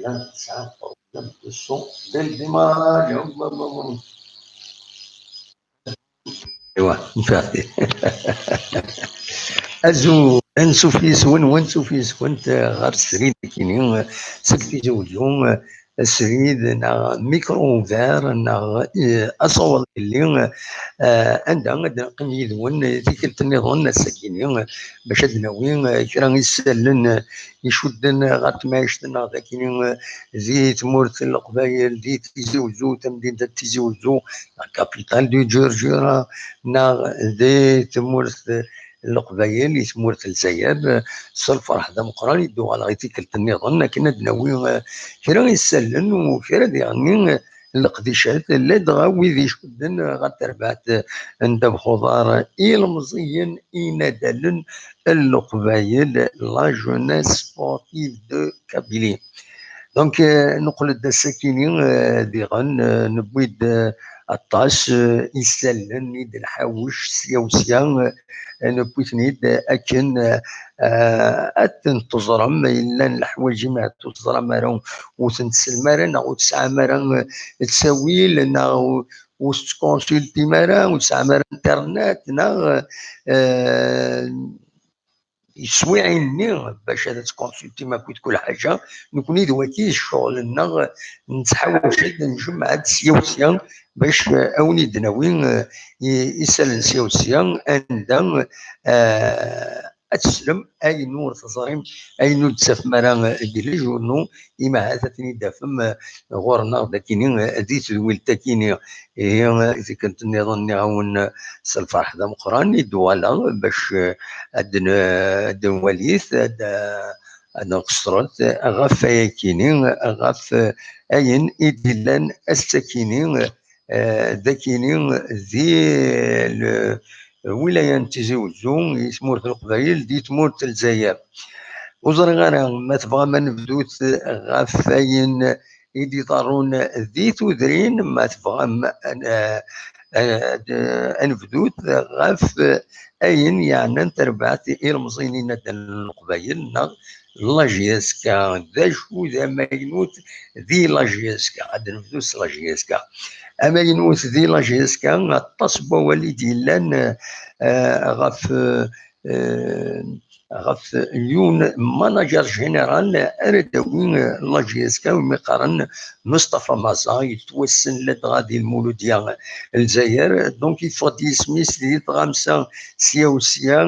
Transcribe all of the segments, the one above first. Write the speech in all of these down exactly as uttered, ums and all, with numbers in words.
Tesɛa problème de son dès le démarrage. Aywa, nfeɛ. Azul, ansuf yes-wen, wansuf yes-went ɣer srid-agi-nni seg Tizi Uzzu, srid neɣ micro ouvert neɣ, eh, asawaḍ yelli, eh, anda ad neqqim yid-wen tikkelt nniḍen ass-agi-nni, bac ad d-nawi, eh, kra isallen, eh, icudden ɣer temɛict-nneɣ dagi, eh, di tmurt n Leqbayel, di Tizi Uzzu, tamdint n Tizi Uzzu, la capitale du Ǧurǧura, neɣ di tmurt n Leqbayel, di tmurt n Lezzayer, eh, s lferḥ d ameqqran i d-uɣaleɣ i tikkelt nniḍen akken ad d-nawi, eh, kra isallen u kra diɣenni, eh, leqdicat, ladɣa wid icudden ɣer terbaɛt n ddabex uḍar, ilemẓiyen, inadalen n Leqbayel, la jeunesse sportive de Kabylie. Donc, euh, neqqel-d ass-akini, euh, diɣen, euh, newwi-d, euh, aṭas, euh, isallen i d-nḥawec sya u sya, euh, newwi-ten-id akken, euh, euh, ad ten-teẓrem, llan leḥwayeǧ imi ur teẓram ara, ur ten-tessnem ara, neɣ ur tesɛam ara, euh, ttawil, neɣ ur, ur tettkonsultim ara, ur tesɛam ara internet, neɣ, euh, yeswiɛin-nni bac ad tkonsultim akked kul ḥaǧa. Nekni d waki d ccɣel-nneɣ, nettḥawaj-d, njemmeɛ-d sya u sya bac, eh, a wen-id-nawi, eh, i-, isallen sya u sya, anda, eh, ad teslem ayen ur teẓrim, ayen ur d-tafem ara, eh, deg les journaux, imi ahat ad ten-id-tafem, eh, ɣur-neɣ dakini, eh, di tedwilt akini. Ihi, eh, tikkelt nniḍen nniɣ-awen, eh, s lferḥ d ameqqran i d-uɣaleɣ bac, eh, ad n-, ad nwali-t, ad, ad nqeṣṣret ɣef wayakini, ɣef, eh, ayen i d-illan ass-akini, eh, dakini di lwilaya n Tizi Uzzu, i tmurt n Leqbayel, di tmurt n Lezzayer. Ur ẓriɣ ara ma tebɣam ad nebdut ɣef wayen i d-iḍerrun di tudrin, ma tebɣam, eh, eh, ad nebdut ɣef ayen yeɛnan tarbaɛt ilemẓiyen inadalen n Leqbayel, neɣ la J S K. D acu d amaynut di la J S K? Ad nebdu s la J S K. Amaynut di la J S K, aṭas n wawal i d-yellan, eh, ɣef, eh, ɣef yiwen manager général ara d-tawi, eh, la J S K, umi qqaren Mustafa Maza, yettwassen ladɣa di Lmuludya n Lezzayer. Donc, yeffeɣ-d yisem-is di tɣamsa sya u sya,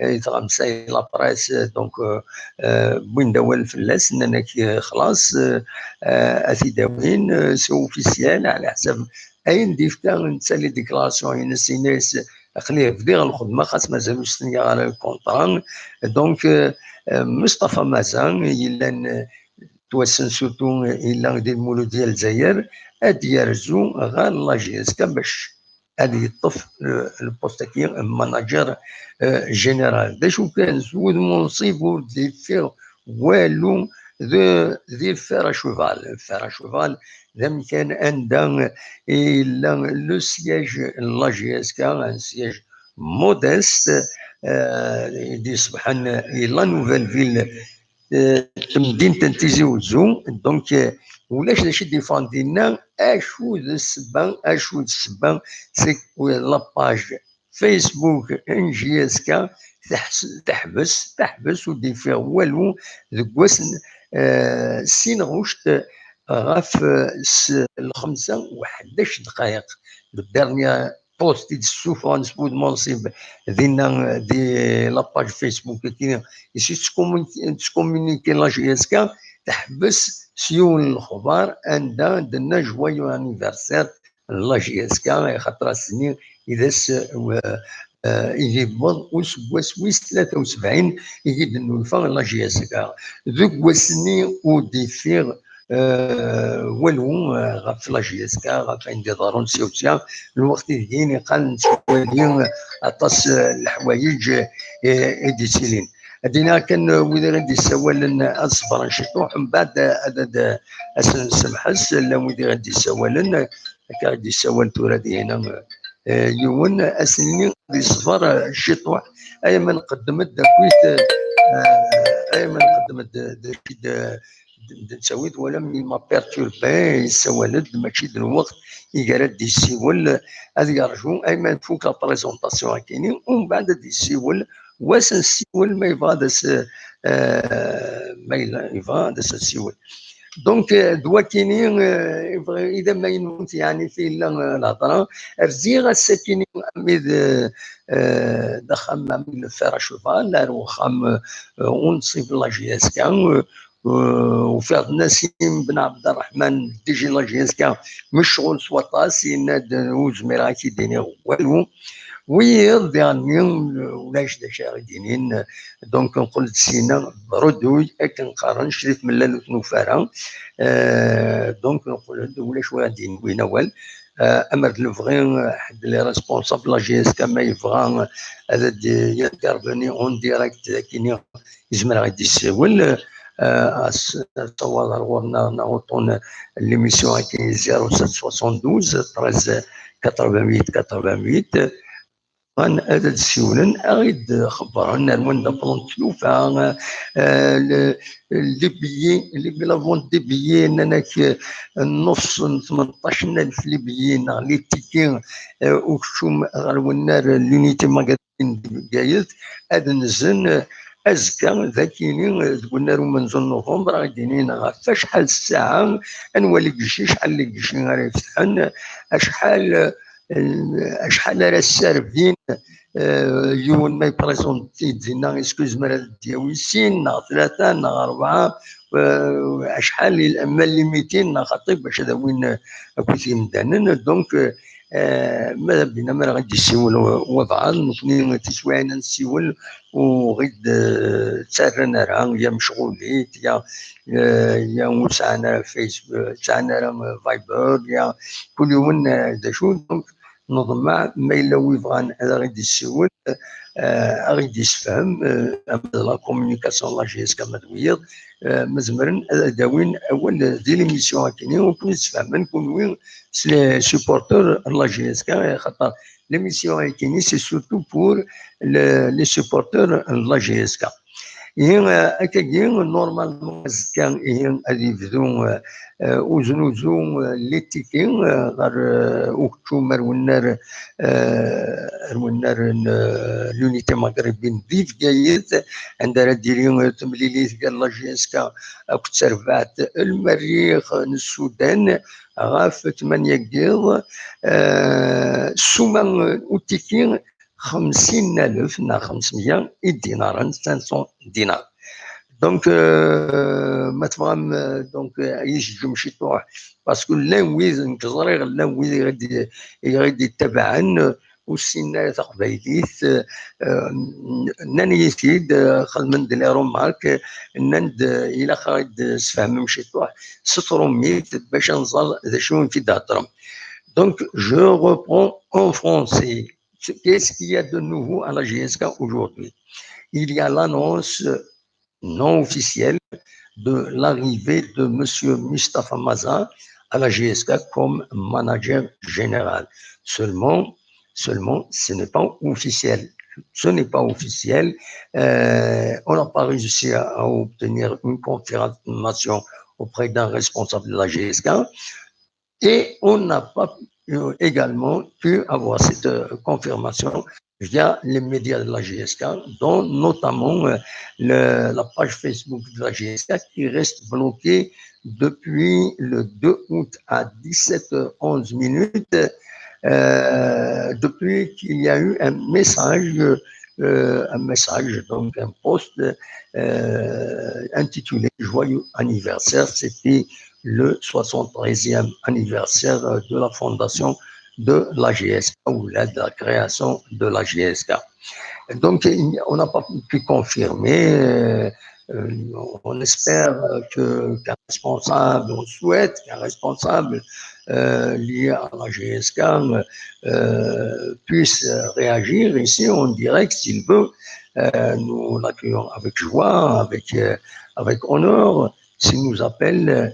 eh, tɣamsa i la presse, donc, eh, eh, wwin-d awal fell-as, nnan-ak, eh, xlaṣ, eh, eh, ad t-id-awin, eh, c'est officiel, ɛla ḥsab ayen d-yefka netta les déclarations-ines, yenna-yas, aql-i bdiɣ lxedma, xas mazal ur stenyaɣ ara lkuntra. Donc, euh, euh, Mustafa Maza, yellan, euh, yettwassen surtout, euh, yella di Lmuludya Lezzayer, ad d-yerzu ɣer la J S K bac ad yeṭṭef, euh, lpost-agi n manager, euh, général. D acu kan, s wudem unṣib ur d-yeffiɣ walu, d, di Fer à Cheval. Fer à Cheval d amkan anda i yella le siège n la J S K, un siège modeste, euh, i d-iṣebḥen i la nouvelle ville, euh, n temdint n Tizi Uzzu. Donc, euh, ulac d acu i d-yeffɣen dinna, acu d ssebba, acu d ssebba, c'est que la page Facebook n J S K teḥs-, teḥbes, teḥbes ur d-yeffiɣ walu deg wass n, eh, sin ɣuct ɣef, eh, s-, lxemsa u ḥdac dqayeq. Le dernier post i d-ssufɣen s wudem unṣib dinna, eh, di la page Facebook-agi, i s-, tettcommuniquer la J S K, teḥbes s yiwen n lexbar anda d-tenna joyeux anniversaire la J S K, axaṭer ass-nni i d ass, eh, eh, i d-yewweḍ useggas wis tlata u sebɛin i d-tennulfa la J S K. Deg wass-nni ur d-yeffiɣ, eh, walu, eh, ɣef la J S K, ɣef ayen d-iḍerrun sya u sya, lweqt i deg-i niqal nettwali aṭas, eh, leḥwayeǧ, eh, i d-yettilin. Ad d-iniɣ kan, eh, wid i ɣ-d-yessawalen, eh, ad ṣebren ciṭuḥ, mbeɛd, eh, ad, ad, eh, ad sen-nsemḥes, llan wid i ɣ-d-yessawalen, eh, akka i d-yessawal tura dihina, eh, yiwen, ad s-nini ad yeṣber, eh, ciṭuḥ, ay ma nqeddem-d akkit, eh, ay ma nqeddem-d d acu i d, eh, d netta wi twalamt, il m'a perturbé, yessawal-d, mačči d lweqt i ara d-yessiwel, ad yerju ayma tfuk la présentation akini, umbeɛd ad d-yessiwel, wass ad nessiwel ma yebɣa ad as, eh, ma yella yebɣa ad as-nessiwel. Donc, eh, d wakini, eh, yebɣa, i d amaynut, yeɛni, fi yella, eh, lhedra. Rziɣ ass-akini ami d, eh, d axxam ami d le Fer à Cheval, ar uxxam, eh, unṣib la J S K, eh, eh, ufiɣ-d Nassim Ben Abderrahman, D G la J S K, mecɣul s waṭas, yenna-d, eh, ur zmireɣ ad k-id-iniɣ walu. Wiyiḍ diɣenni, ulac d acu ara d-inin. Donc, nqel-d sina, reduy, akken qqaren, cri tmellal ur tnufa ara. Euh, donc, nqel-d, ulac wara d-inin win awal. Euh, amer d lebɣi, euh, ḥedd les responsables la J S K ma yebɣa, euh, ad d-interveni en direct, akini, yezmer ad d-yessiwel. Euh, as-, asawaḍ ar ɣur-neɣ, neɣ uṭṭun n l'émission akini, zéro sept soixante-douze treize quatre-vingt-huit quatre-vingt-huit. Bɣan ad d-siwlen, ad ɣ-id-xebbren ar wanda wwḍent tlufa, eh, le, les billets, les, la vente des billets, nnan-ak, eh, nnefs n tmenṭac n alef les billets neɣ les tickets, eh, ukeččum ɣer wennar l'Unité Magazine di Bgayet, ad nzen, eh, azekka, d akini, eh, deg wennar umenzu n novembre, ad ɣ-d-inin ɣef acḥal ssaɛa, anwa ligici, acḥal ligici ara ifetḥen, acḥal, eh, acḥal ara sservin, eh, yiwen ma yeprézenti-d dinna, est-ce que yezmer ad d-yawi sin, neɣ tlata, neɣ rebɛa, eh, acḥal i, ma limitin, neɣ xaṭi, bac ad awin, eh, akkit yimdanen. Donc, eh, ma d abina, mi ara ɣ-d-yessiwel wa-, wabɛaḍ, nekni tiswiɛin ad nessiwel, ur ɣ-id, eh, ttarran ara, ya mecɣulit, ya, eh, ya ur sɛan ara Facebook, ur sɛan ara Viber, ya kul yiwen, eh, d acu. Donc, neḍmeɛ ma yella wi bɣan ad aɣ-id-yessiwel, eh, aɣ-id-yessefhem, eh, ama d la communication n la J S K ama d wiyiḍ, eh, ma zemren ad d-awin awal di l'émission akini, ur ken-id-sfehmen kunwi s les supporters n la J S K, xaṭer l'émission akini, c'est surtout pour le, les supporters de la J S K. Ihi, eh, akkagi, normalement, azekka, ihi, ad yebdu, eh, eh, uznuzu, eh, n les tickets, eh, ɣer, eh, ukeččum ar wennar, eh, ar wennar n, eh, l'Unité Maghrébine di Bgayet, anda ara d-tili, eh, temlilit gar la J S K akked terbaɛt Lmerrix n Sudan, ɣef tmanya n yiḍ, eh, ssuma n utiki xemsin alef neɣ xemsmeyya idinaren, cinq cents dinars. Donc, euh, ma tebɣam, euh, donc, euh, ad yi-teǧǧem ciṭuḥ, parce que llan wid, nekk ẓriɣ, llan wid i ɣ-d-, i ɣ-d-ittabaɛen, euh, ur ssinen ara taqbaylit, euh, nnan-iyi-t-id, euh, xedmen-d les remarques, nnan-d, euh, ilaq ad ɣ-d-tesfehmem ciṭuḥ s trumit bac ad nẓer d acu i d-theddrem. Donc, je reprends en français. Qu'est-ce qu'il y a de nouveau à la J S K aujourd'hui ? Il y a l'annonce non officielle de l'arrivée de monsieur Mustapha Maza à la J S K comme manager général. Seulement, seulement, ce n'est pas officiel. Ce n'est pas officiel. Euh, on n'a pas réussi à, à obtenir une confirmation auprès d'un responsable de la J S K. Et on n'a pas, euh, également pu avoir cette, euh, confirmation via les médias de la J S K, dont notamment, euh, le, la page Facebook de la J S K qui reste bloquée depuis le deux août à dix-sept heures onze minutes, euh, depuis qu'il y a eu un message, euh, un message, donc un post, euh, intitulé Joyeux anniversaire. C'était le soixante-treizième anniversaire de la fondation de la J S K ou de la création de la J S K. Donc, on n'a pas pu confirmer. Euh, euh, on espère que, qu'un responsable, on souhaite qu'un responsable, euh, lié à la J S K, euh, puisse réagir ici en direct s'il veut. Euh, nous l'accueillons avec joie, avec, euh, avec honneur, s'il nous appelle, euh,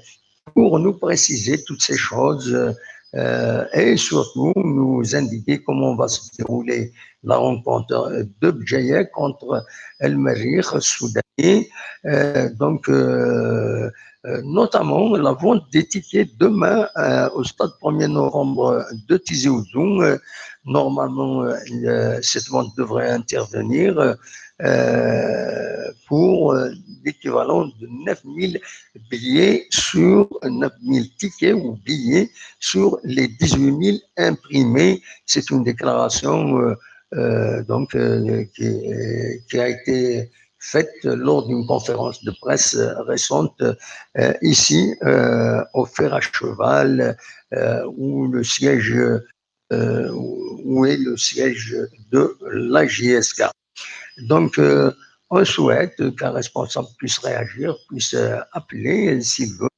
pour nous préciser toutes ces choses, euh, euh, et surtout nous indiquer comment va se dérouler la rencontre de Bjaya contre El Merrikh Soudani. Euh, donc, euh, euh, notamment la vente des tickets demain euh, au stade premier novembre de Tizi Ouzou. Euh, normalement, euh, cette vente devrait intervenir euh, pour euh, l'équivalent de neuf mille billets sur neuf mille tickets ou billets sur les dix-huit mille imprimés. C'est une déclaration euh, euh, donc, euh, qui, qui, a été faite lors d'une conférence de presse récente euh, ici euh, au Fer à Cheval, euh, où le siège euh, où est le siège de la J S K. Donc, euh, on souhaite qu'un responsable puisse réagir, puisse euh, appeler, s'il veut,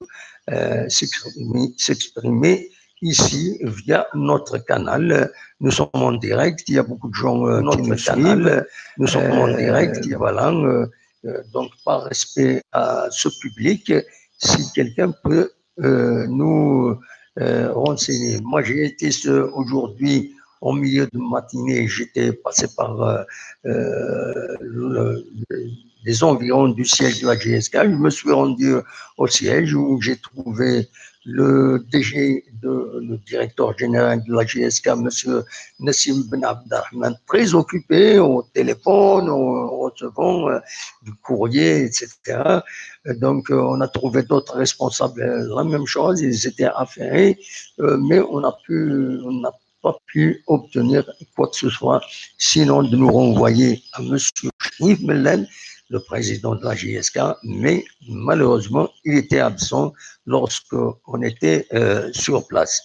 euh, s'exprimer, s'exprimer ici via notre canal. Nous sommes en direct, il y a beaucoup de gens euh, qui nous suivent. Nous sommes en direct, voilà. Euh, euh, donc, par respect à ce public, si quelqu'un peut euh, nous euh, renseigner. Moi, j'ai été ce- aujourd'hui en milieu de matinée, j'étais passé par euh, euh, le- le- les environs du siège de la J S K. Je me suis rendu au siège où j'ai trouvé le D G, de, le directeur général de la J S K, monsieur Nassim Ben Abderrahmane, très occupé au téléphone, en recevant euh, du courrier, et cetera. Donc, euh, on a trouvé d'autres responsables, euh, la même chose, ils étaient affairés, euh, mais on a pu, on n'a pas pu obtenir quoi que ce soit, sinon de nous renvoyer à monsieur Sherif Mellal, le président de la J S K, mais malheureusement, il était absent lorsque on était euh, sur place.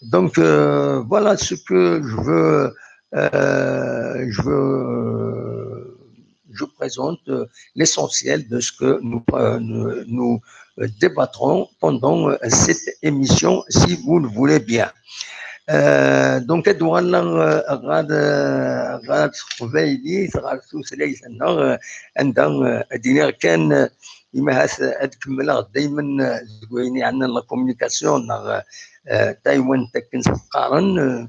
Donc, euh, voilà ce que je veux, euh, je veux, je présente euh, l'essentiel de ce que nous, euh, nous, nous, euh, débattrons pendant euh, cette émission, si vous le voulez bien. Euh, donc, ad uɣaleɣ euh, ɣer, euh, ɣer teqbaylit, ɣer tutlayt-nneɣ, euh, anda euh, ad iniɣ kan euh, imi ahat ad kemmleɣ daymen euh, deg wayen yeɛnan la communication neɣ euh, taywant akken s-qqaren. Euh,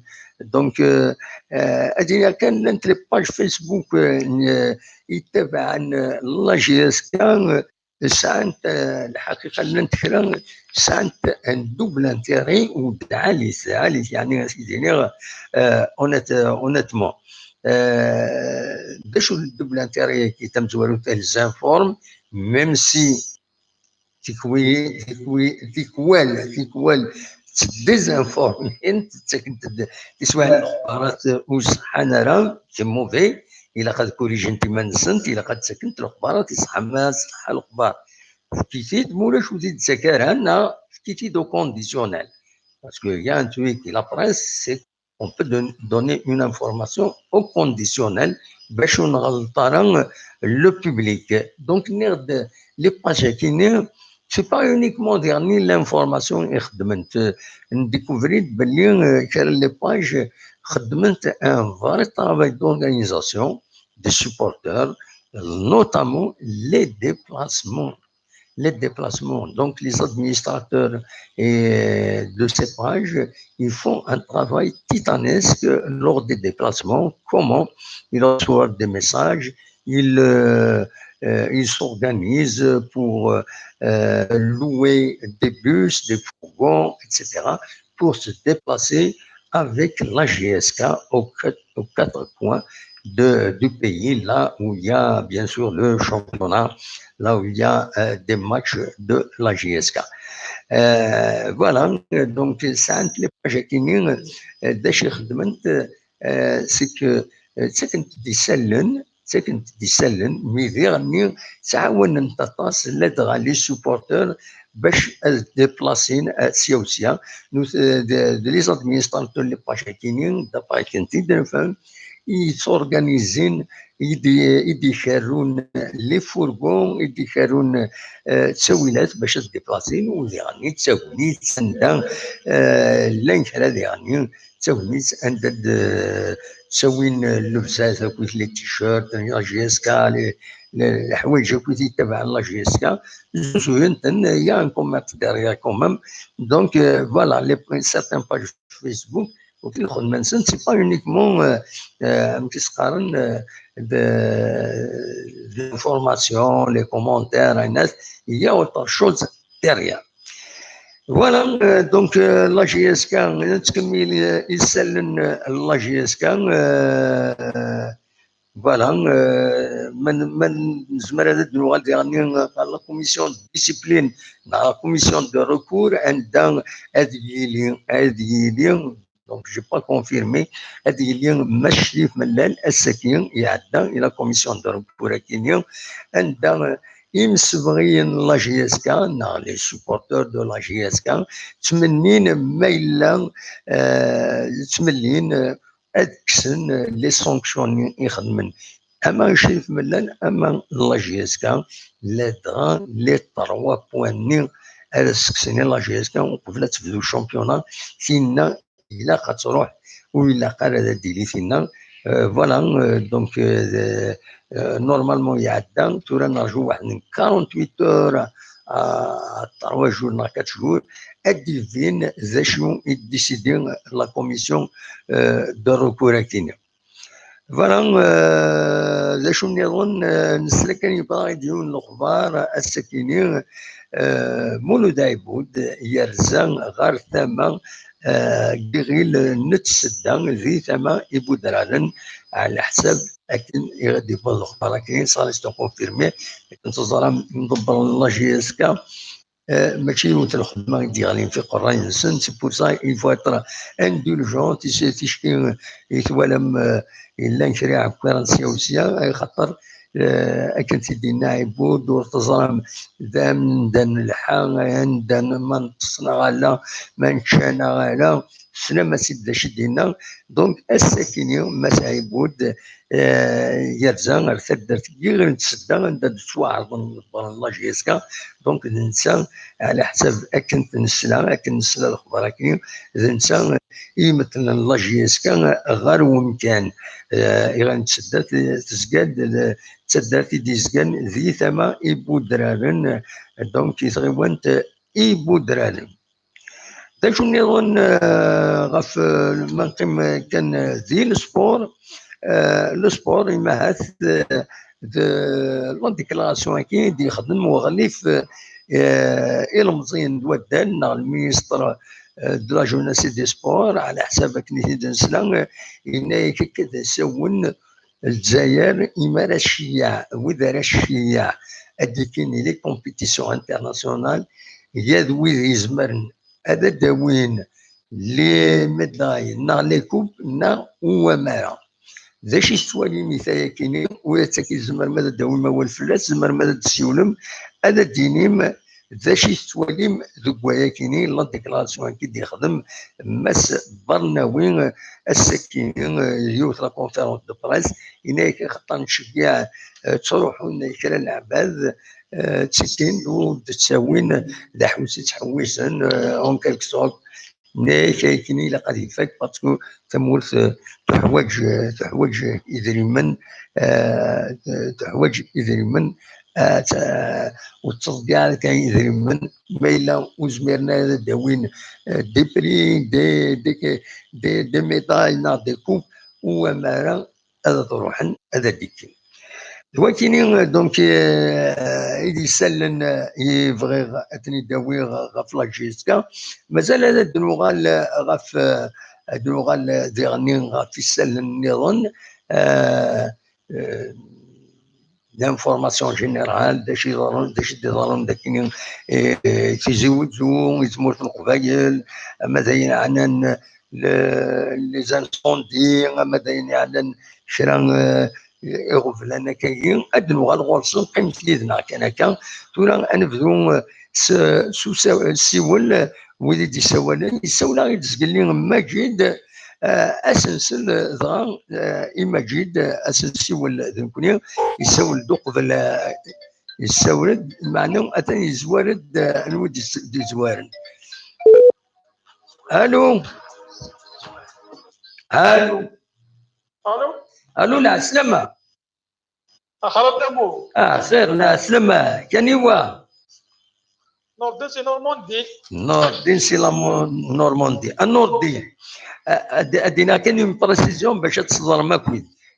donc, euh, euh, ad iniɣ kan llant les pages Facebook euh, n- euh, yettabaɛen euh, la J S K, euh, sɛant euh, lḥaqiqa llant kra sɛant un double intérêt ou d lɛali, d lɛali, yani ad s-iniɣ euh, honnête- honnêtement. Euh, d acu le double intérêt-agi? Tamezwarut, elles informent, même si tikwal, tikwal, tikwal, tikwal ttdésinforment, ttakent-d tiswiɛin lexbarat ur ṣeḥḥan ara, c'est mauvais, ilaq ad corrigent iman-nsent, ilaq ad ttakent lexbarat iṣeḥḥan, ma ṣeḥḥa lexbar efk-it-id, ma ulac ur t-id-ttak ara, neɣ efk-it-id au conditionnel. Parce que il y a un truc, la presse, c'est on peut don- donner une information au conditionnel باش ur nɣelleḍ ara le public. Donc, nniɣ-d les pages-agi, c'est pas uniquement diɣen l'information i xeddment. Ndécouvrir-d belli euh, kra les pages xeddment un vrai travail d'organisation des supporters, notamment les déplacements. Les déplacements. Donc, les administrateurs et de ces pages, ils font un travail titanesque lors des déplacements. Comment ils reçoivent des messages, ils, euh, euh, ils s'organisent pour euh, louer des bus, des fourgons, et cetera, pour se déplacer avec la J S K aux, aux quatre coins de, du pays, là où il y a bien sûr le championnat, là où il y a euh, des matchs de la J S K. Euh, voilà, donc, sɛant les pages-agi, euh, d acu i xeddment, euh, c'est que euh, ttaken-d isallen, ttaken-d isallen, mi diɣenni ttɛawanent aṭas ladɣa les supporters bac ad déplacin euh, sya u sya. Nous, euh, de, de les administrateurs n les pages-agi, d'après akken t-id-nefhem, i d-organizin, i d-, i d-ikerrun les fourgons, i d-ikerrun euh, ttawilat bac ad déplacin, u diɣenni d tagnit anda euh, llan kra diɣenni d tagnit anda d-, ttawin llebsat akked les t-shirts, la J S K, les, les, les حوايج akk i yettabaɛen la J S K, zuzuyent-ten, il y a un commerce derrière quand même. Donc, euh, voilà, les, certaines pages Facebook, donc, c'est pas uniquement euh, euh, euh, de, de l'information, les commentaires, il y a autre chose derrière. Voilà, euh, donc euh, la J S K, euh, la J S K, euh, voilà, euh, la commission de discipline, la commission de recours, and then, donc, j'ai pas confirmé, ad yili mačči d Mellal ass-agi iɛedda i la commission de recours akini, anda imsebɣiyen n la J S K neɣ les supporters de la J S K ttmennin ma yella, eh, ttmennin, eh, ad kksen, eh, les sanctions-nni i xedmen ama Crif Mellal ama la J S K, ladɣa les trois points-nni ara sseksen i la J S K uqbel ad tebdu championnat, tinna ilaq ad tṛuḥ, ur ilaq ara ad d-tili tinna. Euh, voilà, euh, donc, euh, euh, normalement, iɛedda, tura nerǧu waḥed n quarante-huit heures à, à trois jours neɣ quatre jours, ad d-ibin d acu i d-décidi la commission, euh, de recours akini. Voilà, euh, d acu nniḍen, euh, nesla kan yebɣa i d-yiwen n lexbar ass-akini, euh, Mulud Ɛibud yerza ɣer tama, euh, n yiɣil n tsedda di tama ibudraren, ɛla ḥsab akken i ɣ-d-yewweḍ lexbar akini, ça reste confirmé, akken teẓram imḍebbren n la J S K, eh, mačči yiwet n lxedma i d-yeɣlin f iqerray-nsen, c'est pour ça il faut être indulgent, ticki i twalam, eh, yellan kra iɛekkiren sya u sya, axaṭer, eh, akken t-id-yenna Ɛibud, ur teẓram d anda n lḥa, anda n ma neṭṭes neɣ ala, ma nečča neɣ ala, teslam-as-id d acu i d-yenna. Donc, ass-akini, Mass Ɛibud, eh, yerza ar taddart n yiɣil n tsedda, anda d-ttwaɛerḍen ḍebbren la J S K. Donc, d netta, ɛla ḥsab akken t-nesla, akken nesla lexbar-agi, d netta i imetlen la J S K ɣer wemkan. Eh, iɣil n tsedda t-, tezga-d d taddart i d-yezgan di tama ibudraren, donc i tɣiwant ibudraren. D acu nniḍen, eh, ɣef, eh, ma neqqim kan, eh, di le sport, eh, le sport, imahat, eh, d la déclaration-agi i d-yexdem uɣlif, eh, ilemẓiyen n waddal neɣ le ministre, eh, de la jeunesse et des sports, ɛla ḥsab akken i t-id-nesla, eh, yenna-yak akka d asawen Lezzayer, imi ara tceyyeɛ, wid ara tceyyeɛ, ad d-ikkin les compétitions internationales, yad wid izemren ad d-awin les médailles neɣ les coupes neɣ uwamara. D acu i tettwalim i tayakini? Ula d tagi tzemrem ad d-tawim awal fell-as, tzemrem ad d-tessiwlem, ad d-tinim d acu i tettwalim deg wayakini, la déclaration-agi d-yexdem Mass Barnawi ass-agi, yiwet la conférence de presse, yenna-yak axaṭer nettceyyiɛ, eh, ttruḥun kra n leɛbad, eh, ttekkin ur d-ttawin d aḥewwes i ttḥewwisen, eh, en quelque sorte, Nna-yak akken ilaq ad ifak, parce que tamurt, eh, teḥwaǧ, eh, teḥwaǧ idrimen, eh, teḥwaǧ idrimen, eh, t-, eh, ur tettḍeyyiɛ ara kan idrimen, ma yella ur zmiren ara ad d-awin, eh, des prix, des, des, des, des médailles neɣ des coupes, u amara ad ruḥen ad d-ikkin. D wakini, donc, eh, i d-isallen, eh, i bɣiɣ ad ten-id-awiɣ ɣef la J S K. Mazal ad d-nuɣal, eh, ɣef, eh, ad nuɣal, eh, diɣenni ɣef isallen nniḍen. Eh, eh, l'information générale, d acu iḍerrun, d acu i d-iḍerrun d akini, eh, Tizi Wezzu, i tmurt n Leqbayel, ama d ayen ɛnan le-, les incendies, ama d ayen yeɛnan kra, eh, iɣeblan akkagi, ad nuɣal ɣur-sen, qqimet yid-neɣ kan akka. Tura ad nebdu, eh, s, s usa-, ssiwel, eh, wid i d-issawalen. Yessawel-aɣ-id zgelli Maǧid, eh, asensel, eh, dɣa, eh, i Maǧid, eh, ad s-nsiwel d nekkni, yessawel-d uqbel, eh, yessawel-d, meɛna atan yezwar-d, eh, anwa i d-, d-yezwaren. Allô? Allô? Allô? Allô, lɛeslama. Axir a Damo. Ah, xir, la slama, kaniwa. Nordin si Normandie. Nordin si la Mo-, Normandie. A Nordin. A, a, a dina kan une précision bac ad teẓrem akk.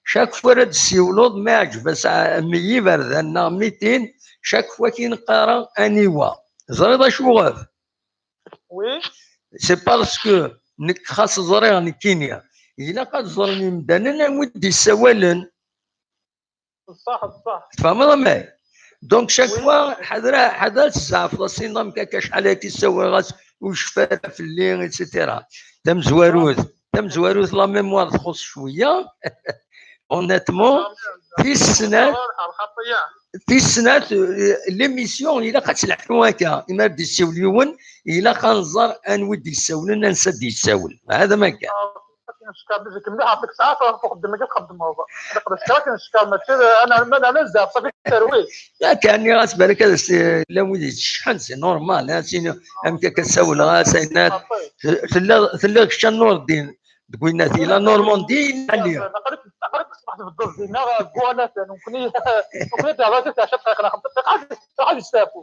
Chaque fois ara d-ssiwleḍ, ma iɛǧeb-as a, mi yiberdan neɣ mitin, chaque fois ki neqqar aniwa. Ẓriḍ acuɣef? Oui. C'est parce que nekk xas ẓriɣ nekkini, ilaq ad ẓren imdanen anwi d-issawalen. Ṣṣeḥ, ṣṣeḥ. Tfehmeḍ amek? Donc, chaque fois, ḥader, ḥader ad tzeɛfeḍ, a si-, am kaka acḥal akka i ssawaleɣ-as, ur yecfi ara fell-i, et cetera. Tamezwarut, tamezwarut, la mémoire txuṣṣ cwiya. Honnêtement, tis snat, tis snat, euh, l'émission, ilaq ad telḥu akka. Imi ara d-yessiwel yiwen, ilaq ad nẓer anwi d-yessawlen, ansa d-yessawel. Hada ma kan. Akken ccekkeṛ deg mliḥ, ɛṭik ssaɛa ɣef uxeddem-agi txeddmeḍ. Ad iqdec kra akken ccekkeṛ, mačči d, ana, ma nɛna zdaɣ ṣafi terwi. Yakan, nniɣ-as balak ad s-, llan wid yettcecḥen, c'est normal, hein, sinu, amek akka ssawleɣ-as, ayen, telliḍ, telliḍ kečč a Nurdin, deg winna di la Normandie, yella lliɣ. Aql-ik, aql-ik ṣṣbeḥ tbeddeḍ dinna, deg wanatan, nekkni, nekkni d ɛecra dqiqa, xemsa dqiqa, ad yesteɛfu.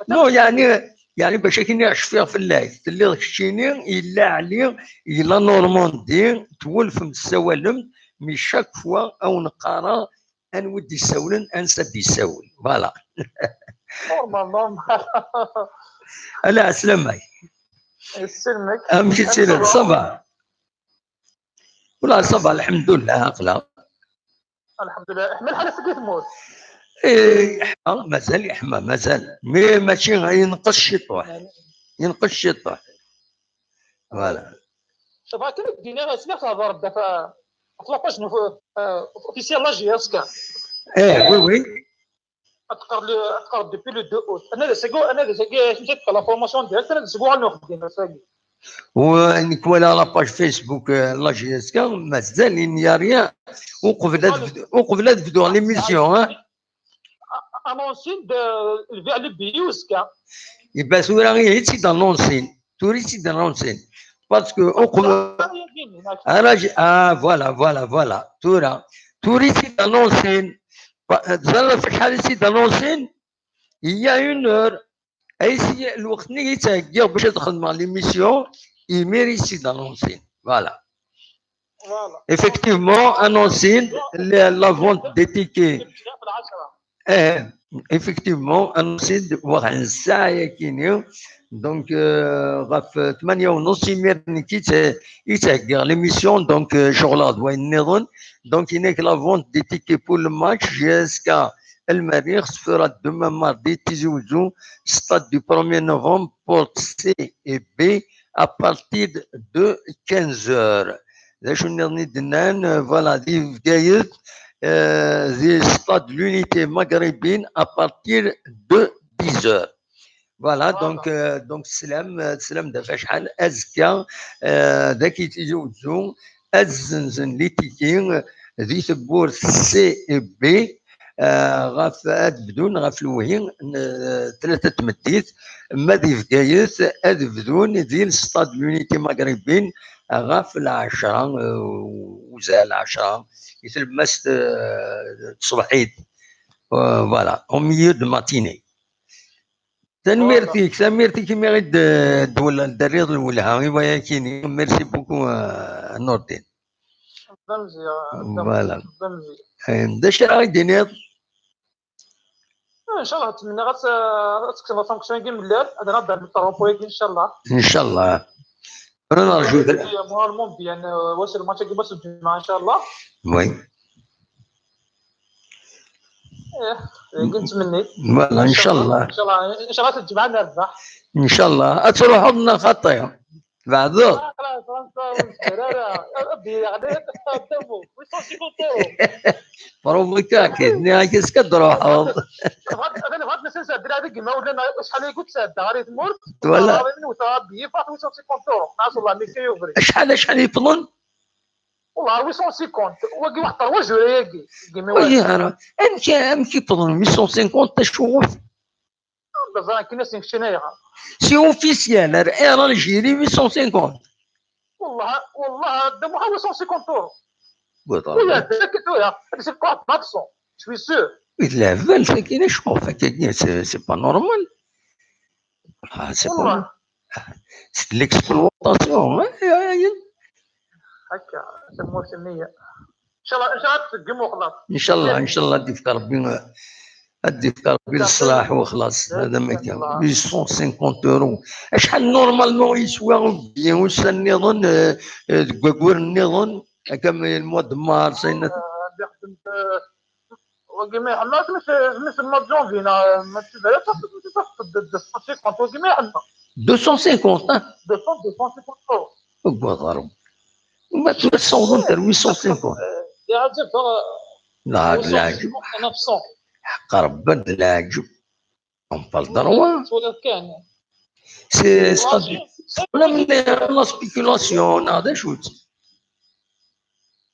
Non, yeɛni, yeɛni bac akken i cfiɣ fell-ak, telliḍ keččini, yella Ɛli, yella Normandi, twulfem tessawalem, mais chaque fois ad wen-qqareɣ anwi d-issawlen, ansa d-issawel. Voilà. Normal, normal. Ala, ɛeslama-k. Yesselmek. Amek i ttilid? Ça va? Wala, ça va, lḥemdullah, aql-aɣ. Lḥemdullah. Iḥma lḥal ass-agi i tmurt? Eh, iḥma, mazal iḥma, mazal. Mais mačči, yenqes ciṭuḥ. Yenqes ciṭuḥ. Voilà. Bɣiɣ kan ad d-iniɣ, sliɣ thedreḍ-d ɣef, ɣef la page n, euh, officielle la J S K. Eh, oui, oui. Ad teqqar le, ad teqqar depuis le deux août. Ana d ass-agi, ana d ass-agi, akken teqqar la formation direct, ana d ass-agi uɣalen uxeddim ass-agi. Wa, nekk walaɣ la page Facebook, euh, la J S K, mazal il n'y a rien. Uqbel ad bd-, uqbel ad bduɣ l'émission, hein. Annoncé-d, euh, lbiɛ n le billet uzekka. Iba tura i tt-id-annoncé. Tura i tt-id-annoncé. Parce que uqbel, ah, j-, ah, voilà, voilà, voilà. Tura, tura i tt-id-annoncé. Pa-, teẓriḍ ɣef acḥal i tt-id-annoncé? Il y a une heure. Ay si lweqt-nni i ttɛeggiɣ bac ad xedmeɣ l'émission, imir i tt-id-annoncé. Voilà. Voilà. Effectivement, annoncé-d la, la vente des tickets. Eh, effectivement, annoncé-d waḥed n ssaɛa yakini. Donc, euh, ɣef tmanya u nus imir nekk i tt-, i ttɛeggiɣ l'émission, donc, euh, ceɣleɣ d wayen nniḍen. Donc, il n'est que la vente des tickets pour le match J S K Al Merrikh se fera demain mardi, Tizi Ouzou, stade du premier novembre, porte C et B, à partir de quinze heures. D acu nniḍen i d-nnan, euh, voilà, di Bgayet, euh, di stade l'Unité Maghrébine, à partir de dix heures. Voilà, donc, euh, donc, teslam, euh, teslam d ɣef acḥal, azekka, euh, dagi Tizi Ouzou, ad zzenzen les tickets, euh, di tewwurt C et B, euh, ɣef, ad bdun ɣef lewhi n, euh, tlata n tmeddit, ma di Bgayet, ad bdun di l'Stade l'Unité Maghrébine, ɣef lɛecra, euh, uzal lɛecra, i tlemmast, euh, tṣebḥit, euh, voilà, au milieu de matinée. Tanemmirt-ik, tanemmirt-ik imi i d-, d-, d-, terriḍ lwelha i wayakini. Merci beaucoup, euh, Nordin. D amezya, d amezya. Voilà. D amezya. Eh, d acu ara yi-d-tiniḍ? Eh, ncallah, ttmenniɣ ad, ad tekkseḍ la fonction-agi mlal, ad nɛeddi ar le repos-agi, ncallah. Ncallah. Tura nerju. Moralement bien, euh, wass n lmatch-agi, wass n lǧemɛa, ncallah. Oui. Eh, dagi nettmenni. Voilà, ncallah. Ncallah, ncallah lǧemɛa nerbeḥ. Ncallah. Ad truḥeḍ neɣ xaṭi? Tbeɛdeḍ? Ah, xlas, xlas, ur nezmir ara. Ad d-yeɣli, ad d-tamu. Huit cent cinquante euros. Provoka-k, nniɣ-ak-as ad d-truḥeḍ. Bɣiɣ, bɣiɣ ad nesɛeddi deg imawlan, acḥal ay ttɛeddaɣ ɣer tmurt. Voilà. Ɣer-i, wteɣ abiyyi, faqeɣ huit cent cinquante euros. Nɛas Allah, mi kayuvri. Acḥal, acḥal yewwḍen? Wallah, huit cent cinquante. Wagi waḥed trois jours ayagi. Wagi ara. Amek, amek yewwḍen huit cent cinquante, acuɣef? Beẓẓan akken asen keččin ayɣer. C'est officiel, ar Air Algérie huit cent cinquante. Wallah, wallah, d amuḥal huit cent cinquante euros. Wi d ṛebbi. Tura, ad isefk waḥed quatre cents. Je suis sûr. I d lehbal tagi, acuɣef akka? C'est, c'est pas normal. Ah, c'est pas normal. C'est de l'exploitation, hein, ayen. Akka, tamurt-nni. Inchallah, inchallah ad tseggem u xlaṣ. Inchallah, inchallah ad d-yefk Rebbi, ad d-yefk Rebbi leṣlaḥ u xlaṣ. Hada ma kan. Huit cent cinquante euros. Acḥal normalement yeswa ubyi ussan nniḍen, euh, euh, deg wayyur nniḍen, akka le mois de mars, ayen. Euh, ad ixdem, euh, Wagi ma iḥemma, asmi s-, asmi s mois de janvier, neɣ, ma tebɛed, asmi s-, s-, s-, deux cent cinquante, wagi ma iḥemma. Deux cent cinquante, hein? Deux cents, deux cent cinquante euros. Ugad ɣer-m. Ma tura ssawḍent ar huit cent cinquante. Eh, iɛǧeb, eh, neɣ d leɛǧeb. Neuf cents. Ḥeqq Rebbi d leɛǧeb. On parle de droit. Twalaḍ kan. C'est, c'est, c'est la spéculation, neɣ d acu-tt?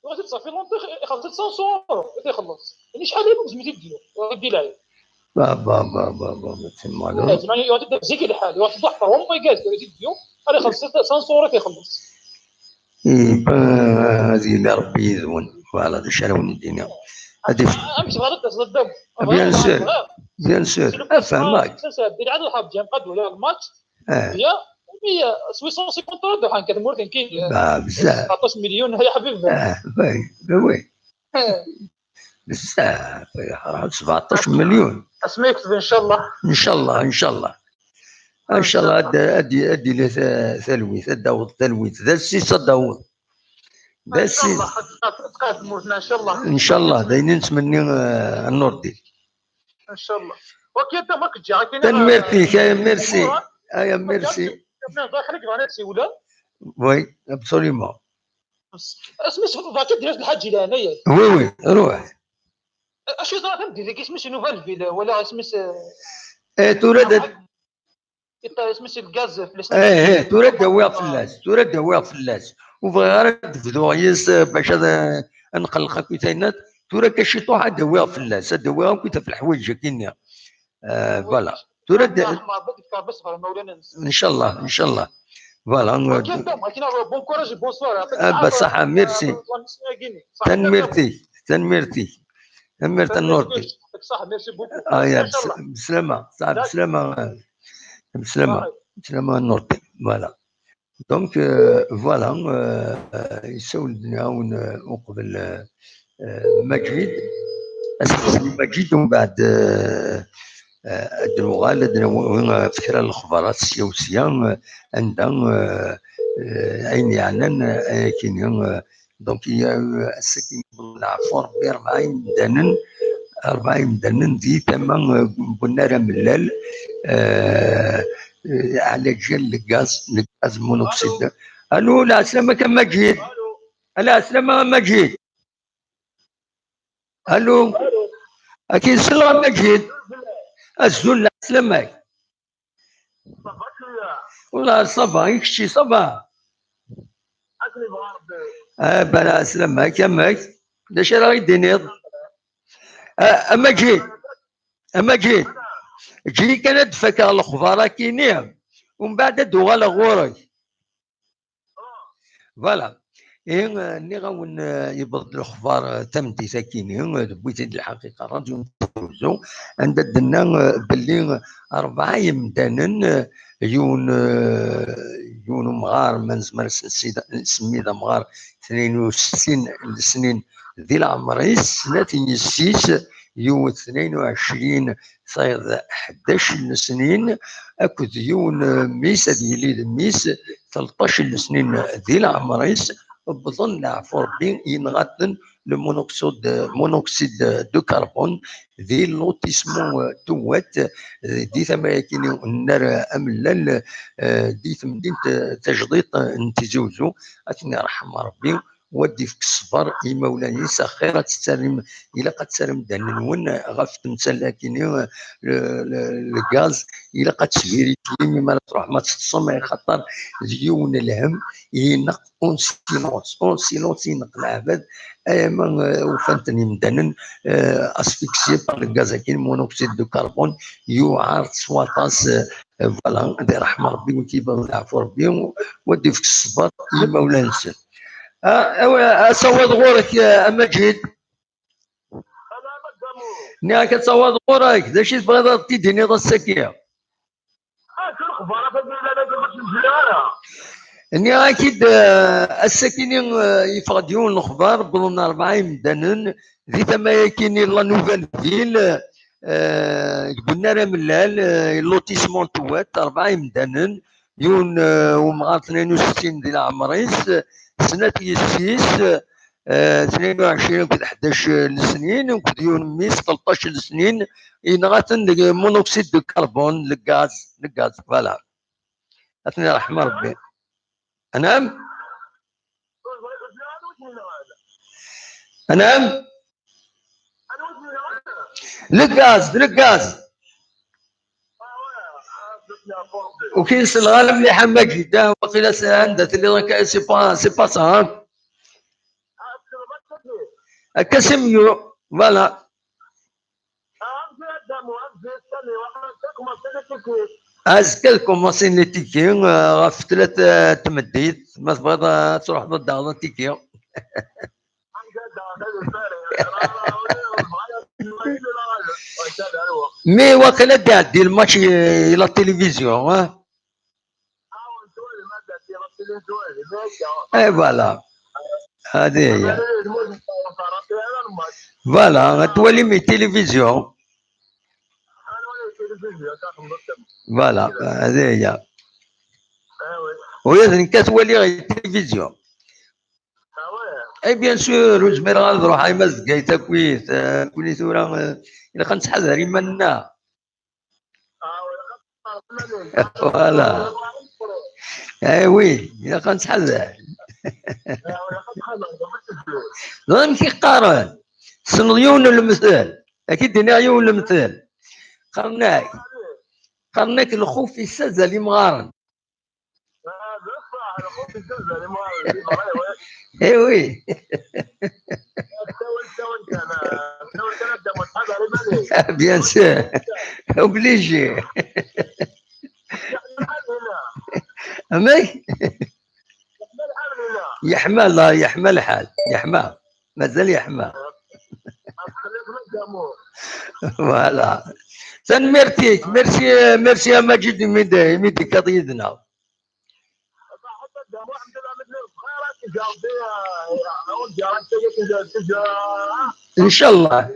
Tura ça fait longtemps ixelleṣ-d cinq cents euros i t-ixelleṣ. Ini acḥal i lmizem i t-id-yur, ur d-ilɛib. Ba, ba, ba, ba, ba, ba, c'est malheureux. Zeɛma yuɣ-d zik lḥal, yuɣ-d waḥed ṛebɛa ugaz tura i t-id-yur, ad ixelleṣ cinq cents euros i t-ixelleṣ. Eh, ben, ad yili Rebbi yid-wen. Voilà, d acu ara wen-d-iniɣ. Ad if- Amek tebɣiḍ ad d-taseḍ a Dda Mut? Bien sûr, bien sûr. Afhem-ak. Di lɛad lḥerb ǧan qad walaɣ lmatch. Eh. Ya, mi, eh, s huit cent cinquante euros d-uḥan kan tmurt n kil, eh, ah, bzaf. Sbeɛṭac million, ya ḥbib. Ah, oui, oui, oui. Eh. Bzaf, ya, sbeɛṭac million. Asmi yekteb, inchallah. Inchallah, inchallah. Inchallah, ad, ad, ad yili ta-, talwit, ad d-taweḍ talwit. D assis ad d-taweḍ. D assis. Inchallah, ad tqad tmurt-nneɣ, inchallah. Inchallah, d ayen i nettmenni, eh, a Nurdin. Inchallah. Ok, a Dda Mut, ad k-ǧǧeɣ, akken. Tanemmirt-ik, ay, merci. Ay, merci. Oui, absolument. Asmi s-, bɣa ad d-iniɣ lḥaǧ i leɛnaya-k. Oui, oui, ruḥ. Acu yeḍra tameddit-agi, isem-is Nouvelle Ville, wala isem-is, eh, eh, tura d- isem-is lgaz fell-as. Eh, eh, tura ad d-awiɣ fell-as, tura ad d-awiɣ fell-as. Ur bɣiɣ ara ad bduɣ yis, eh, bac ad, eh, ad nqelleq akk i tayennat. Tura akka ciṭuḥ ad d-awiɣ fell-as, ad d-awiɣ akk i taf leḥwayeǧ-agi-nni. Eh, voilà. Tura d- Inchallah, inchallah. Voilà. Bon courage et bonsoir. Ah, bah, ça, merci. Tanemmirt-ik, tanemmirt-ik. Tanemmirt a Nurdin. Ah, ya, bslama, ça, bslama, bslama, bslama a Nurdin. Voilà. Donc, euh, voilà, euh, euh, yessawel-d, nɛawen, euh, uqbel, euh, euh, Maǧid, asmi Maǧid, umbeɛd, euh, euh, ad d-nuɣal, ad d-nawi, euh, kra n lexbarat sya u sya, euh, anda, euh, euh, ayen yeɛnan, euh, ayakini, euh, donc, il y a eu, euh, ass-agi, leɛfu Rebbi, rebɛa imdanen, rebɛa imdanen di tama, euh, n unnar amellal, euh, euh, ɛla ǧal lgaz, lgaz monoksid. Allô, lɛeslama-k a Maǧid. Lɛeslama a Maǧid. Allô. Akin selleɣ a Maǧid. Azul, lɛeslama-k. Wallah, ça va, i kečči, ça va? Ah, ben, lɛeslama-k, amek? D acu ara yi-d-tiniḍ? Ah, a Maǧid, a Maǧid, eǧǧ-iyi kan ad d-fakeɣ lexbar-agi-nni, umbeɛd ad d-uɣaleɣ ɣur-k. Voilà. Ihi, eh, nniɣ-awen, eh, yewweḍ-d lexbar, eh, tameddit-agi-nni, eh, tewwi-t-id lḥaqiqa, rradyu n Tizi Uzzu, anda d-tenna, eh, belli, eh, rebɛa yemdanen, eh, yiwen, eh, yiwen umɣar, ma nezmer ad s-nsi-, nsemmi d amɣar, tnin u settin n lesnin di leɛmer-is, snat n yessi-s, yiwet tnin u ɛecrin, tayeḍ ḥdac n lesnin, akked yiwen, eh, mmi-s, ad yili d mmi-s, tleṭṭac n lesnin di leɛmer-is, wwḍen leɛfu Rebbi, yenɣa-ten le monoksid, monoksid de carbone di lotissement, eh, Tewwat, eh, di tama-agi n unnar amellal, eh, di temdint, eh, tajdiṭ, eh, n Tizi Uzzu. Ad ten-yerḥem Rebbi, u ad d-ifk ṣṣber i yimawlan-is. Axir ad tettarrim, ilaq ad tettarrim ddehn-nwen ɣef temsal-agi-nni, le, le, le gaz, ilaq ad tesvérifiim mi ara tṛuḥem ad teṭṭsem, axaṭer d yiwen lhemm i ineqq en silence, en silence i ineqq leɛbad, ayama, eh, ufan-ten yimdanen, eh, asphyxiés par le gaz-agi, monocxyde de carbone, yuɛer s waṭas, eh, voilà, ad iṛḥem Rebbi, win i yebɣan leɛfu Rebbi, u ad d-ifk ṣṣber i yimawlan-nsen. Ah, awi, asawaḍ ɣur-k, eh, a Maǧid. Nniɣ-ak ad tawaḍ ɣur-k, d acu i tebɣiḍ ad t-id-tiniḍ ass-agi? Nniɣ-ak-id, eh, ass-akini, eh, yeffeɣ-d yiwen n lexbar, wwḍen rebɛa imdanen di tama-yakini n la Nouvelle Ville, eh, deg unnar amellal, eh, lotissement Tewwat, rebɛa imdanen, yiwen, eh, umɣar tnin u settin di leɛmer-is, snat yessi-s, eh, tnin u ɛecrin akked ḥdac n lesnin, akked yiwen mmi-s, tleṭṭac n lesnin, yenɣa-ten deg monoksid de carbone, le gaz, le gaz, voilà. Ad ten-iṛḥem Ṛebbi. Anam? Anam? Le gaz, le gaz. Ur k-in-selleɣ ara mliḥ a Maǧid, ah, waqila s-, anda telliḍ akka, c'est pas, c'est pas ça, hein? Akka c'est mieux, voilà. Azekka ad kumasin les tickets, euh, ɣef tlata, euh, tmeddit, ma tebɣiḍ, euh, ad truḥeḍ ad d-taɣeḍ atiki. Mi waqila ad d-iɛeddi lmatch i, i la télévision, hein? Eh, voilà. Hadi hiya. Voilà, ad twalim i tilivizyu. Voilà, hadi hiya. Ula d nekk ad t-waliɣ i tilivizyu. Eh, bien sûr, ur zmireɣ ad ruḥeɣ ima d Bgayet akkit, eh, kuni tura, eh, ilaq ad nettḥadar iman-nneɣ. Voilà. Eh oui, ilaq ad nettḥadar. Ẓer amek i qqaren. Tessneḍ yiwen n lemtel? Ad k-id-iniɣ yiwen n lemtel. Qqaren-ak, qqaren-ak lxuf yessazal imɣaren. Eh oui. Bien sûr. Obligé. Amek? Yeḥma, la, yeḥma lḥal. Yeḥma. Mazal yeḥma. Voilà. Tanemmirt-ik. Merci, merci a Maǧid imi d-, imi d-tekkaḍ yid-neɣ. Incallah.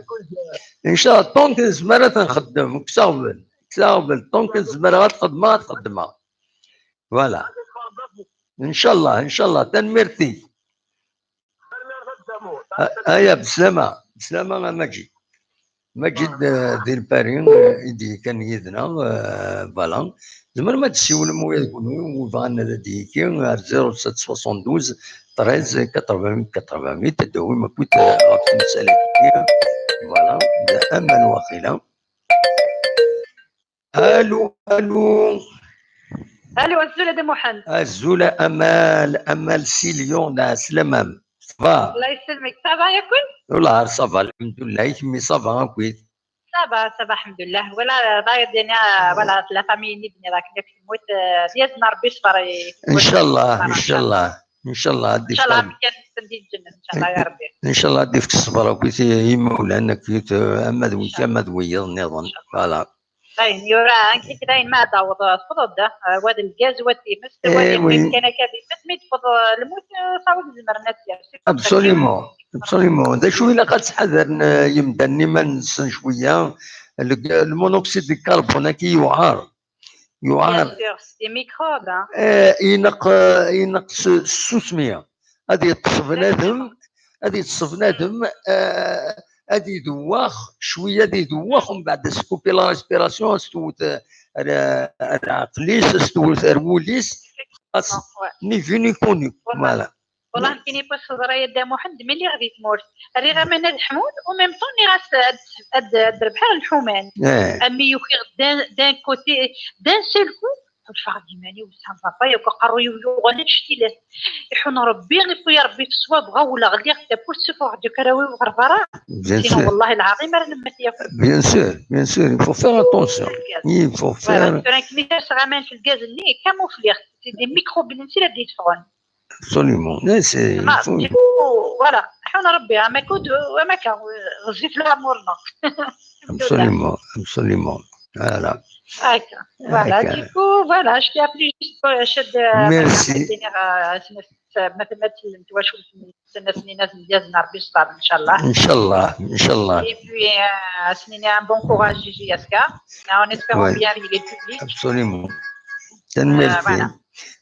Incallah. Tant que nezmer ad nxeddem, kkes aɣbel. Kkes aɣbel. Tant que nezmer ad xedmeɣ, ad xedmeɣ. Voilà. Incallah, incallah. Tanemmirt-ik. A-, aya, beslama. Beslama a Maǧid. Maǧid, eh, di Lpari, eh, i d-yekkan yid-neɣ, eh, voilà. Tzemrem ad d-tessiwlem ula d kunwi, u bɣan ad d-yekki, ar zéro sept soixante-douze treize quatre-vingt-huit quatre-vingt-huit, ad d-tawim akkit, eh, ɣef temsal-agi. Voilà, d aman waqila. Allô, allô. Allô, azul a Dda Muḥend. Azul a Amal, Amal si Lyon, la slamam. Ça va? Allah yesselmek. Ça va yakk? Wallah, ça va, alhamdulillah. I kemmi, ça va akkit? Ça va, ça va, alhamdulillah. Voilà, ضاير دينا، voilà، la famille ني بني راك لك تموت، آه، يزنا ربي يصبر، يكون Incallah, صبر إن شاء الله. Incallah, incallah, ad d-ifk Incallah. Rbi kan yessendi lǧennet, incallah ya Rbi. Incallah, ad d-ifk ṣṣber akkit i, i imawlan akkit, eh, ama d wiki, Incallah. Ama d wiyaḍ nniḍen. Incallah. Voilà. Dayen, yura, ankik dayen ma ad taweḍ, tfeḍ-d, eh, wa d lgaz, wa d times, wa d Eh, oui. Kan akka d times, mi d-tfeḍ, eh, lmut, eh, taweḍ zemren ad t-yers. Absolument, absolument. D acu ilaq ad ttḥadaren, eh, yemdanen iman-nsen cwiya? Le, le monocxyde de carbone, aki yuɛer. Yuɛer. Bien sûr, c'est des microbes, hein. Eh, ineq, eh, ineq s, s tsusmi. Ad yeṭṭes bnadem, ad yeṭṭes bnadem, eh, ad idewwex, cwiya ad idewwex, umbeɛd ad s-tkupi la respiration, ad s-tewwet, eh, ar, ar ɛqel-is, ad s-tewwet ar wul-is, xas, ouais. Ni vu ni connu. Voilà. Voilà. Nekkini pas teḍra ya Dda Muḥend, mi lliɣ di tmurt. Rriɣ aman ad ḥmun, au même temps nniɣ-as ad, ad, ad rebḥeɣ lḥuman. Eh. Ami ukiɣ d'un, d'un côté, d'un seul coup, ḥulfaɣ d iman-iw, ça va pas, yakk aqerruy-iw yuɣal annect-ilat. Iḥun Rebbi, ifu ya Rebbi, ṣṣwab, ɣawleɣ, lliɣ tawwurt, ssufɣeɣ-d akk arraw-iw ɣer berra. Bien sûr. Sinon, wallahi lɛaḍim, ara nemmet yakk. Bien sûr, bien sûr, il faut faire attention. Il faut faire. Voilà, tura nekkini serseɣ aman f lgaz-nni, camoufliɣ-t. C'est des microbes n nsir ad d-yeffɣen. Absolument. Là, c'est, ah, il faut, du coup, voilà. Ḥun Rebbi, amakud, amaka, ɣezzif leɛmur-nneɣ. Absolument, absolument. Voilà. هكا. Voilà, du coup, voilà, je t'ai appelé juste pour, euh, شد Merci. ما تمت تواشل سنة سنين لازم ديالنا ربي يستر ان شاء الله. ان شاء الله، ان شاء الله. Et puis, euh, سنين un bon courage J J S K. En espérant Ouais. Bien arriver le public. Absolument. Tanemmirt. Euh, voilà.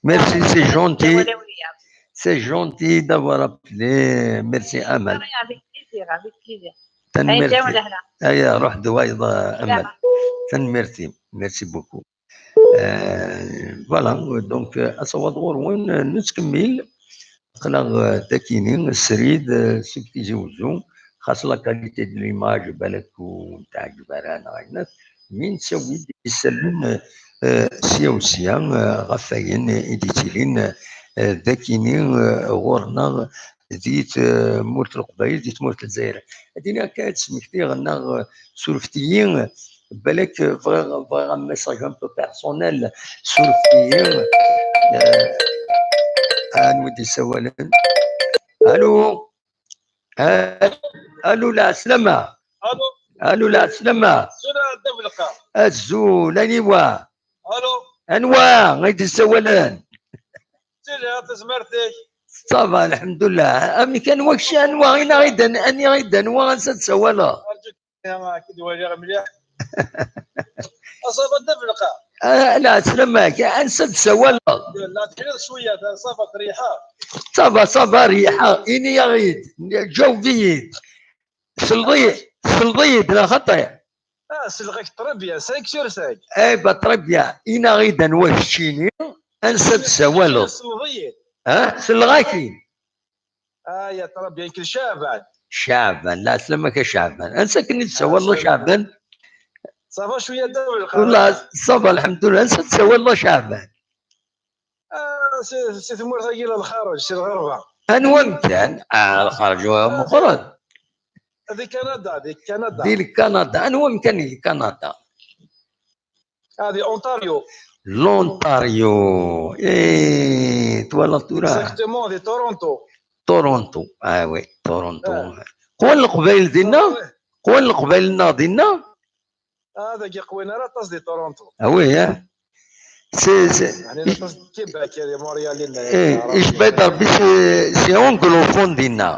Merci, c'est gentil. ولا وياك. C'est gentil d'avoir appelé. Merci, Amal. Avec plaisir, avec plaisir. Tanemmirt. أي ولا هنا. Aya, ruḥ d wayeḍ, Amal. سلامة. Tanemmirt. Merci beaucoup. Euh, voilà, donc, euh, asawaḍ ɣur-wen, euh, nettkemmil. Aql-aɣ, euh, dakini, srid, euh, seg Tizi Uzzu, xas la qualité de l'image, balak ur teɛǧib ara neɣ ayen, mi nettawi-d isallen, euh, sya u sya, euh, ɣef wayen i d-yettilin, euh, dakini, euh, ɣur-neɣ di tmurt n Leqbayel, di tmurt n Lezzayer. Ad iniɣ akka, ad smektiɣ neɣ, euh, surfet-iyi, balak, euh, bɣiɣ, bɣiɣ un message un peu personnel, surfet-iyi. Euh, anwa i d-yessawalen? Allô? Allô, lɛeslama. Allô. Allô, lɛeslama. Zula Dda Belqa. Azul, aniwa? Allô. Anwa i d-yessawalen? Zula, tazmert-ik. Ça va, lḥemdullah. Amek, anwa kečč, anwa, ini-aɣ-d, ini-aɣ-d anwa ansa d-tsawaleḍ? Arǧu ad k-id-waliɣ mliḥ. Asabaḍ d afelqa. Ah, lɛeslama-k, ansa d-tsawaleḍ? La tḥiḍ cwiya, ça va, triḥa. Ça va, ça va, riḥeɣ, ini-aɣ-d, ǧaweb-iyi-d. Selḍ-iyi-d, selḍ-iyi-d, neɣ xaṭi? Ah, selleɣ-ak très bien, cinq sur cinq. Eh ben, très bien, ini-aɣ-d anwa keččini, ansa d-tsawaleḍ? Selleḍ-iyi-d. Ha? Selleɣ-ak-in. Ah, ya très bien, nekk d Caɛban. Caɛban, lɛeslama-k a Caɛban. Ansa akken i d-tsawaleḍ a Caɛban? Ça va cwiya Dda Belqa. Wallah, ça va, lḥemdullah. Ansa d-tsawaleḍ a Caɛban? Ah, si, si tmurt-agi la lxareǧ, si lɣerba. Anwa amkan? Ah, lxareǧ meqqren. Di Kanada, di Kanada. Di Kanada. Anwa amkan di Kanada? Ah, di Ontario. L'Ontario. Eh, twalaḍ tura? Exactement, di Toronto. Toronto. Ah oui, Toronto. Ah. Qwan Leqbayel dinna? Ah, ouais. Qwan Leqbayel-nneɣ dinna? Ah, dagi qwin ara aṭas di Toronto. Ah oui, hein? C'est, c'est, يعني aṭas di Québec, di Montréal. eh, icba-d Rebbi, c'est, c'est anglophone dinna,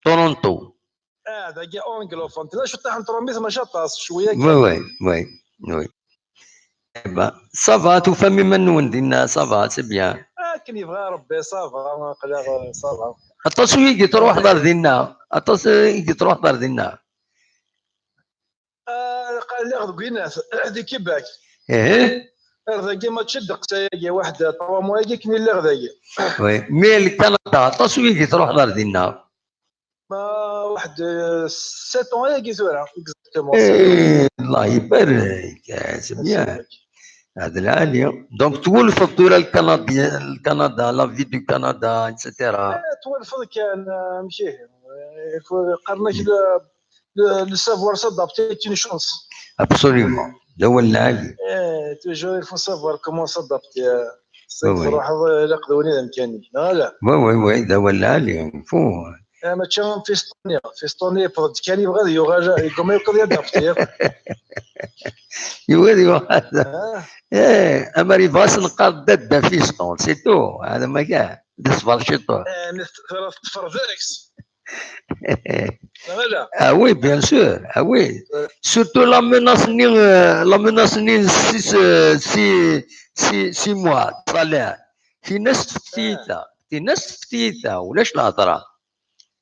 Toronto. Ah, dagi anglophone. Tella ciṭṭaḥ n trumit, maca aṭas, cwiya kan. Oui, oui, oui, oui. Eh ben, ça va, tufam iman-nwen dinna, ça va, c'est bien. Akken yebɣa Rebbi, ça va, aql-aɣ, ça va. Aṭas i yi-d-truḥeḍ ar dinna, aṭas i yi-d-truḥeḍ ar dinna. Ah, lliɣ deg winat, di Québec. Eh, Ar dagi mačči ddeqs ayagi, waḥed trois mois-agi akken i lliɣ dagi. oui. Mais le Canada, aṭas i yi-d-truḥeḍ ar dinna. Ma waḥed, euh, sept ans ayagi tura, exactement. Eh, Allah ibarik, eh, c'est bien. Hada lɛali. Donc, twulfeḍ tura le Canadien, le Canada, la vie du Canada, et cetera. Eh, twulfeḍ kan, ah, amek ihi. Eh, qqaren-ak le, le, le savoir s'adapter est une chance. Absolument. D awal lɛali. Eh, toujours, il faut savoir comment s'adapter. Oui, oui. Truḥeḍ, ilaq d win i d amkan-ik, neɣ ala? Oui, oui, oui, d awal lɛali. Il faut. Eh, mačči am Fistoni. Fistoni yewweḍ-d kan, yebɣa ad yuɣal, yegguma yuɣal ad yadapti. Yuɣal, yuɣal. Ah, Eh, amer yebɣa ad s-neqqar dadda Fiston, c'est tout. Hada ma kan. D ṣṣber ciṭuḥ. eh, mi t-, tura teṭṭfeḍ deg-s. Neɣ ala? Ah oui, bien sûr. Ah oui. Euh. Surtout la menace-nni, euh, la menace-nni six, euh, six, six, six mois de salaire. Tin-as tefti-ta. Tin-as tefti-ta. Ulac lehḍra.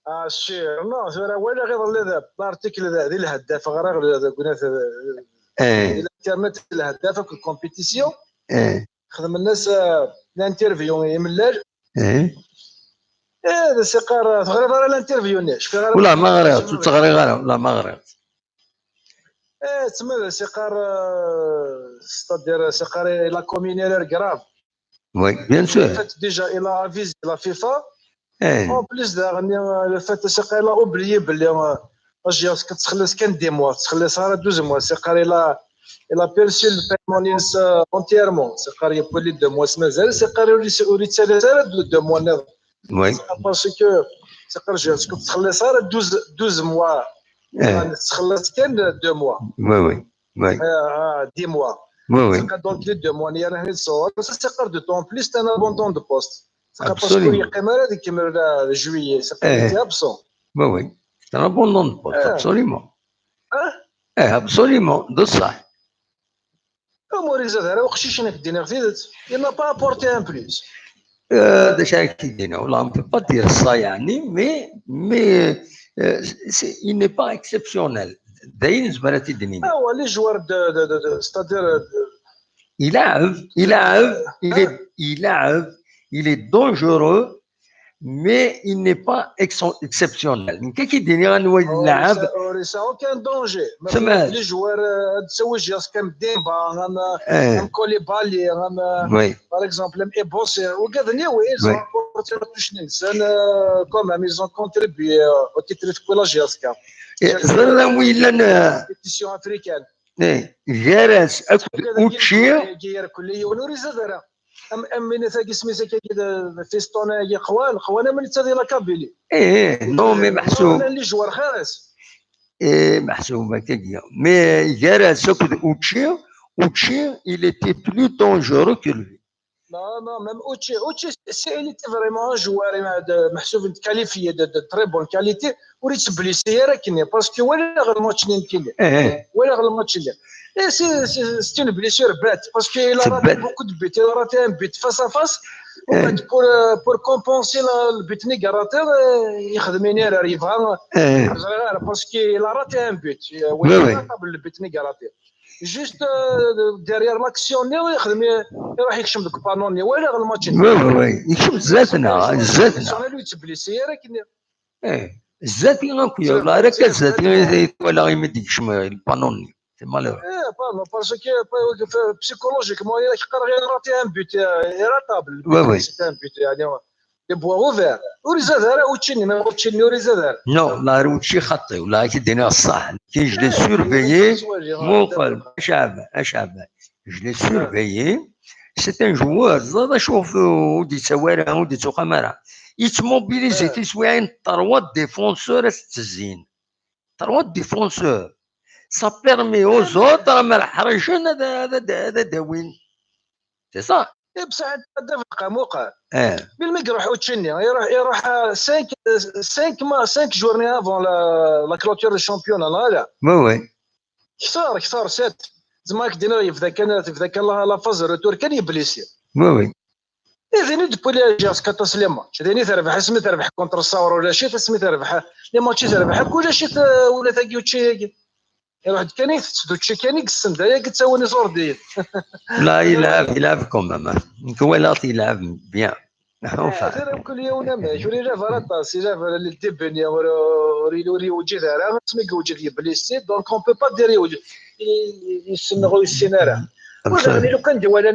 Ah, sûr. Non, tura walaɣ iḍelli d l'article d, di Lheddaf, ɣriɣ deg unat, Eh, di l'internet, Lheddaf akked compétition. Eh. Xedmen-as, euh, l'interview imellal. Eh. Eh, d as-iqqar, teɣriḍ ara l'interview-nni? Cfiɣ ara. Ula ma ɣriɣ, ur tt-ɣriɣ ara, ula ma ɣriɣ. Eh, tma d as-iqqar, euh, c'est-à-dire, as-iqqar, il a commis une erreur grave. Oui, bien sûr. En fait, déjà, il a avisé la FIFA. Eh. En plus, daɣen, euh, le fait, as-iqqar, il a oublié belli, euh, Agios tettxelliṣ kan dix mois, tettxelliṣ ara douze mois. As-iqqar, il a, il a perçu le paiement-nnes, euh, entièrement. As-iqqar, il y a plus de deux mois, mazal. As-iqqar, ur yettali ara deux, deux mois-nniḍen. Oui. Parce que, as-iqqar, Agios tettxelliṣ ara douze, douze mois. Nettxelliṣ kan deux mois. Oui, oui, oui. Ah, dix mois. Oui, oui. Donc les deux mois, il y a rien de ça. Ça, c'est pas de temps. En plus, c'est un abandon de poste. C'est pas parce Absolument. qu'il y a camarade qui me l'a juillet. C'est pas Eh. Été absent. Oui, oui. C'est un abandon de poste, Ah. Absolument. Hein? Eh, absolument. De ça. Comme on disait, il y a un petit chien qui dit, il n'a pas apporté un plus. Euh, déjà, qui dit, non, là, on ne peut pas dire ça, يعني, mais, mais euh, c'est- il n'est pas exceptionnel. داين زبرتي الدنيا. Ah, ouais, les joueurs de, de, de, de- c'est-à-dire, euh, de- Il arrive, il arrive, il est, il arrive, il est dangereux, mais il n'est pas ex- exceptionnel. كي كيديني غنوي oh, اللاعب ça- oh, ça aucun danger. Mais سمعت. Les joueurs, euh, تسوي جياس كم ديمبا, ايه كم كوليبالي, oui. Par exemple, les Bossé, ou Gadni, oui, ils ont Oui. apporté la touche Nielsen, euh, quand même, ils ont contribué euh, au titre de la J S K. زرنا وين لنا Compétition africaine. ايه جالس اكل اوتشي Guerre كلية ونوري زاد راه. أم أم من ثاقي سميتها كي كده فيستون يا قوان قوان من تاذي لا كابيلي. ايه non mais محسوب Les joueurs خارس. ايه محسوب هكاك mais جالس اكل اوتشي اوتشي il était plus dangereux que lui. Non, non, même Uchi, Uchi, c'est il était vraiment un joueur, il a de, محسوب de qualifié, de, de très bonne qualité. وريت بليسي راه كني parce que ولا غير الماتش اللي كاين, ايه ولا غير الماتش اللي. Et c'est c'est- c'est une blessure bête parce qu'il a C'est raté bête. Beaucoup de buts, il a raté un but face à face. Eh. وبعد pour euh, pour compenser la- le but اللي raté, euh, يخدم une erreur, يبغى ايه parce qu'il a raté un but. Oui, oui. Le but اللي raté. Juste euh, derrière l'action, يخدم يروح يكشم ديك بانوني ولا غير الماتش. Oui, oui, oui. يكشم زاتنا زاتنا انا اللي تبليسي راه كاين. ايه زاتي اكويا والله راه كزاتي ولا يمد يكشم البانوني. C'est malheureux. ايه pardon parce que psychologiquement il a raté un but irratable. Oui, oui. C'est un but يعني des bois ouverts. وريزا دار اوتشيني ما اوتشيني وريزا دار. Non, là, Uchi خطي ولا كيدينا الصح. كي je l'ai surveillé. مو قال اش عاب اش عاب je l'ai surveillé. C'est un joueur زاد شوف ودي سوارة ودي سوقا مرة. يتموبيليزي تسويعين trois défenseurs ستزين. Trois défenseurs. Ça permet aux autres ما الحريشين هذا هذا هذا داوين. C'est ça. اي بصح هذا في القاموقه. اه بين ما يروح اوتشيني يروح يروح cinq cinq ما cinq journées avant la clôture du championnat لا لا. Oui, oui. كثار كثار sept. زعما هاك دينا يبدا كان يبدا كان la phase retour كان يبليسي. Oui, oui. اذن دوبوي لي جاس كاتاس لي ماتش اذن تربح اسمي تربح contre الصاور ولا شي اسمي تربح. لي ماتش تربح كل شيء ولا تاكي وتشي هاكي. يروح كان يتسدو تشي كان يقسم دايا قلت وني زوردين. لا يلعب يلعب quand même. كوالات يلعب bien. Enfin. هذا كل يوم ما يجري لا فراطاس لا فراطاس للدبنيا وري وري وجد راه سمي وجد يبليستي donc on peut pas dire يوجد. يسنغو يسين راه. ولا لو كان دي ولا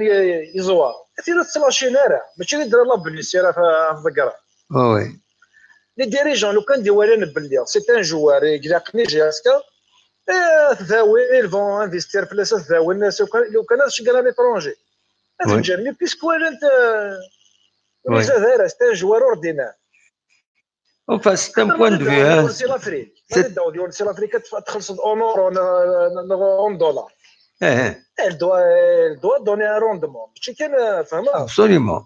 يزوار. تيرا تسلاشين راه ماشي اللي درا لا بليسي راه في الضقره. Oui. Les dirigeants لو كان دي ولا نبلي c'est un joueur يقلقني جي اس كا. تداوي ils vont investir في بلاصه تداوي الناس لو كان لو كان هذا الشيء قال l'étranger. Oui. تجرني puisque ولا انت. Oui. C'est un joueur ordinaire. Enfin, c'est un point de vue. Hein. C'est l'Afrique. C'est l'Afrique. تخلص en euros en dollars. Eh, eh. Elle doit, elle doit donner un rendement. ماشي كان فهمها. Absolument.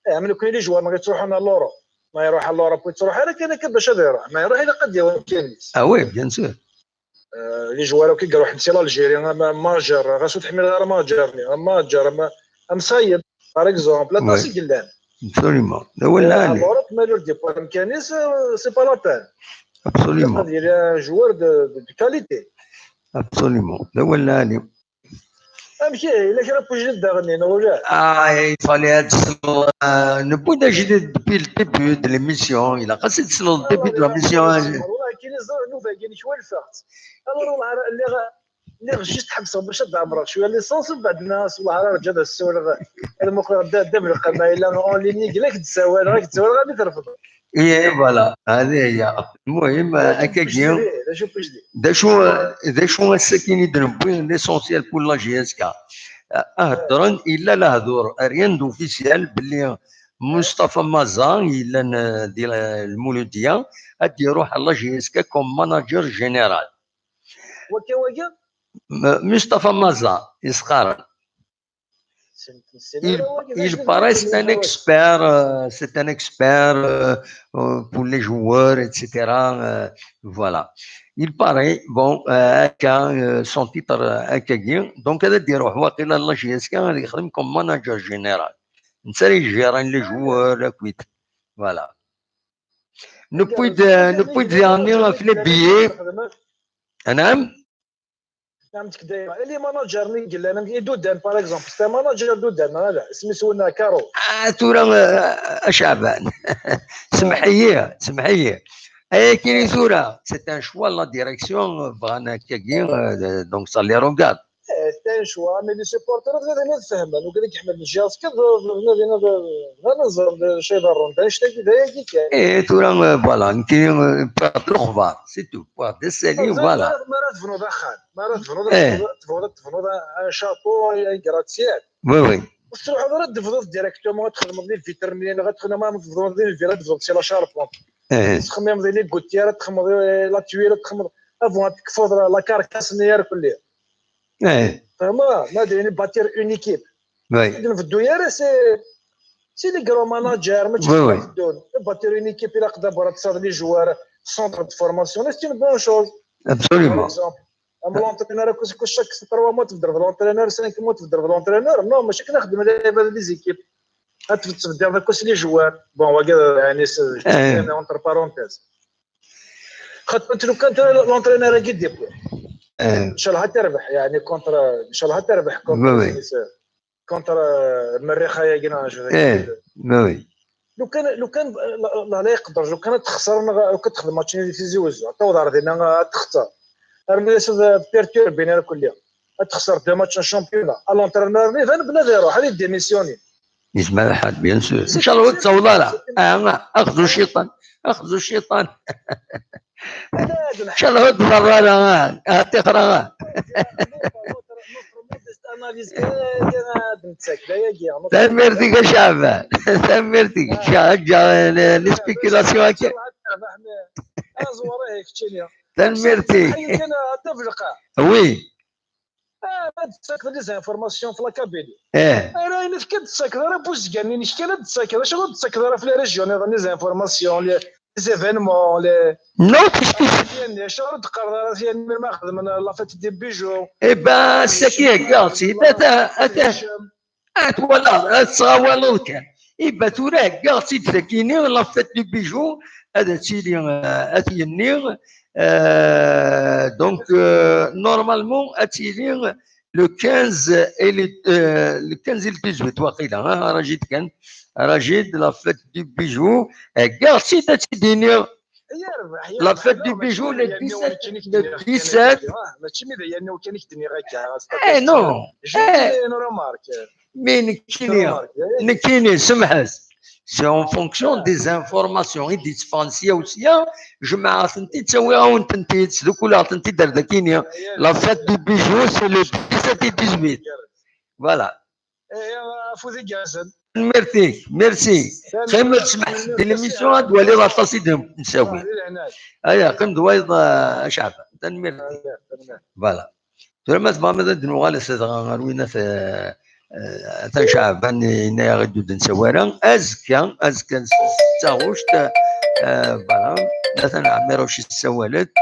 ايه من كاين لي جوار ما غيتروحوا على l'Europe. ما يروح على l'Europe ويتروح على كان كان باش هذا يروح ما يروح الا قد يوم كان. Ah oui, bien sûr. Les joueurs كي يروح انت l'Algérie ماجر غاسو تحمل غير ماجر ماجر مصايب. Par exemple لا تاسي قلان. Absolument. لا ولا علي. L'Europe ما يلور دي بوان كانيس. C'est pas la peine. Absolument. Il y a un joueur de qualité. Absolument. لا ولا علي. امشي الا كان بوجي داغني ولا. Ah, il fallait être نبدا جديد depuis le début de l'émission. Il a قصد le début de l'émission. والله كاين زوج نوفا كاين شويه الفات. Alors والله اللي اللي جيت حبسه باش تعمر شويه ليسونس ومن بعد الناس والله راه رجع السؤال. المقرر دا دا بالقناه الا en ligne قال لك تساوى راك تساوى غادي ترفض. اي voilà هذه هي. المهم هكا كيما شوف واش دير. دا شو دا شو السكين يدير بوين l'essentiel pour la J S K. هضرن الا لا هضور rien d'officiel باللي Mustafa Maza, yellan, euh, di la, Lmuludya, ad d-iruḥ à la J S K comme manager général. Waki, waki? M-, Mustafa Maza, yesqaren. Il, il paraît, c'est un expert, euh, c'est un expert, euh, euh, pour les joueurs, et cetera. Euh, voilà. Il paraît, bon, euh, akka, euh, son titre, euh, akkagi. Donc, ad d-iruḥ waqila la J S K, ad yexdem comme manager général. Netta ara yejjirent les joueurs, akkit. Voilà. Newwi-d, euh, newwi-d diɣen ɣef les billets. Anam? Nɛam-tt-k dayma. Les managers-nni i yellan, am Idudan, par exemple, c'est un manager Idudan, neɣ ala? Isem-is winna, Karo. Ah, tura, euh, a Caɛban. Semḥ-iyi, semḥ-iyi. Ayakini tura, c'est un choix de la direction, euh, bɣan akkagi, euh, donc ça les regarde. Eh, c'est un choix, mais les supporters ad, ad, ad fehmen, ugad i iḥemmlen J S K, d, d, d, d, d anaẓur, d acu iḍerrun, d annect-agi, d ayagi kan. Eh, tura, euh, voilà, nekki, euh, bɣiɣ lexbar, c'est tout, bɣiɣ d asali, voilà. Ma ara tebnuḍ axxam, ma ara tebnuḍ, eh, tebɣiḍ, tebɣiḍ ad tebnuḍ un, un château, un gratte-ciel. Oui, oui. Ur tettruḥuḍ ara ad tebnuḍ directement, ad txedmeḍ les vitrines, ad txedmeḍ, ma tebnuḍ les vitrines, ad tebnuḍ si la charpente. Eh. Tettxemmimeḍ i les gouttières, ad txemmeḍ, eh, la tuile, ad txemmeḍ, avant ad tekfuḍ la, la carcasse-nni irkelli. Eh. Fehmeḍ? Ma d ayen bâtir une équipe. Oui. Ur d-nbeddu ara, c'est, c'est les grands managers, mačči, oui, oui, d-beddun. Bâtir une équipe, ilaq d'abord ad tesɛuḍ les joueurs, centre de formation, c'est une bonne chose. Absolument. Par exemple, am l'entraîneur, akk, akk chaque trois mois tbeddleḍ l'entraîneur, cinq mois tbeddleḍ l'entraîneur. Non, mačči akken ad xedmen les équipes. Ad tbeddeḍ akk les joueurs. Bon, wagi, yani, c'est, eh, entre parenthèses. Xaṭer lukan l'entraîneur-agi d-yewwi. Eh. Ncallah ad terbeḥ, yani, contre, ncallah ad terbeḥ contre, oui, oui, contre, euh, Merrix-agi, neɣ acu. Eh, oui, oui. Lukan, lukan, la, la, la yeqder, lukan ad texser, neɣ lukan ad texdem match-nni di Tizi Wezzu, ad taweḍ ɣer dinna, ad texser. Armi d ass ad perturbin irkelli. Ad texser deux matchs n championnat. À l'entraîneur-nni, iban belli ad iruḥ, ad yedémissionner. Yezmer lḥal, bien sûr. Ncallah ur d-taweḍ ara. Ah, axzu cciṭan. Axzu cciṭan. Ncallah ur d-teḍra ara, ah, ah, tixra, ah. Tanemmirt-ik a Caɛban. Tanemmirt-ik. Ǧǧa, ǧǧa, les spéculations akka. Tanemmirt-ik. Oui. Ah, ma d-tettakeḍ les informations f la Kabylie. Eh. Ara ayen akka d-tettakeḍ ara Buzgan-inek kan ad d-tettakeḍ, acu ur d-tettakeḍ ara f les régions nniḍen les informations, les, les événements, les... Non, puisque... Acu ur d-teqqareḍ ara tiyanni mi ma xedmen la fête des bijoux? Eh ben, c'est qui, regarde, c'est, attends, attends. Ah, twalaḍ, ad tettɣawaleḍ kan. Iba tura heggaɣ-tt-id takini, la fête du bijou, ad tili, euh, ad yenni, euh, donc, euh, normalement, ad tili le quinze et le, euh, le quinze et le dix-huit, waqila, hein, Rajid kan, Rajid, la fête du bijou, heggaɣ-tt-id ad tt-id-iniɣ. La fête du bijou, le dix-sept, le dix-sept. Eh non. Eh. Mais nekkini, nekkini, semḥet. C'est en fonction des informations i d-yetteffɣen sya u sya, jemɛeɣ-tent-id, ttawiɣ-awen-tent-id, sdukkuleɣ-tent-id ar dakini. La fête du bijou, c'est le dix-sept et dix-huit. Voilà. Afud igerrzen. Tanemmirt-ik, merci. Qqim ad tesmeḥ di l'émission, ad twaliḍ aṭas i d-nessawi. Aya, qqim d wayeḍ, a Caɛban. Tanemmirt-ik. Voilà. Tura ma tebɣam ad d-nuɣal ass-a dɣa ɣer winat, eh, eh, atan Caɛban yenna-yaɣ-id ur d-nessawi ara. Azekka, azekka s, s taɣuct, eh, beṛṛa, atan Ɛmiruc yessawal-d.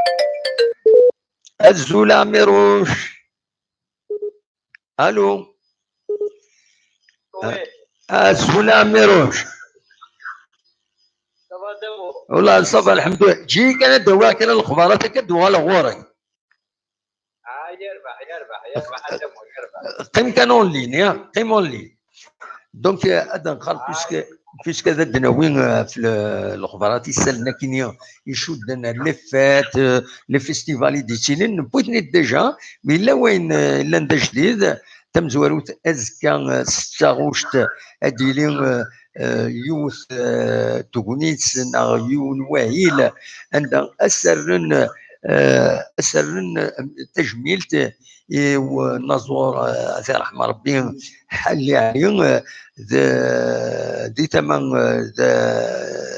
Azul a Ɛmiruc. Allô. Oui. Ah, azul a Ɛmiruc. Ça va, Dabo? Wallah, ça va, lḥemdullah. Ǧǧi-yi kan ad d-awiɣ kra n lexbarat akka ad d-uɣaleɣ ɣur-k. Ah, yerbeḥ, yerbeḥ, yerbeḥ, a Dabo, yerbeḥ. Qqim kan en ligne, ya, qqim en ligne. Donc, euh, ad nqal, puisque, puisque ad d-nawi, euh, f le-, lexbarat isallen akkin icudden ar les fêtes, euh, les festivals i d-yettilin, newwi-ten-id déjà, mais yella wayen, euh, yellan d ajdid, tamezwarut azekka, euh, s taɣuct, ad d-yili, euh, euh, yiwet, euh, tegnit neɣ yiwen wahil anda ad s-rren, euh, euh, ad s-rren, euh, tajmilt i unaẓur, euh, ad t-yerḥem Rebbi, Ḥalli Ɛli, euh, de, di tama, euh, de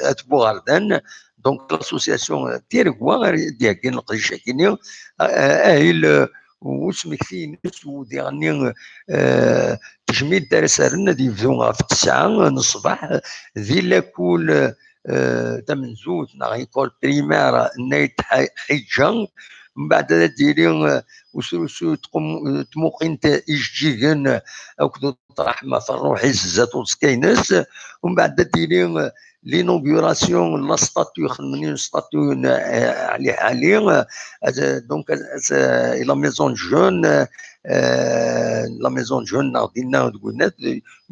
At Buɣerdan. Donc, l'association, euh, Tiregwa, ara d-iheggin leqdic-agi-nni, euh, ahil, euh, usmekti-ines, u diɣenni, euh, tejmilt ara s-rren ad yebdu ɣef ttesɛa n ṣṣbeḥ di lakul, euh, tamenzut neɣ école primaire n Ayt Ḥi-, Ḥiǧǧa. Mbeɛd ad d-yili, euh, usrusu tqum-, tmuqint ijeǧǧigen akked uṭraḥ ma ɣef ṛṛuḥ-is zdat uẓekka-ines. Mbeɛd ad d-yili, euh, l'inauguration n la statue, xedmen une statue n, euh, Ɛli Ḥali, euh, donc, euh, la maison de jeunes, euh, la maison de jeunes neɣ dinna deg unat,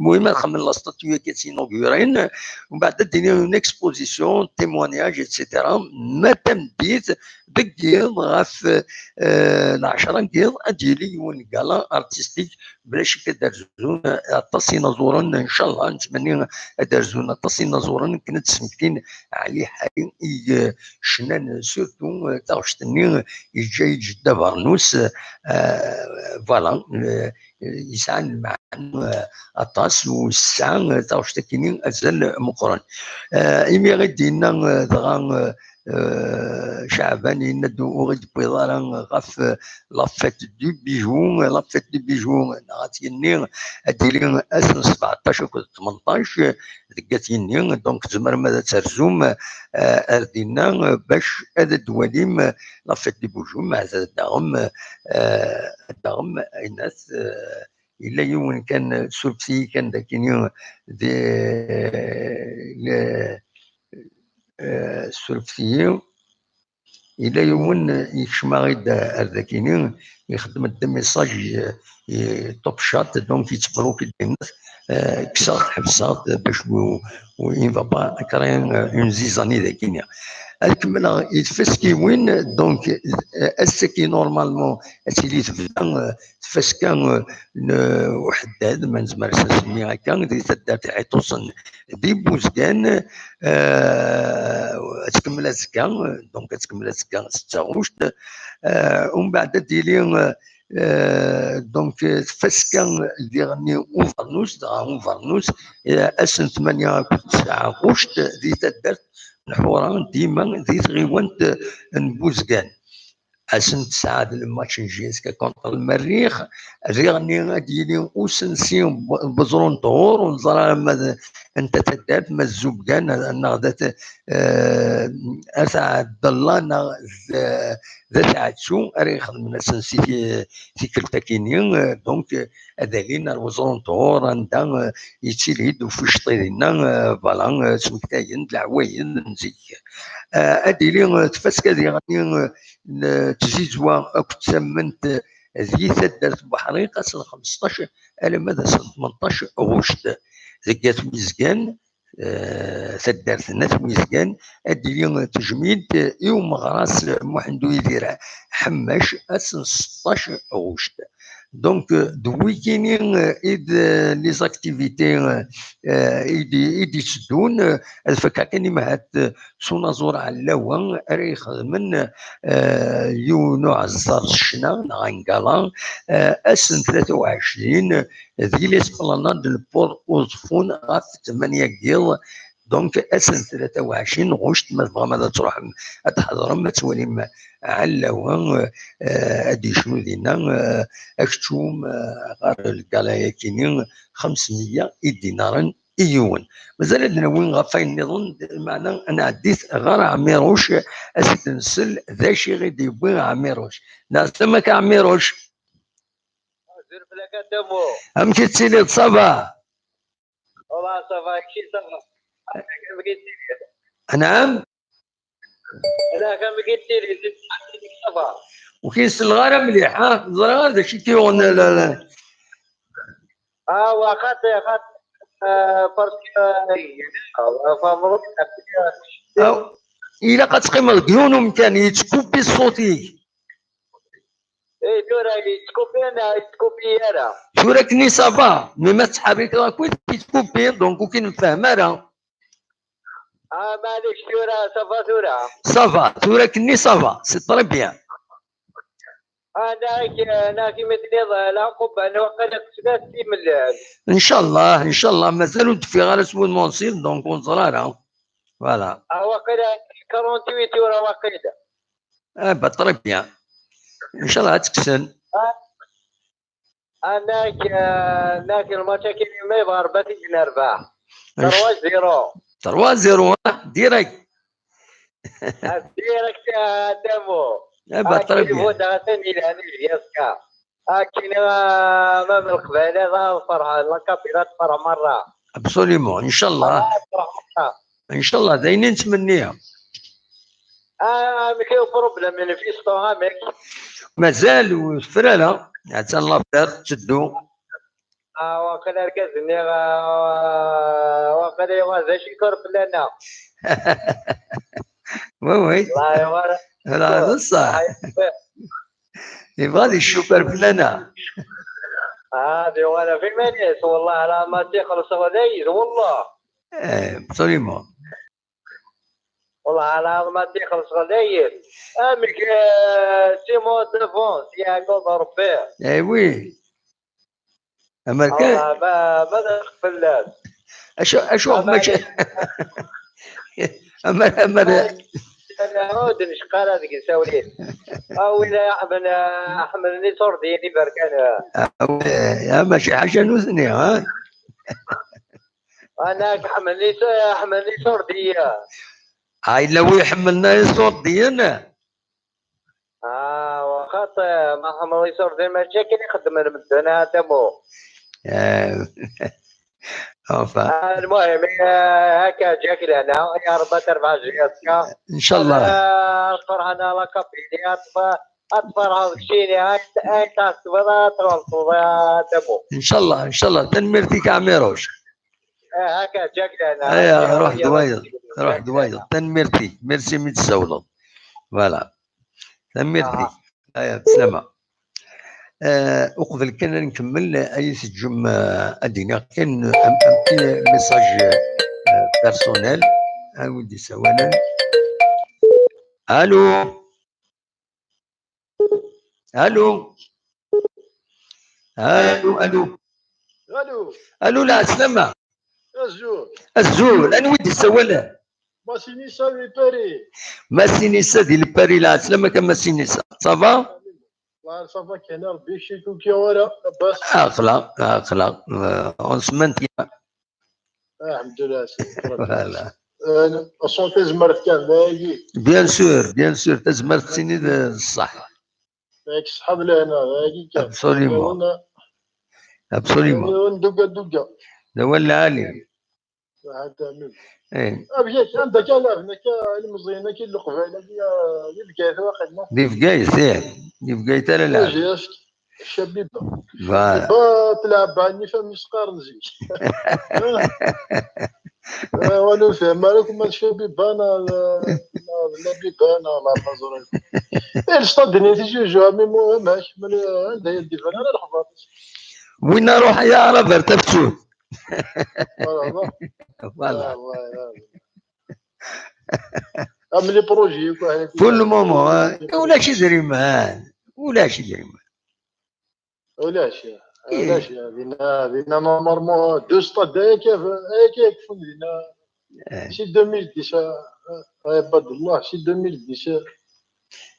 المهم ad xedmen la statue-agi ad tt-inaugurin. Mbeɛd ad d-yili une exposition, témoignage, et cetera. Ma tameddit deg yiḍ ɣef, euh, lɛecṛa n yiḍ ad d-yili yiwen n gala artistique, bla ccek ad d-rzun aṭas inaẓuren, ncallah, nettmenni ad d-rzun aṭas inaẓuren akken ad d-smektin Ɛli Ḥali i, euh, cnan, surtout, euh, taɣect-nni yeǧǧa-yi-d Jedda Bernus, euh, voilà, euh, yesɛan lmeɛna, euh, aṭas, u yesɛa, euh, taɣect-agi-nni azal meqqren. Euh, imi i d-yenna, euh, dɣa, euh, euh, Caɛban yenna-d ur ɣ-d-tewwiḍ ara ɣef, euh, la fête du bijou, la fête du bijou, neɣ ad t-yenni ad d-yili ass n sbeɛṭac akked tmenṭac, euh, deg at yenni, donc tzemrem ad terzum, euh, ar dinna, euh, bac ad d-twalim, euh, la fête du bijou, ma ad daɣem, euh, ad daɣem, aynas, euh, yella yiwen kan, surfet-iyi kan dakini, di, le, euh, surfet-iyi. Yella yiwen, euh, yekcem-aɣ-id ar dakini, ixeddem-d message i, i Top Chat, donc yettbloki-d, euh, kkseɣ-t, ḥebseɣ-t, bac u, u, il va pas créer, euh, une zizanie dakini. Ad kemmleɣ i tfaskiwin, donc, euh, ass-agi, normalement, ad tili tebda, euh, tfaska, euh, n uḥeddad, ma nezmer ad s-nsemmi akka, di taddart Iɛiṭusen di Buzgan, euh, ad tkemmel azekka, donc ad tkemmel azekka s taɣect, euh, umbeɛd ad d-yili, euh, euh, donc, euh, tfaska diɣenni ubernus, dɣa ubernus, euh, ass n tmanya akked tesɛa ɣuct di taddart n Ḥura, dima di tɣiwant n Buzgan. Ass n tesɛa d lmatch n J S K contre Lmerrix. Diɣenni ad d-yili usensi n Beẓru n Ṭhur, ur neẓri ara ma d, anta taddart, ma d Zubgan, neɣ d at, eh, At Ɛebdallah, neɣ d, d At Ɛettu ara ixedmen asensi ti-, tikkelt-akini. Donc, ad alin ar Weẓru n Ṭhur, anda, eh, yettili-d uficeṭṭi dinna, eh, voilà, eh, ttmektayen-d leɛwayed n zik. Eh, ad d-tili, eh, tfaska diɣenni, eh, n tzizwa akked tamemt, eh, di taddart n Buḥriq, ass n xemseṭṭac alamma d ass n tmenṭac ɣuct. Deg At Wizgan, eh, taddart n At Wizgan, ad d-tili tejmilt i umeɣras Muḥend Uyidir Ḥemmac, ass n seṭṭac ɣuct. Donc, euh, d wikini, euh, i d, euh, les activités, euh, euh, i d, i d-itteddun, euh, ad fakkeɣ kan imahat, euh, s unaẓur Ɛellawa ara ixedmen, euh, yiwen uɛeẓẓer s ccna neɣ angala, euh, ass n tlata u ɛecrin, euh, di l'esplanade n Port Uzeffun ɣef tmanya n yiḍ, Donc, ass n tlata u ɛecrin ɣuct, ma tebɣam ad truḥem, ad tḥeḍrem, ad twalim Ɛellawa, eh, ad yecnu dinna, eh, akeččum, eh, ɣer lgala-yakini, xemsemya idinaren i yiwen. Mazal ad nawi ɣef wayen nniḍen, meɛna ad nɛeddi-t ɣer Ɛmiruc, ad s-d-nsel d acu i ɣ-d-yewwi Ɛmiruc. Neɛslama-k a Ɛmiruc. Azul fell-ak a Damo. Amek i tettiliḍ, ça va? Voilà, ça va, kečči ça va. Amek i tettiliḍ? Anɛam? Ala, amek i tettiliḍ? Ça va. Ur k-in-selleɣ ara mliḥ, ha? Ẓriɣ ara d acu i k-yuɣen, la, la. Ah, wa xaṭi, xaṭi, euh, parce que, euh, fa-, Aw, ilaq ad teqqimeḍ deg yiwen umkan, yettkupi ṣṣut-ik. Eh, tura yettkupi neɣ yettkupi ara? Tura akken-nni ça va, mais ma tettḥerrikeḍ akkit yettkupi, donc ur k-nfehhem ara. Ah, maɛlic, tura, ça va tura. Ça va, tura kenni ça va, c'est très bien. Ah, nak, nak, mi tenniḍ, la qubba, n waqila teslat timellal. Inchallah, inchallah, mazal ur d-ffiɣ ara s wudem unṣib, donc ur neẓri ara. Voilà. Ah, waqila quarante-huit tura, waqila. Ah, bah, très bien. Inchallah, ad tt-kksen. Ah. Anak, eh, anak, lmatch-agi-nni ma yebɣa Rebbi ad t-id-nerbeḥ. Trois zéro. Trois zéro, ah, direct. Ah, direct, ah, Damo. Eh ben, très bien. Akken i atan ilan, yaska. Akken, ah, ma d Leqbayel ad ferḥen, la Kabyle ad tferḥ merra. Absolument, inchallah. Ah, tferḥ merra. Inchallah, d ayen i nettmenni. Ah, amek i uproblem n Fiston, amek? Mazal ur tefra ara. Attan l'affaire tetteddu. Ah, waqila argaz-nni, ah, waqila yuɣal d acu i kor fell-aneɣ. Oui, oui. Wallah, yuɣal. Ala, d ṣṣeḥ. Ah, yebɣa ad iccufer fell-aneɣ. Ah, ad yuɣal ɣef iman-is, wallah, ala ma t-ixelleṣ ɣlayet, wallah. Eh, absolument. Wallah, ala ma t-ixelleṣ ɣlayet. Amek, eh, Simon Devon, si Ɛegguḍ Rebbi. Eh oui. Amer kan. Wallah, ma, ma d fell-as. Acu, acu, ah, mačči. Amer, amer. Ur d-necqa ara deg isawlen. Ah, win ay iḥemmlen, ḥemmlen iṣurdiyen iberkanen. Ah, wi, ah, mačči ḥaca nutni, ha? Anak ḥemmlen is-, ḥemmlen iṣurdiyen. Ah, yella wi iḥemmlen iṣurdiyen? Ah, waxaṭ, eh, ma ḥemmleḍ iṣurdiyen, mačči akken i xeddmen medden, a Damo. Eh, enfin. Ah, المهم, eh, هكا جاك لهنا, يا رب تربح الجياسكا. إن شاء الله. Ah, ferḥen a la Kabylie, ad tf-, ad tferḥeḍ keččini, ay, ay tɛettbeḍ, ad tɣelṭeḍ, a Damo. إن شاء الله، إن شاء الله. Tanemmirt-ik a Ɛmiruc. Eh, هكا جاك لهنا. Aya, ruḥ d wayeḍ, ruḥ d wayeḍ. Tanemmirt-ik. Merci mi d-tsawleḍ. Voilà. Tanemmirt-ik. Aya, bslama. Eh, uqbel kan ad nkemmel, ay teǧǧem, eh, ad d-iniɣ kan un, un petit message, eh, personnel. Anwa i d-yessawalen? Allô? Allô? Allô, allô? Allô? Allô, lɛeslama. Azul. Azul, anwa i d-yessawalen? Massinissa di Paris. Massinissa di Paris, lɛeslama kan Massinissa. Ça va? Wa, ça va kan, Rebbi icekk ur k-yuɣ ara, labas. Aql-aɣ, aql-aɣ, euh, en semaine. Alḥemdulillah. Voilà. Euh, la santé tazmert kan, dagi. Bien sûr, bien sûr, tazmert d tin i d ṣṣeḥ. Yak ṣṣeḥ d lehna, dagi kan. Absolument. Absolument. Dugga, dugga. D awal lɛali. Amek akka, anda akka lɛebden akka ilemẓiyen akka n Leqbayel, akka, di Bgayet waqila? Di Bgayet, ih. Di Bgayet ara lɛebden. Cabiba. Voilà. Cabiba, tleɛb ɛni fam yesqaren zik. Ah, wala ur fehmeɣ ara kuma d Cabiba neɣ d, neɣ d Labiba neɣ la ma ẓriɣ. Eh, le stade-nni tijuju, a Mimo, amek? Mani, anda i d-iban ara lexbaṛ? Win aruḥ ya Rabat Tafsut. Voilà, voilà. Voilà. Ah, voilà. Am les projets, quoi. Pour le moment, hein, ulac idrimen, ulac idrimen. Ulac, ulac, dinna, dinna, normalement, deux stades, aya kan, aya kan yakfun dinna. Eh. Si deux mille dix, ah, ah, عباد الله, si deux mille dix,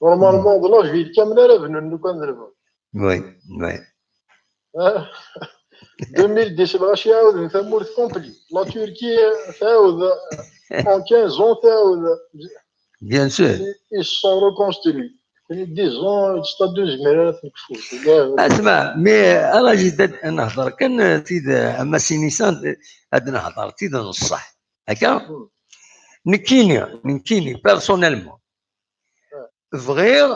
normalement, d la ville kamel ara bnun lukan d lbal. Oui, oui. Ah, deux mille dix, lɣaci ɛawden tamurt complète. La Turquie, tɛawed, en quinze ans, tɛawed. Bien sûr. Ils, ils se sont reconstruits. Dix ans, stade ur nezmir ara ad t-nekfu. Asma, mais ala jid ad nehḍer kan tid, a Massinissa, ad nehḍer tid n ṣṣeḥ. Akka? Hmm. Nekkini, nekkini, personnellement, ah, bɣiɣ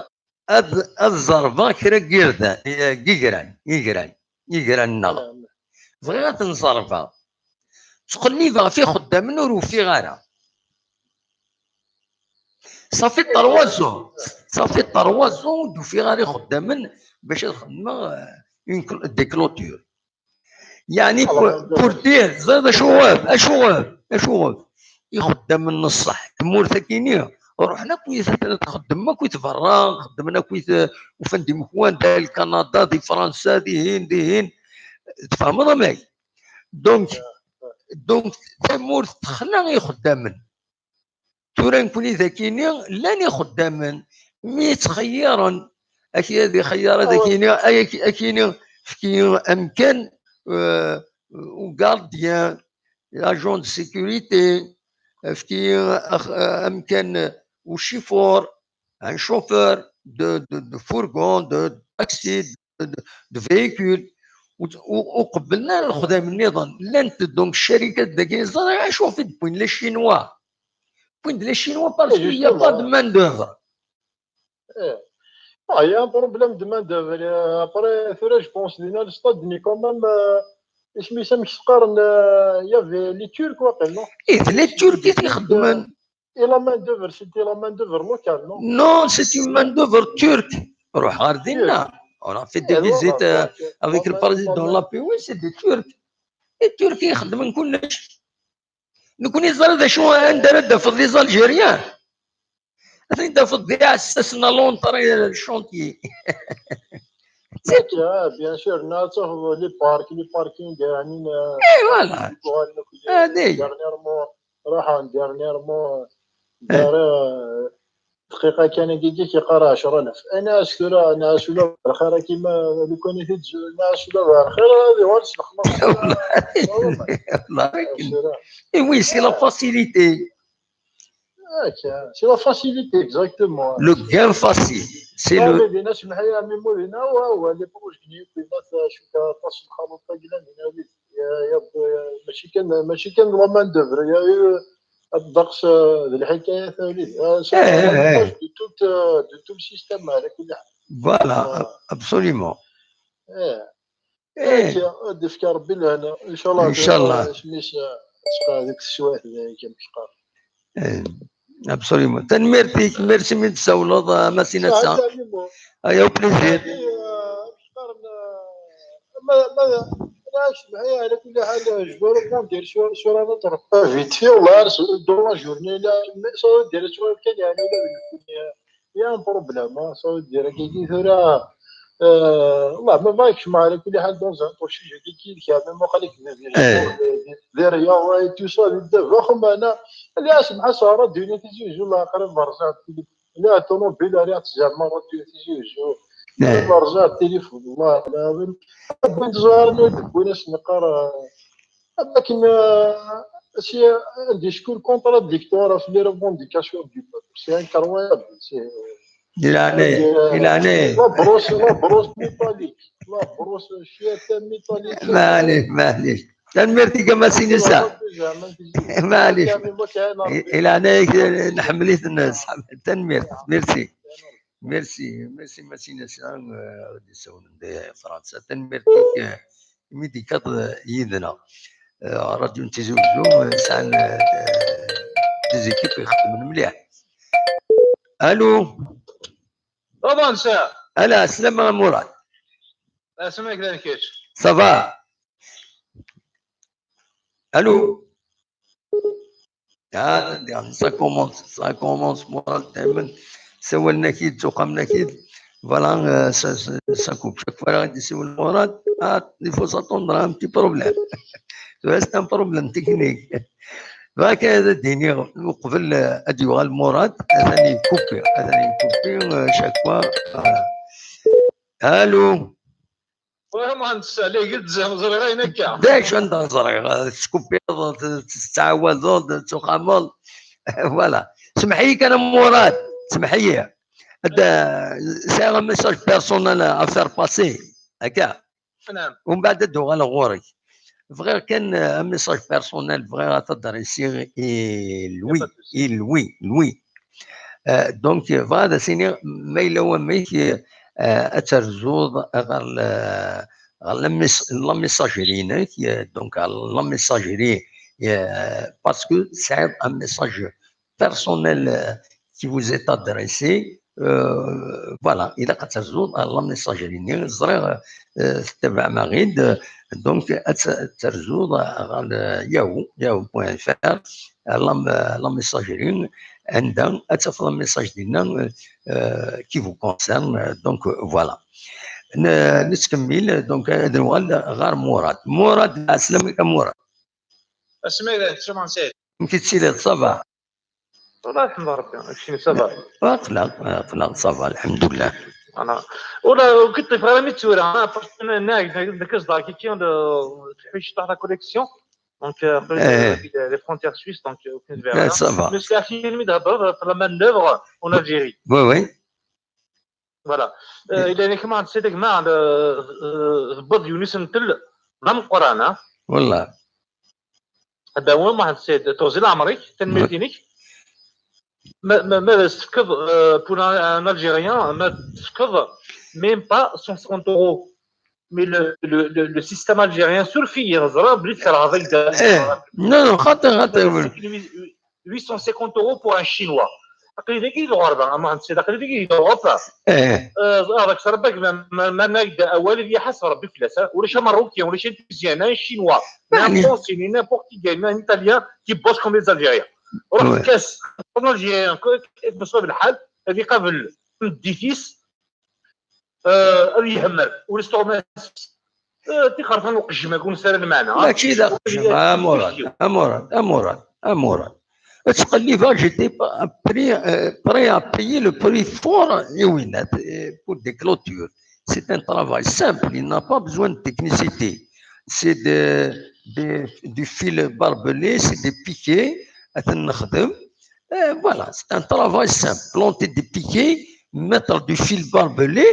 ad, ad ẓerbeɣ kra n yirdan, eh, n yigran, igran, igran-nneɣ. Bɣiɣ ad ten-ẓerbeɣ. Ttqellibeɣ ɣef ixeddamen ur ufiɣ ara. Ça fait trois ans, ça fait trois ans ur d-ufiɣ ara ixeddamen bac ad xedmeɣ, euh, une cl-, des clôtures. Yeɛni, pour, pour dire, teẓriḍ acuɣef, acuɣef, acuɣef? ixeddamen n ṣṣeḥ. Tmurt akini ruḥen akk, xeddmen akk berra, xeddmen akk, ufan-d imekwan da, Kanada, di Fransa, dihin, dihin. Tfehmeḍ amek? Donc, donc, tamurt texla ixeddamen. Tura nekni dakini llan ixeddamen, mi ttxeyyiren, ak-, ad ixeyyer ad akini, ay-, ak-, akini, efk-iyi amkan, euh, au gardien, l'agent de sécurité, efk-iyi ax-, amkan au chauffeur, un chauffeur de, de, de fourgon, de taxi, de, de, de véhicule, u, u, u qeblen ara lexdam nniḍen. Llant donc ccarikat dagi, ẓriɣ acu i d-wwin les Chinois. Wwin-d les Chinois parce qu'il n'y a pas de main d'œuvre. Eh. Ah, il y a un problème de main d'œuvre. Euh, après, tura, je pense, dinna le stade-nni quand même, euh, isem-is amek s-qqaren, euh, il y avait les Turcs, waqil, non? Et les Turcs i t-ixeddmen. Et la main d'œuvre, c'était la main d'œuvre locale, non? Non, c'est une main d'œuvre turque. Ruḥ ɣer dinna. On a fait des visites, euh, avec le président de la P O, c'est des Turcs. Les Turcs i ixeddmen kullec. Nekni ẓriɣ d acu, anda ara d-tafeḍ les Algériens. Ad ten-id-tafeḍ d iɛessasen à l'entrée, le chantier. C'est tout. Ah, bien sûr, nna ad tafeḍ les parcs, les parkings, يعني, eh, voilà. Dernièrement, راح dernièrement، دار، دقيقة كان يجيك يقرا عشرة آلاف. أنا أشكر، أنا أشكر الخير كيما لو كان يجي، أنا أشكر الخير هذه هو الخمسة. والله. والله. Oui, c'est la facilité. C'est la facilité, exactement. Le gain facile. C'est le. مدينة، سمح لي، عمي مدينة، وهو les projets كاين، كاين شوية طاس الخلط، كاين هنا، يا، يا، ماشي كان، ماشي كان la main d'œuvre، il y a eu الدقس، آه، ذي الحكايات هذه. آه، c'est l'avantage de tout, euh, de tout le système على كل حال. Voilà, absolument. إيه. Ad d-yefk ربي الهنا، إن شاء الله. إن شاء الله. سميس، آه، تسقى هذيك السوات ذاك كما يقال. إيه، absolument. Tanemmirt-ik, merci mi d-tsawleḍ, a Masinassa. Ay, au plaisir. ما، ما، لا، اسمح، على كل حال، je veux rebondir sur, sur un autre point vite fait. والله، dans la journée، لا، mais ça veut dire، شغل كان، يعني، لا، il y a un problème، hein، ça veut dire، كي يجي ثورة، آه، والله ما، ما يكش، ما على كل حال، dans un autre sujet، كي، كي، كي، mais ما قالك، دير، دير، دير، يا، ouais، tout ça، دير، دير، أنا، لا، اسمح، صار، دينا تيزي، جو، الله، قريب، برزان، لا، طوموبيل، لا، تزعما، تيزي، جو. إيه. برزان، التليفون، والله العظيم. بنت زهر، بنت نقرا. لكن، آه، c'est un discours contradictoire في les revendications du peuple. C'est incroyable. C'est, يعني، euh, يعني. La brosse, la brosse métallique. La brosse, شيء métallique. معليش، معليش. Tanemmirt-ik a Masinassa. معليش. يعني، ما كاين. إلى هنا نحمليت الناس. Tanemmirt. Merci. Merci, merci, merci, merci. آه، غادي نسولو ندير فرنسا. Tanemmirt-ik, آه، imi d-tekkaḍ, آه، yid-neɣ. آه، راديو Tizi Uzzu, آه، sɛan, آه، des équipes ixeddmen mliḥ. Allô? Baba nsa. Ala, slam a Murad. Asma kdan kečč. Ça va? Allô? Ah, ça commence, ça commence, Murad, dayman sawalen-ak-id, ttqamen-ak-id. Voilà, euh, ça, ça, ça coupe. Chaque fois, là, ici, Murad, ah, il faut s'attendre à un petit problème. C'est un problème technique. Bɣiɣ kan ad d-iniɣ, uqbel, euh, ad yuɣal Murad, atan yekkupi, atan yekkupi, euh, chaque fois, euh. Allô? Wa Muḥend Sali, d-, ẓriɣ ayen akka. D acu anda ẓriɣ? Tettkupiḍ, tettɛawadeḍ, tettuxameḍ. Voilà. Semḥ-iyi kan a Murad. Semḥ-iyi. Ad, sɛiɣ un message personnel à faire passer. Akka. Umbeɛd ad d-uɣaleɣ ɣur-k. Bɣiɣ kan, euh, un message personnel, bɣiɣ ad t-adressiɣ i Louis, i Louis, Louis. Euh, donc, bɣiɣ ad as-iniɣ, ma yella wamek, euh, ad terzuḍ ɣer le-, ɣer la mes-, la messagerie-inek, euh, donc, ɣer la messagerie, euh, parce que c'est un message personnel, euh, qui vous est adressé. Euh, voilà, ilaq ad terzuḍ ɣer la messagerie-nni. Ẓriɣ, euh, tettabaɛem-aɣ-id, euh, donc ad t-, ad terzuḍ ɣer, euh, Yahoo, yahoo point F R, ɣer la, la messagerie, anda ad tafeḍ amessage dinna, euh, euh, qui vous concerne, euh, donc, euh, voilà. N-, nettkemmil, donc ad nuɣal ɣer Murad. Murad, ɛeslama-k a Murad. Asmi d Sliman Said. Amek i tettiliḍ, ça va? Wallah, lḥemd Rebbi, keččini, ça va? Aql-aɣ, aql-aɣ, ça va, lḥemdullah. Voilà. Ula, ur k-ṭṭifeɣ ara mi d tura, hein, parce que nekk, nekk, nekk zedɣeɣ kiki, le, teḥwij la connexion. Donc, euh, après, eh, les, les frontières suisses, donc, euh, ur k-nbiɛ ara. Ça va. Mais c'est la fin, mi d-hedreḍ ɣef la main d'œuvre en Algérie. Oui, oui. Voilà. Euh, il y a une commande, c'est que, euh, euh, tewweḍ yiwen usentel d ameqqran, hein. Wallah. Ad d-awim Muḥend Said, tuɣzi leɛmer-ik, tanemmirt-inek. Ma, ma, ma d as-tefkeḍ, euh, pour un, un Algérien, ma d-tefkeḍ même pas cent cinquante euros. Mais le, le, le, le système algérien, surfit, ẓriɣ belli tkerheḍ agdal. Eh, non, non, xaṭi, xaṭi. Huit cent cinquante euros pour un Chinois. Aql-i dagi di lɣerba, a Muḥend Said, aql-i dagi di l'Europe. Eh. Euh, rak s Rebbi, ma, ma, ma nag-d awal, ad yi-ḥaseb Rebbi fell-as, hein. Ulac Ameṛṛuki, ulac Induzyan, un Chinois, un Français, un Portugais, un Italien qui bosse comme les Algériens. Ruḥ tkas, un Algérien, que, que, que, que, ad iqabel tameddit-is, euh, ad yehmer, ulac tuɣmas. Eh, tixerfan uqejjem-agi ur nesɛi ara lmeɛna. Mačči d aqejjem, a Murad, a Murad, a Murad, a Murad. Ttqellibeɣ, j'étais pas prêt, euh, prêt à payer le prix fort, i winat, euh, pour des clôtures. C'est un travail simple, il n'a pas besoin de technicité. C'est de, de, du fil barbelé, c'est des piquets, ad ten-nexdem. Euh, voilà, c'est un travail simple. Planter des piquets, mettre du fil barbelé,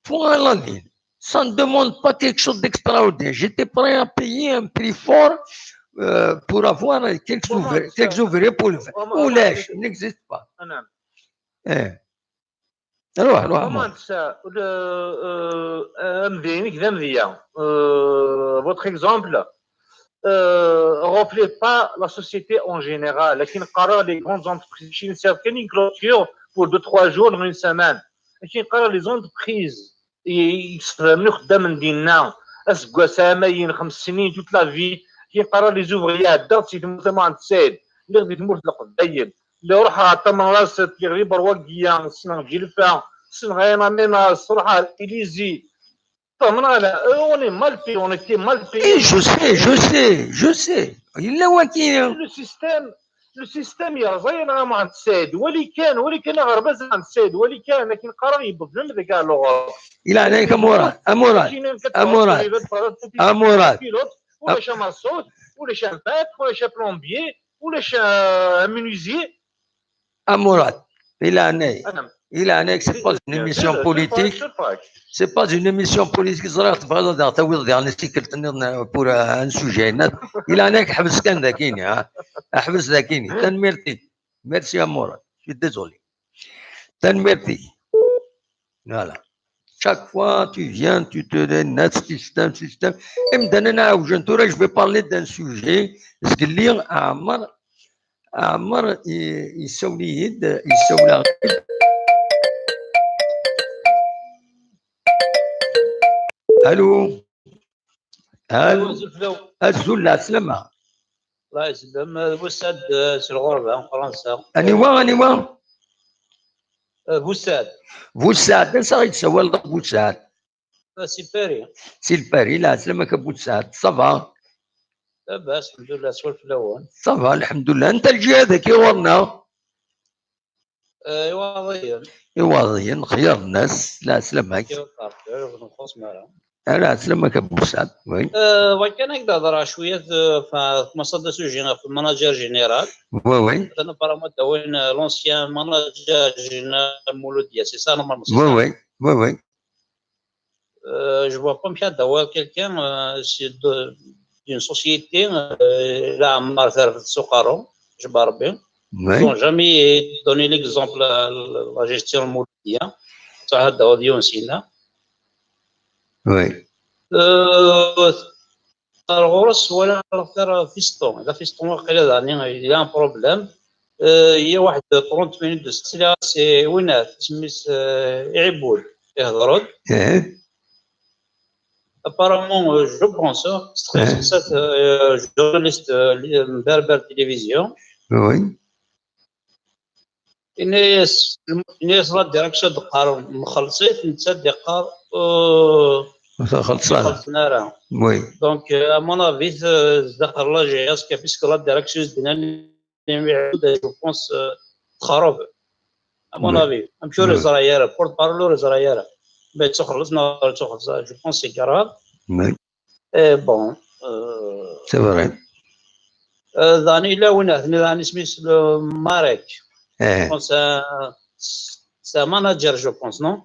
pour un lalil. Ça ne demande pas quelque chose d'extraordinaire. J'étais prêt à payer un prix fort, euh, pour avoir quelques ouvriers, quelques ouvriers pour le faire. Ulac, n'existe pas. Eh. Ruḥ, ruḥ, ruḥ. Comment ça, le, euh, euh, amedya-inek d amedya. Euh, votre exemple, euh, reflète pas la société en général. Akken qqareɣ, les grandes entreprises chinoises servent qu'une clôture pour deux, trois jours, une semaine. Akken qqareɣ, les entreprises i, i yesfehmen ixeddamen dinna, aseggas ɛamayen, xems snin, toute la vie. Akken qqareɣ, les ouvriers, ɛeddaɣ-d si tmurt a Muḥend Said, lliɣ di tmurt n Leqbayel, lliɣ ruḥeɣ ɣer Tamanrast, lliɣ di Berwagiya, ssneɣ Ǧilfa, ssneɣ Ayen Amenas, ruḥeɣ ɣer Ilizi. Fehmeɣ ala, euh, on est mal payé, on était mal payé. Eh, je sais, je sais, je sais. Yella waki. Le système, le système yerẓa-yaɣ a Muḥend Said. Wali kan, wali kan aɣerbaz a Muḥend Said, wali kan, akken qqareɣ, yewweḍ même deg Londres. Di leɛnaya-k a Murad, a Murad, a Murad, a Murad. Ulac amerṣut, ulac un peintre, ulac un plombier, ulac un, un menuisier. A Murad, di leɛnaya-k, di leɛnaya-k, c'est pas une émission politique. C'est pas une émission politique. Ẓriɣ tebɣiḍ ad aɣ-tawiḍ diɣen i tikkelt nniḍen pour un sujet. Di leɛnaya-k, ḥbes kan dagini, ha? Ḥbes dagini. Tanemmirt-ik. Merci a Murad. Je suis désolé. Tanemmirt-ik. Voilà. Chaque fois, tu viens, tu te dis, net système, système. Imdanen ɛawjen. Tura, je vais parler d'un sujet. Zgelli, Ɛmer, Ɛmer, i-, yessawel-iyi-d, yessawel-aɣ-d. Allô? Allô? Azul fell-awen. Azul, lɛeslama. Allah yeslam. Bussad, eh, s lɣerba, Fransa. Aniwa, aniwa? Eh, Bussad. Bussad, ansa i d-tessawaleḍ a Bussad? Eh, si Paris. Si Paris, lɛeslama-k a Bussad. Ça va? Labas, lḥemdullah, swal fell-awen. Ça va, lḥemdullah. Anta lǧiha dagi ɣur-neɣ? Eh, Iwaḍiyen. Iwaḍiyen, xyar nnas, lɛeslama-k. Xyar, xyar, ur nxuṣ mi ara. Ala, ɛeslama-k a Bussad, oui. Eh, bɣiɣ kan ad k-d-hedreɣ cwiya, eh, f-, tmaṣad d asuji ɣef le manager général. Oui, oui. Atan apparemment ad d-awin, eh, l'ancien manager général Mouloudia, c'est ça, normalement, c'est ça? Oui, oui, oui, oui. Euh, je vois pas amek ad d-tawiḍ quelqu'un, euh, si de, d'une société, euh, leɛmer terfed s uqerru, jebba Rebbi. Oui. Ils ont jamais donné l'exemple, la, la, la gestion Mouloudia. Ça, ad d-tawiḍ yiwen sina. Oui. Euh, ar ɣur-s wala ar fiston. La fiston, waqila daɣen, il y a un problème. Euh, il y a واحد trente minutes de ça, c'est winat, isem-is, euh, Iɛibud, ihedder-d. Eh, Apparemment, euh, je pense, hein, c'est très Eh. sensé, euh, journaliste, euh, li- berbère télévision. Oui. Ini-as, ini-as la direction d-qqar mxelleṣ-it, netta d-iqqar, euh, Xelṣ ara. Xelṣen ara. Oui. Donc, euh, à mon avis, euh, zdaxel la G S K, puisque la direction s-d-nnan, je pense, euh, texreb. À mon Oui. Avis. Amek ur Oui. yeẓra ara, porte-parole ur yeẓra ara. Ma yettuxelleṣ neɣ ur yettuxelleṣ, je pense c'est grave. Oui. Et bon, euh, C'est vrai. euh, daɣen yella win aten daɣen isem-is le Marek. Eh. Je pense, euh, c'est un manager, je pense, non?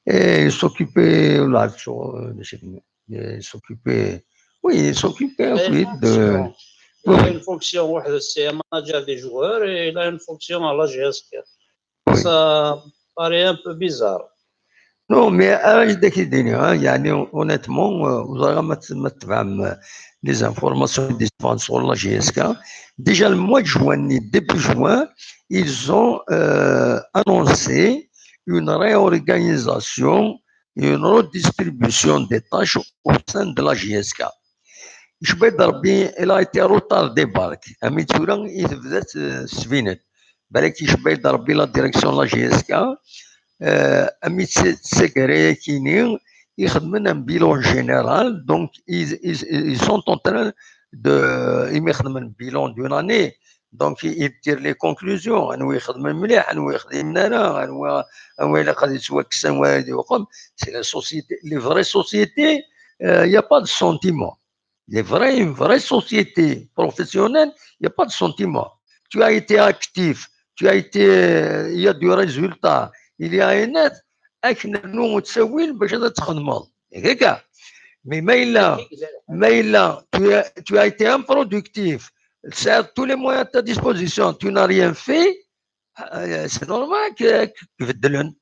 Et il s'occupait, là, sur, euh, de ce- il s'occupait, oui, il s'occupait Il a une ensuite de, fonction. Il oui, a oui. Une fonction, ouais, c'est un manager des joueurs et il a une fonction à la G S K. Oui. Ça paraît un peu bizarre. Non, mais euh, je dis, hein, يعني, honnêtement, euh, vous avez ma- ma تفهم, euh, les informations disponibles sur la G S K. Déjà, le mois de juin, début juin, ils ont euh, annoncé une réorganisation, une redistribution des tâches au sein de la G S K. Icebba-d Rebbi, il a été retardé برك. Ami tura i tebda t-, tesbin-d. Balak icebba-d Rebbi la direction de la G S K. Euh, ami t-, tsegri-yakini, ixedmen un bilan général, donc ils, ils, ils sont en train de, imi xedmen bilan d'une année, donc ils tirent les conclusions, anwa ixedmen mliḥ, anwa ixedmen ara, anwa, anwa ilaq ad yettwakkes, anwa ad yuqem. C'est la société, les vraies sociétés, euh, il n'y a pas de sentiment. Les vraies, une vraie société professionnelle, il n'y a pas de sentiment. Tu as été actif, tu as été, euh, il y a du résultat, il y a un être, akken rnu ttawil bac ad txedmeḍ. Hekka. Mais ma yella, ma yella, tu as, tu as été improductif, tu as tous les moyens à ta disposition, tu n'as rien fait, euh, c'est normal que, que beddlen.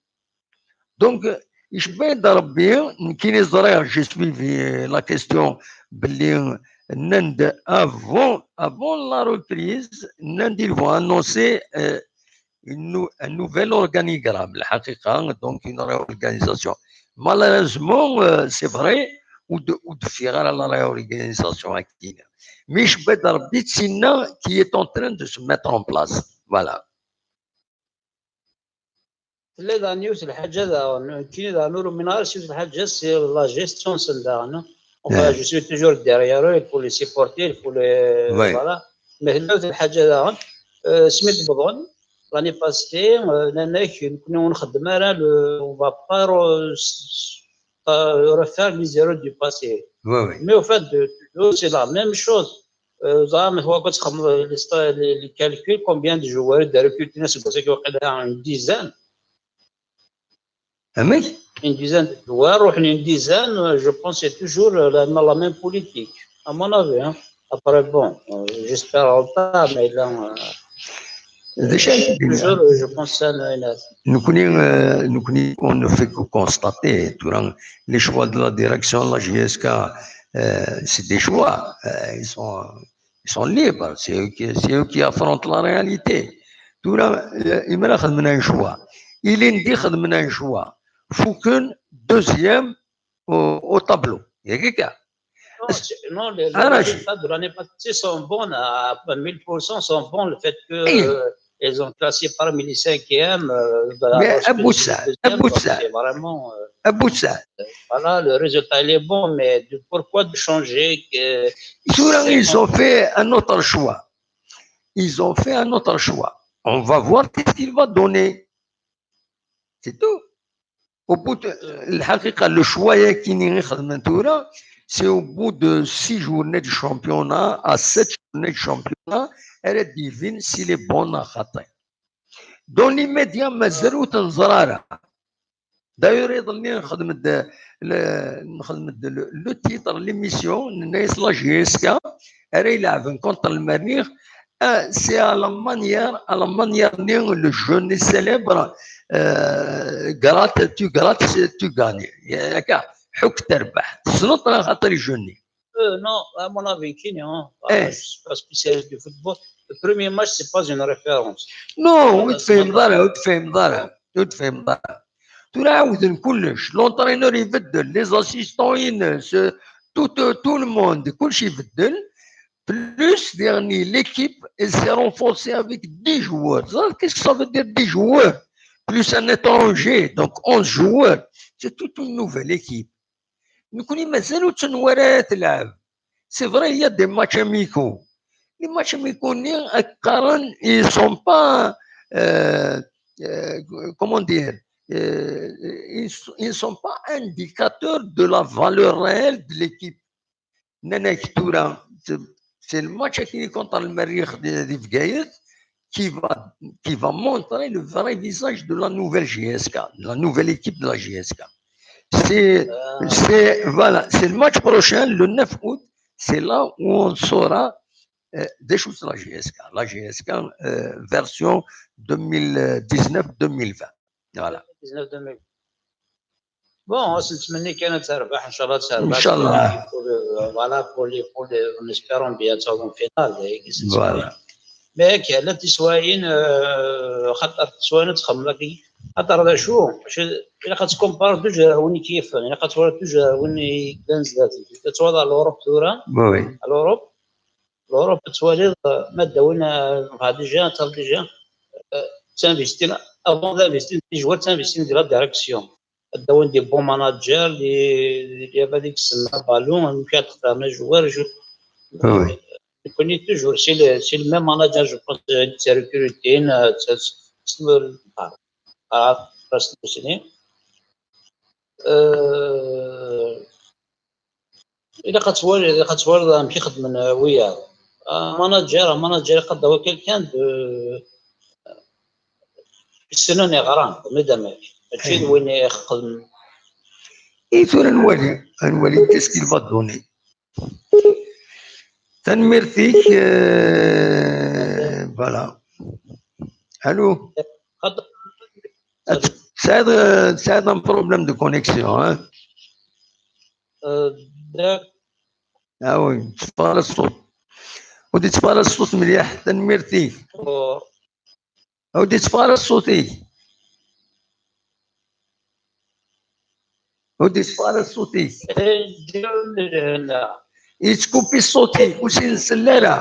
Donc, icebba-d Rebbi, nekkini ẓriɣ, j'ai suivi la question, belli nnan-d avant, avant la reprise, nnan-d ils vont annoncer euh, une nou- un nouvel organigramme, الحقيقة, donc une réorganisation. Malheureusement, euh, c'est vrai, ur d-, ur d-teffiɣ ara la réorganisation akkin. Mais icebba-d Rebbi d tinna qui est en train de se mettre en place. Voilà. Tella daɣen yiwet lḥaǧa daɣen, nekkini daɣen ur umineɣ ara s yiwet lḥaǧa, c'est la gestion-nsen daɣen. Enfin, Eh. Je suis toujours derrière eux, il faut les supporter, il faut les, Ouais. Voilà. Mais tella yiwet lḥaǧa daɣen, euh, asmi d-wwḍen, l'année passée, euh, nnan-ak, nekkni ur nxeddem ara, le, on va pas re-, s- s- euh, refaire les erreurs du passé. Oui, oui. Mais au fait, de, de, c'est la même chose. Euh, زعما هو كتخمم les, les, les calculs, combien de joueurs de recruter, c'est pour ça qu'il y a une dizaine. Amek? Une dizaine de joueurs, ou une dizaine, euh, je pense que c'est toujours euh, la, la même politique, à mon avis. Hein. Après, bon, euh, j'espère pas, mais là, euh, D acu ay d-nniɣ? Toujours, euh, je pense que ça, euh, Nekkni, euh, nekkni, on ne fait que constater, tura, les choix de la direction de la G S K, euh, c'est des choix, euh, ils sont, ils sont libres, c'est eux qui, c'est eux qui affrontent la réalité. Tura, euh, imra xedmen un choix. Ilindi xedmen un choix. Fuken deuxième au, au tableau. Yak akka. Non, c'est- non, les, les Ah, là, résultats de l'année passée sont bons à, à mille pour cent, sont bons. Le fait que Eh. euh, ils ont classé parmi les cinquièmes, euh, de la Mais lorsque Abou c'est Saad, deuxième, Abou donc Saad. C'est vraiment, euh, Abou Saad. Voilà, le résultat il est bon, mais de- pourquoi de changer que Tura, c'est ils ont fait un autre choix. Ils ont fait un autre choix. On va voir qu'est-ce qu'il va donner. C'est tout. Au bout de, الحقيقة, le choix yakini i xedmen tura, c'est au bout de six journées de championnat, à sept journées de championnat, ara d-yebin s'il est bon neɣ xaṭi. Dans l'immédiat, mazal ur t-neẓri ara. D'ailleurs, iḍelli nxedm-d le, nxedm-d le, le titre, l'émission, nenna-yas la G S K, ara ilɛeben contre le Merrikh, ah, c'est à la manière, à la manière de le jeune célèbre, euh, gratte, tu grattes, tu gagnes. Akka, ḥukk terbeḥ. Tessneḍ neɣ xaṭer jeune. Euh, non, à mon avis, qui non. Eh. Je suis pas spécialiste du football. Le premier match, c'est pas une référence. Non, ur tefhimeḍ ara, ur tefhimeḍ ara, ur tefhimeḍ ara. Tura ɛawden kullec, l'entraîneur ibeddel, les assistants ines, euh, tout, euh, tout le monde, kullec ibeddel. Plus, dernier, l'équipe, elle s'est renforcée avec dix joueurs. Ça, qu'est-ce que ça veut dire, dix joueurs? Plus un étranger, donc onze joueurs. C'est toute une nouvelle équipe. Nekkni mazal ur tt-nwala ara tleɛɛeb. C'est vrai, il y a des matchs amicaux. Les matchs amicaux, ni, euh, qqaren, ils sont pas, euh, euh, comment dire, euh, ils, ils ne sont pas indicateurs de la valeur réelle de l'équipe. Nnan-ak tura, c'est, c'est le match qui est contre le Merrikh de, de Bgayet qui va, qui va montrer le vrai visage de la nouvelle J S K, de la nouvelle équipe de la J S K. C'est, c'est, voilà, c'est le match prochain, le neuf août, c'est là où on saura, euh, des choses de la J S K. La J S K, euh, version deux mille dix-neuf deux mille vingt. Voilà. dix-neuf deux mille. Bon, ad s-nettmenni kan ad terbeḥ, inchallah ad terbeḥ. Inchallah. Pour, euh, voilà, pour les, pour les, en espérant bien ad taweḍ en finale, eh, voilà. Mais akka, llant teswayin, euh, xaṭer teswayin ad txemmem akka. Xaṭer d acu? Mačči, ilaq ad tkumpareḍ d ujerɛun i k-yifen, ilaq ad twaliḍ d ujerɛun i yellan zdat-k. Ad twaliḍ ɣer l'Europe tura. Oui, oui. Ɣer l'Europe, l'Europe ad twaliḍ, euh, ma d-awin, euh, enfin, déjà, ad taɣeḍ déjà, euh, ttinvestin, avant d'investir, déjà ad ttinvestin di la direction. Ad d-awin des bons managers, des, des, des, avec le ballon, amek ad textarem les joueurs, je, oui, nekkni toujours, c'est le, c'est le même manager, je pense, euh, c'est recruté, euh, c'est, c'est, c'est, ah, ah, parce que c'est, euh, ilaq ad twaliḍ, ilaq ad twaliḍ amek i xeddmen, euh, wiyaḍ. Ah, manager, ah, manager, ilaq ad d-tawiḍ quelqu'un de, issnen, iɣran, comme d amek. Mačči d win ixeddmen. I tura ad nwali, ad nwali qu'est-ce qu'il va donner. Tanemmirt-ik, euh, voilà. Allô? Tesɛiḍ, euh, tesɛiḍ un problème de connexion, hein? Euh, d'accord. Ah oui, tettfara ṣṣut. Ur d-tettfara ṣṣut mliḥ, tanemmirt-ik. Oh. Ur d-yetteffeɣ ara ṣṣut-ik. Ur d-yetteffeɣ ara ṣṣut-ik. Yettkupi ṣṣut-ik, ur s-nsell ara.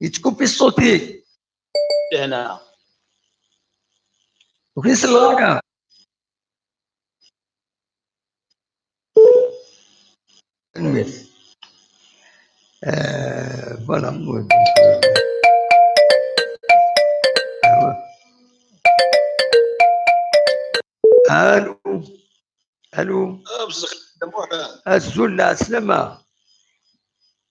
Yettkupi ṣṣut-ik. Ur k-nsell ara. Tanemmirt. Euh, voilà. Allô. Allô. Ah, مساء الخير. Azul, lɛeslama.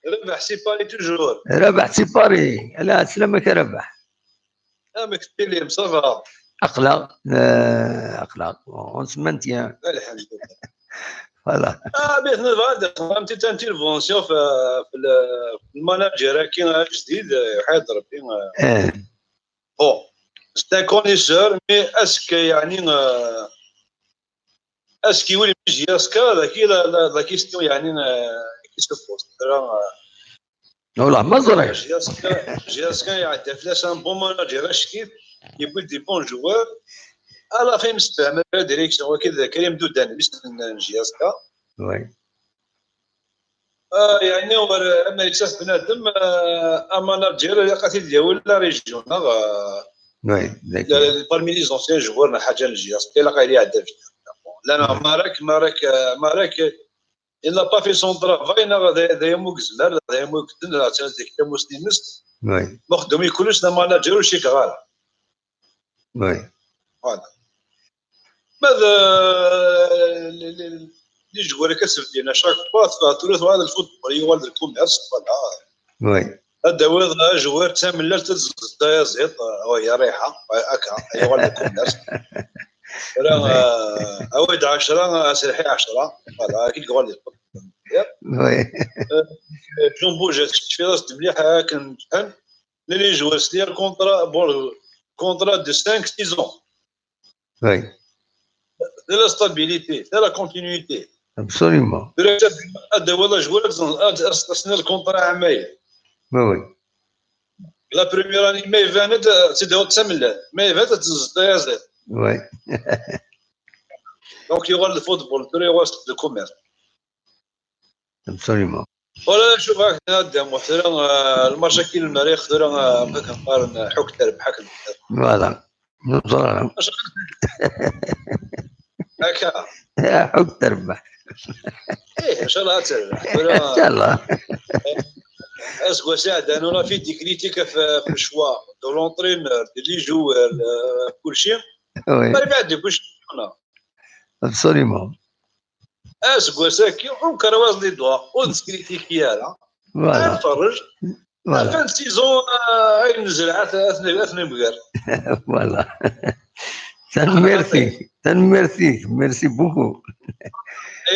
Rabeḥ si Paris toujours. Rabeḥ si Paris. Lɛeslama-k a Rabeḥ. Amek tellam, ça va? Aql-aɣ, euh, aql-aɣ, on se maintient. Alhamdulillah. Voilà. Ah, mais une petite intervention في, في le, في الماناجر كي جديد، يحيى ربي. Eh. Bon, c'est un connaisseur, mais est-ce que, يعني, euh, est-ce que يولي جي اس كي؟ ذاكي la, la, la question, يعني, euh, qui se pose. والله ما ظريف. جي اس كي، جي اس كي يعدي فلاس un bon manager، اش كيف يبغي des bons joueurs. على فين مستعمل la direction وكذا، كريم دودان، مستعمل جي اس كي. Oui. آه، يعني، هو أما يكسب بنادم، آه، أما نيجيريا قاتل ديال ولا ريجيون، آه، oui, d'accord. Parmi les anciens joueurs، حاجة نجي، أصلي لا قايل يعدل. لا، لا، مارك، مارك، آه، مارك، il n'a pas fait son travail، لا، ذا، ذا يمو كزمار، ذا يمو كدن، لا، تنزل كتاب مسلمس. Oui. مخدوم يكونش لا ماناجر وشي كغار. Oui. Voilà. ماذا ل-، ل-، ل-، les joueurs كتبدينا chaque fois، ثلاث، هذا الفوتبول يوال الكوميرس، voilà. Oui. هذا هو، هذا joueur تاملال تزيد، وهي رايحة، هكا، يوال الكوميرس. راه، oui. آه، أويد عشرة، آه، سرحي عشرة، voilà، كي تقول لي. Oui. آه، جون بوجات، شفت في راس مليح، آه، كان متحن. Les joueurs سليا contrat، bon, contrat de cinq six ans. Oui. De la stabilité، de la continuité. Absolument. هذا هو لا جوار، أصلا الكونترا عامين. Oui, oui. La première année, ma iban-d, euh, c'est de haute semaine. Ma iban-d, c'est de Oui. Donc, il y aura le football, il y aura le commerce. Absolument. Voilà, شوف هاك هذا محترم المشاكل المريخ ترى هكا نقارن حك تربح حك Voilà. نزرع هكا حك تربح. ايه ان شاء الله تربح ان شاء الله. Aseggas iɛeddan ula fi des critiques في le choix de l'entraîneur, des joueurs, كل شيء. Oui, ما بعد كل شيء. Absolument. Aseggas-agi ur nkerwaẓ les doigts, ur nescritique ara. Voilà. Nferrej. Voilà. Fin de saison, euh, ayen nezreɛ ad t-, ad t-, ad t-nemger. Voilà. Tanemmirt-ik, tanemmirt-ik, merci beaucoup.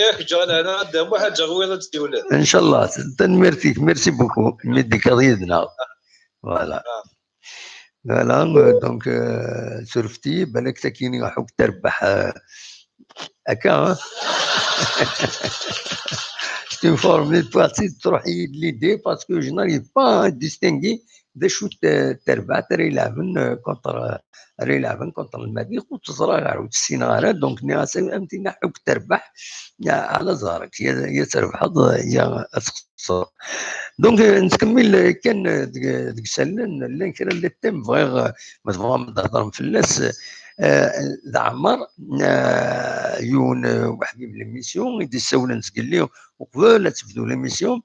Yak ǧǧeɣ lehna ad d-amuḥ ad ǧǧeɣ wiḍ ad tt-iwlad. Inchallah, tanemmirt-ik, merci beaucoup. Mi d-tekkeḍ yid-neɣ. Voilà. Voilà, euh, donc, euh, surfti, balak takini ḥuk terbeḥ, euh, akka, hein. C'est une formule pratique, تروح l'idée, parce que je n'arrive pas à distinguer d acu terbaɛt ara ileɛben, euh, contre, euh, ara ileɛben contre Lmariɣ, ur tt-ẓriɣ ara, ur tt-ssineɣ ara, donc nniɣ-as am tinna ḥuk terbeḥ, ya ala ẓerk, ya, ya trebḥeḍ, ya ad texṣer. Donc, euh, nettkemmil, euh, kan, euh, deg, deg isallen, llan kra n les thèmes bɣiɣ, euh, ma tebɣam ad d-thedrem fell-as, euh, d Ɛmer, euh, yiwen, euh, uḥbib n l'émission, i d-issawlen zgelli uqbel ad tebdu l'émission,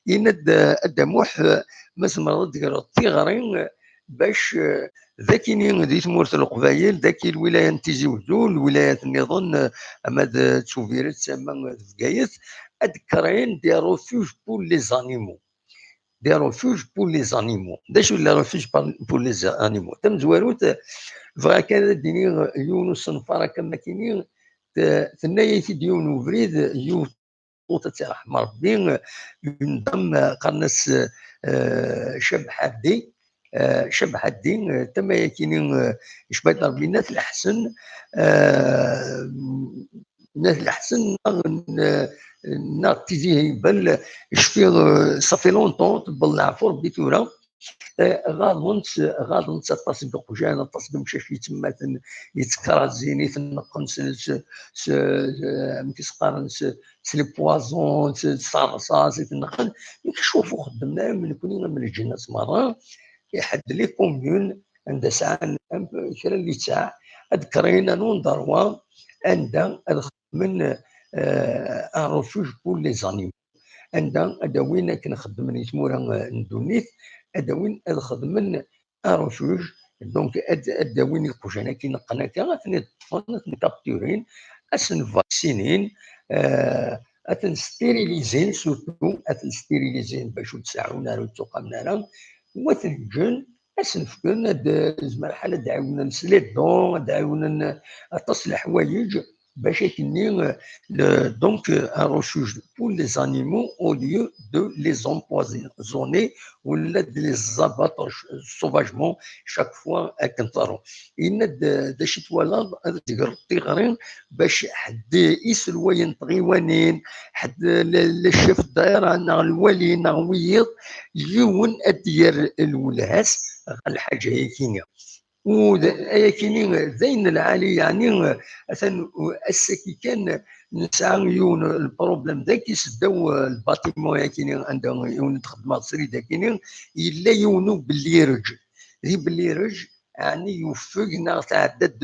yenna-d, euh, a Dda Muḥ, euh, ma tzemreḍ ad d-tegreḍ tiɣri, euh, bac, euh, d akini di tmurt n Leqbayel, d aki lwilaya n Tizi Uzzu, lwilayat nniḍen, euh, ama d Tubiret, ama d Bgayet, ad d-créen des refuges pour les animaux. Des refuges pour les animaux. D acu les refuges par-, pour les animaux? Tamezwarut, bɣiɣ kan ad d-iniɣ yiwen usenfar akka am akini, t-, tenna-yak-id yiwen ubrid, yiwet tmeṭṭut ad tt-iṛḥem Ṛebbi, une dame, qqaren-as, euh, Cabḥa Ddi, euh, Cabḥa Ddi, euh, tama-yakini, euh, Cabḥa Ddi Ṛebbi n At Leḥsen, euh, n At Leḥsen, neɣ n, neɣ Tizi Hibel, je fais, euh, ça fait longtemps, tebbeḍ leɛfu Ṛebbi tura. Eh, ɣaḍen-tt, ɣaḍen-tt aṭas n iqjan, aṭas n imcac yettemmaten, yettkraẓin, iteneqqen s, s, s, amek i s-qqaren, s, s les poisons, s, s ṛṛṣaṣ, iteneqqen. Nekk cuf ur xeddmen ara am nekni am leǧnas merra, iḥedd les communes anda sɛan am, kra n littseɛ, ad créen un endroit anda ad xedmen, euh, un refuge pour les animaux. Anda ad d-awin akken xeddmen i tmura, eh, n ddunit, ad d-awin ad xedmen un refuge, donc ad, ad d-awin iqjan-agi neqqen akka, ad ten-id-ṭṭfen, ad ten-capturin, ad sen-vaccinin, eh, ad ten-stérilisin, surtout ad ten-stérilisin bac ur d-seɛɛun ara, ur ttuqamen ara, u ad ten-ǧǧen, ad sen-fken, ad, zmer lḥal ad d-ɛiwnen s les dons, ad d-ɛiwnen aṭas n leḥwayeǧ, bac akken-nni, euh, le, donc, euh, un refuge pour les animaux au lieu de les empoisonner ou de les abattre ch-, sauvagement chaque fois akken ṭṭerun. Yenna-d, euh, d acu twalaḍ, ad tegreḍ tiɣri bac ḥedd iselwayen tɣiwanin, ḥedd le, le chef de daïra neɣ lwali neɣ wiyiḍ, yiwen ad d-yerr lwelha-s ɣer lḥaǧa-agi-nni. U d, ayakini d ayen n lɛali, yeɛni, atan ass-agi kan nesɛa yiwen n lproblem dagi seddaw, eh, lbatiman-yakini anda yiwen i d-xedmeɣ srid akini, yella yiwen ubellirej. Di bellirej, ɛni yufeg neɣ tɛedda-d,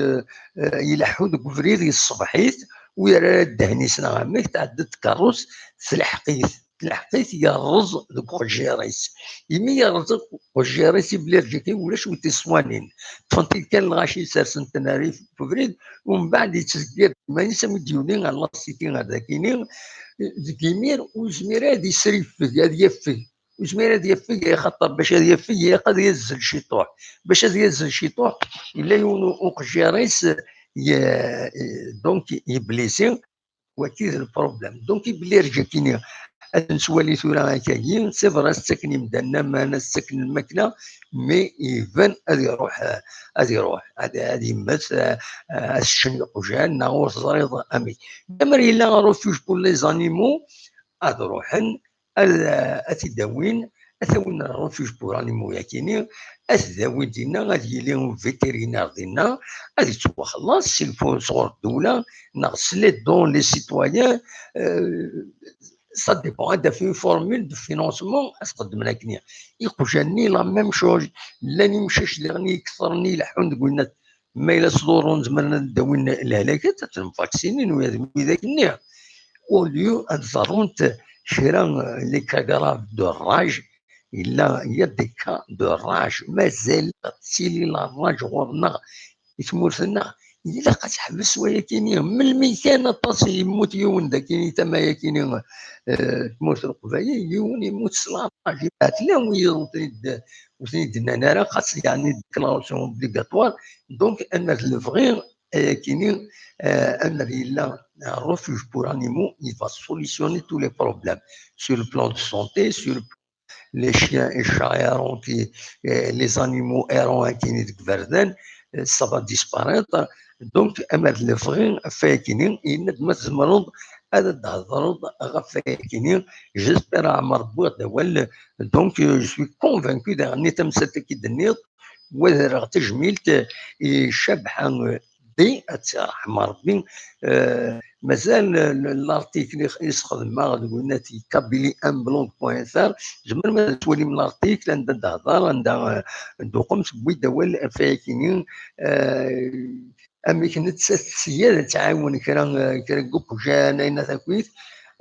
eh, ileḥḥu deg ubrid, yessebeḥ-it, u yerra ddehn-is neɣ amek, tɛedda-d tkeṛṛust, telḥeq-it. Telḥeq-it yerreẓ deg uqejjir-is. Imi yerreẓ deg uqejjir-is, ibellirej-agi ulac wi t-iṣwanin. Ṭṭfen-t-id kan lɣaci, sersen-ten ar ubrid, u mbeɛd yettzeggir iman-is, am i d-yuli ɣer la cité ɣer dakini, deg imir ur yezmir ad isrifeg, ad yafeg. Ur yezmir ad yafeg, axaṭer bac ad yafeg, ilaq ad yazzel ciṭuḥ. Bac ad yazzel ciṭuḥ, yella yiwen u-, uqejjir-is, ye-, donc, yeblisi. Wagi d lproblem. Donc, ibellirej-agi-nni, ad nettwali tura akagi, c'est vrai, ad s-ttaken imdanen aman, ad s-ttaken lmakla, mais iban ad iruḥ, ad iruḥ, ad, ad yemmet, eh, ad s-ččen iqjan, neɣ ur teẓriḍ amek. Lemmer yella refuge pour les animaux, ad ruḥen, ad, ad t-id-awin, ad t-awin refuge pour animaux-yakini, ad t-dawi dinna, ad yili vétérinaire dinna, ad yettwaxelleṣ si lfu-, sɣur ddewla, neɣ s les dons les citoyens, euh, ça dépend, ad d-af une formule de financement, ad s-qeddmen akkenni. Iqjan-nni, la même chose, llan imcac diɣen i iketren i ileḥḥun deg winnat, ma yella sḍurrun, zemren ad d-awin lehlakat, ad ten-vaksinin widak-nni. Au lieu ad ẓerrunt kra, euh, les cas graves de rage, yella, il y a des cas de rage, mazal tettili la rage ɣur-neɣ i tmurt-nneɣ. Ilaq ad teḥbes wayakini. Melmi kan aṭas yemmut yiwen dakini, tama-yakini, euh, tmurt n Leqbayel, yiwen yemmut s la rage. Tella wiyiḍ ur ten-id-, ur ten-id-nnan ara, xas yeɛni déclaration obligatoire. Donc, amer d lebɣi, ayakini, euh, amer yella refuge pour animaux, il va solutionner tous les problèmes sur le plan de santé, sur le les chiens et chats errants qui, euh, les animaux errants akini deg iberdan, euh, ça va disparaître. Donc, amer d lebɣi, ɣef wayakini, yenna-d ma tzemreḍ ad d-thedreḍ ɣef wayakini. J'espère, Ɛmer, wwiɣ-d awal. Donc, euh, je suis convaincu daɣen i tamsalt-agi d-tenniḍ, wa ad rreɣ tajmilt i Cabḥa, euh, D, ad tt-iṛḥem Ṛebbi. Euh, mazal, euh, l'article i s-xedmeɣ deg unati kabili un blog point F R, tzemrem ad twalim l'article, anda d-hḍer, anda, euh, d-uqem, tewwi-d awal ɣef wayakini, euh, amek nettat tga ad tɛawen kra, euh, kra n yiqjan, ayen akkit.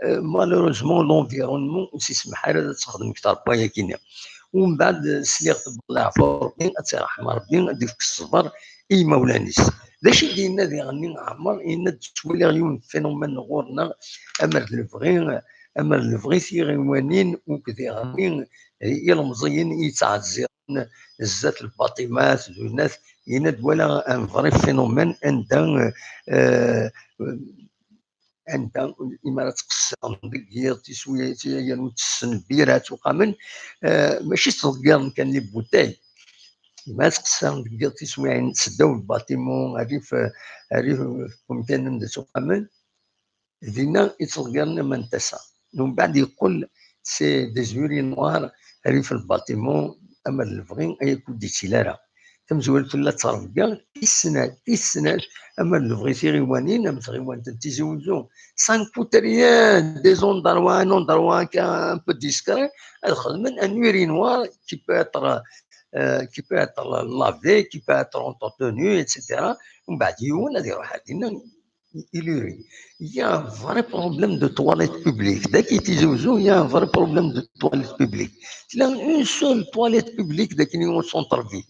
Euh, malheureusement, l'environnement ur s-yesmaḥ ara ad texdem kter n wayakini. Umbeɛd, euh, sliɣ tebɣa leɛfu Ṛebbi, ad tt-iṛḥem Ṛebbi, ad d-ifk ṣṣber i yimawlan-is. D acu i d-yenna diɣenni Ɛmer? Yenna-d, ttwaliɣ yiwen n phénomène ɣur-neɣ, amer d lebɣi, amer d lebɣi tiɣiwanin, uk diɣenni, eh, ilemẓiyen i yettɛezziren zdat lbaṭimat d unat, yenna-d, walaɣ un vrai phénomène anda, eh, anda imi ara ttqeṣṣiren deg yiḍ, tiswiɛin, yernu ttessen lbira, ttuqamen, eh, mačči ttḍeggiren kan les bouteilles. Imi ara ttqeṣṣiren deg yiḍ, tiswiɛin seddaw lbatimu, rrif, rrif n umkan anda ttuqamen, dinna i ttḍeggiren aman n tasa. Umbeɛd yeqqel c'est des urinoirs rrif n lbatimu, amer d lebɣi, ay kud d-yettili ara. Tamezwarut tella ttrebga, tis snat, tis snat, amer d lebɣi tiɣiwanin, am tɣiwant n Tizi Wezzu. Ça ne coûte rien, des endroits, un endroit un peu discret, ad xedmen un urinoir qui peut être, euh, qui peut être lavé, qui peut être entretenu, et cetera. Umbeɛd yiwen ad iruḥ ar dinna, il urine. Il y a un vrai problème de toilette publique. Dagi Tizi Wezzu, il y a un vrai problème de toilette publique. Tella une seule toilette publique dagi au centre-ville.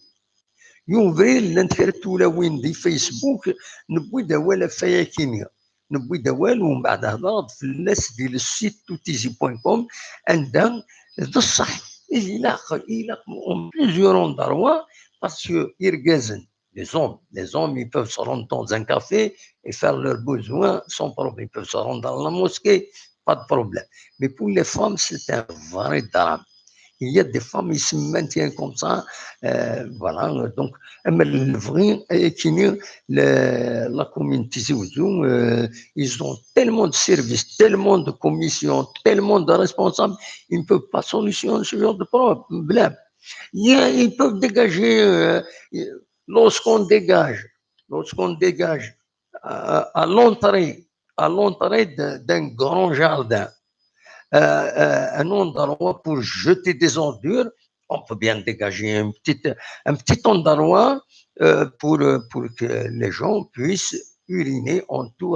Yiwen ubrid, llant kra n tulawin di Facebook, newwi-d awal ɣef wayakini. Newwi-d awal, umbeɛd hedreɣ-d fell-as di le site toutizi point com, anda d ṣṣeḥ ilaq, ilaq en plusieurs endroits, parce que irgazen, les hommes, les hommes, ils peuvent se rendre dans un café et faire leurs besoins sans problème. Ils peuvent se rendre dans la mosquée, pas de problème. Mais pour les femmes, c'est un vrai drame. Il y a des femmes, ils se maintiennent comme ça. Euh, voilà, donc, amer d lebɣi, ayakini, le, la commune Tizi Wezzu, euh, ils ont tellement de services, tellement de commissions, tellement de responsables, ils ne peuvent pas solutionner ce genre de problème. Il y a, ils peuvent dégager, euh, lorsqu'on dégage, lorsqu'on dégage à, à l'entrée, à l'entrée de, d'un grand jardin, euh, euh, un endroit pour jeter des ordures, on peut bien dégager un petit, un petit endroit, euh, pour, pour que les gens puissent uriner en tout,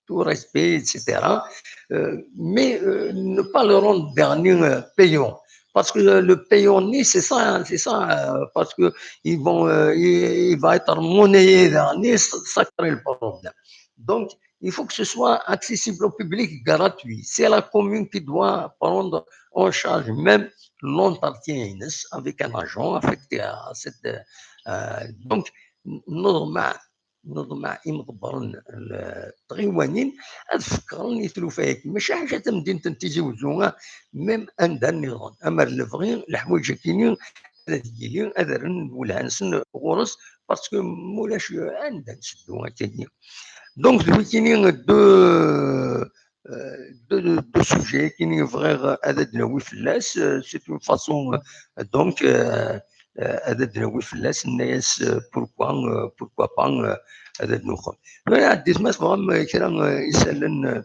tout respect, et cetera. Euh, mais, euh, ne pas le rendre dernier, euh, payant. Parce que le payant, c'est ça, hein, c'est ça, euh, parce que ils vont, euh, il, il va être monnayé dernier, ça, ça crée le problème. Donc, il faut que ce soit accessible au public, gratuit. C'est la commune qui doit prendre en charge même l'entretien avec un agent affecté à cette, euh, donc, normal, normal, imḍebbren n tɣiwanin ad fekkren i tlufa-agi. Mačči ḥaca tamdint n Tizi Wezzu, même anda nniḍen. Amer d lebɣi, leḥwayeǧ-agi ad yili, ad rren lwelha-nsen ɣur-s, parce que mulac anda nseddu akkagi. Donc, d wikini deux, euh, deux, deux, deux sujets kini bɣiɣ ad d-nawi fell-as. Euh, c'est une façon, euh, donc, euh, euh, ad d-nawi fell-as, nenna-yas, euh, pourquoi, euh, pourquoi pas, euh, ad d-nuxem. Mais ɛeddi-t ma tebɣam, euh, kra, euh, isallen, euh,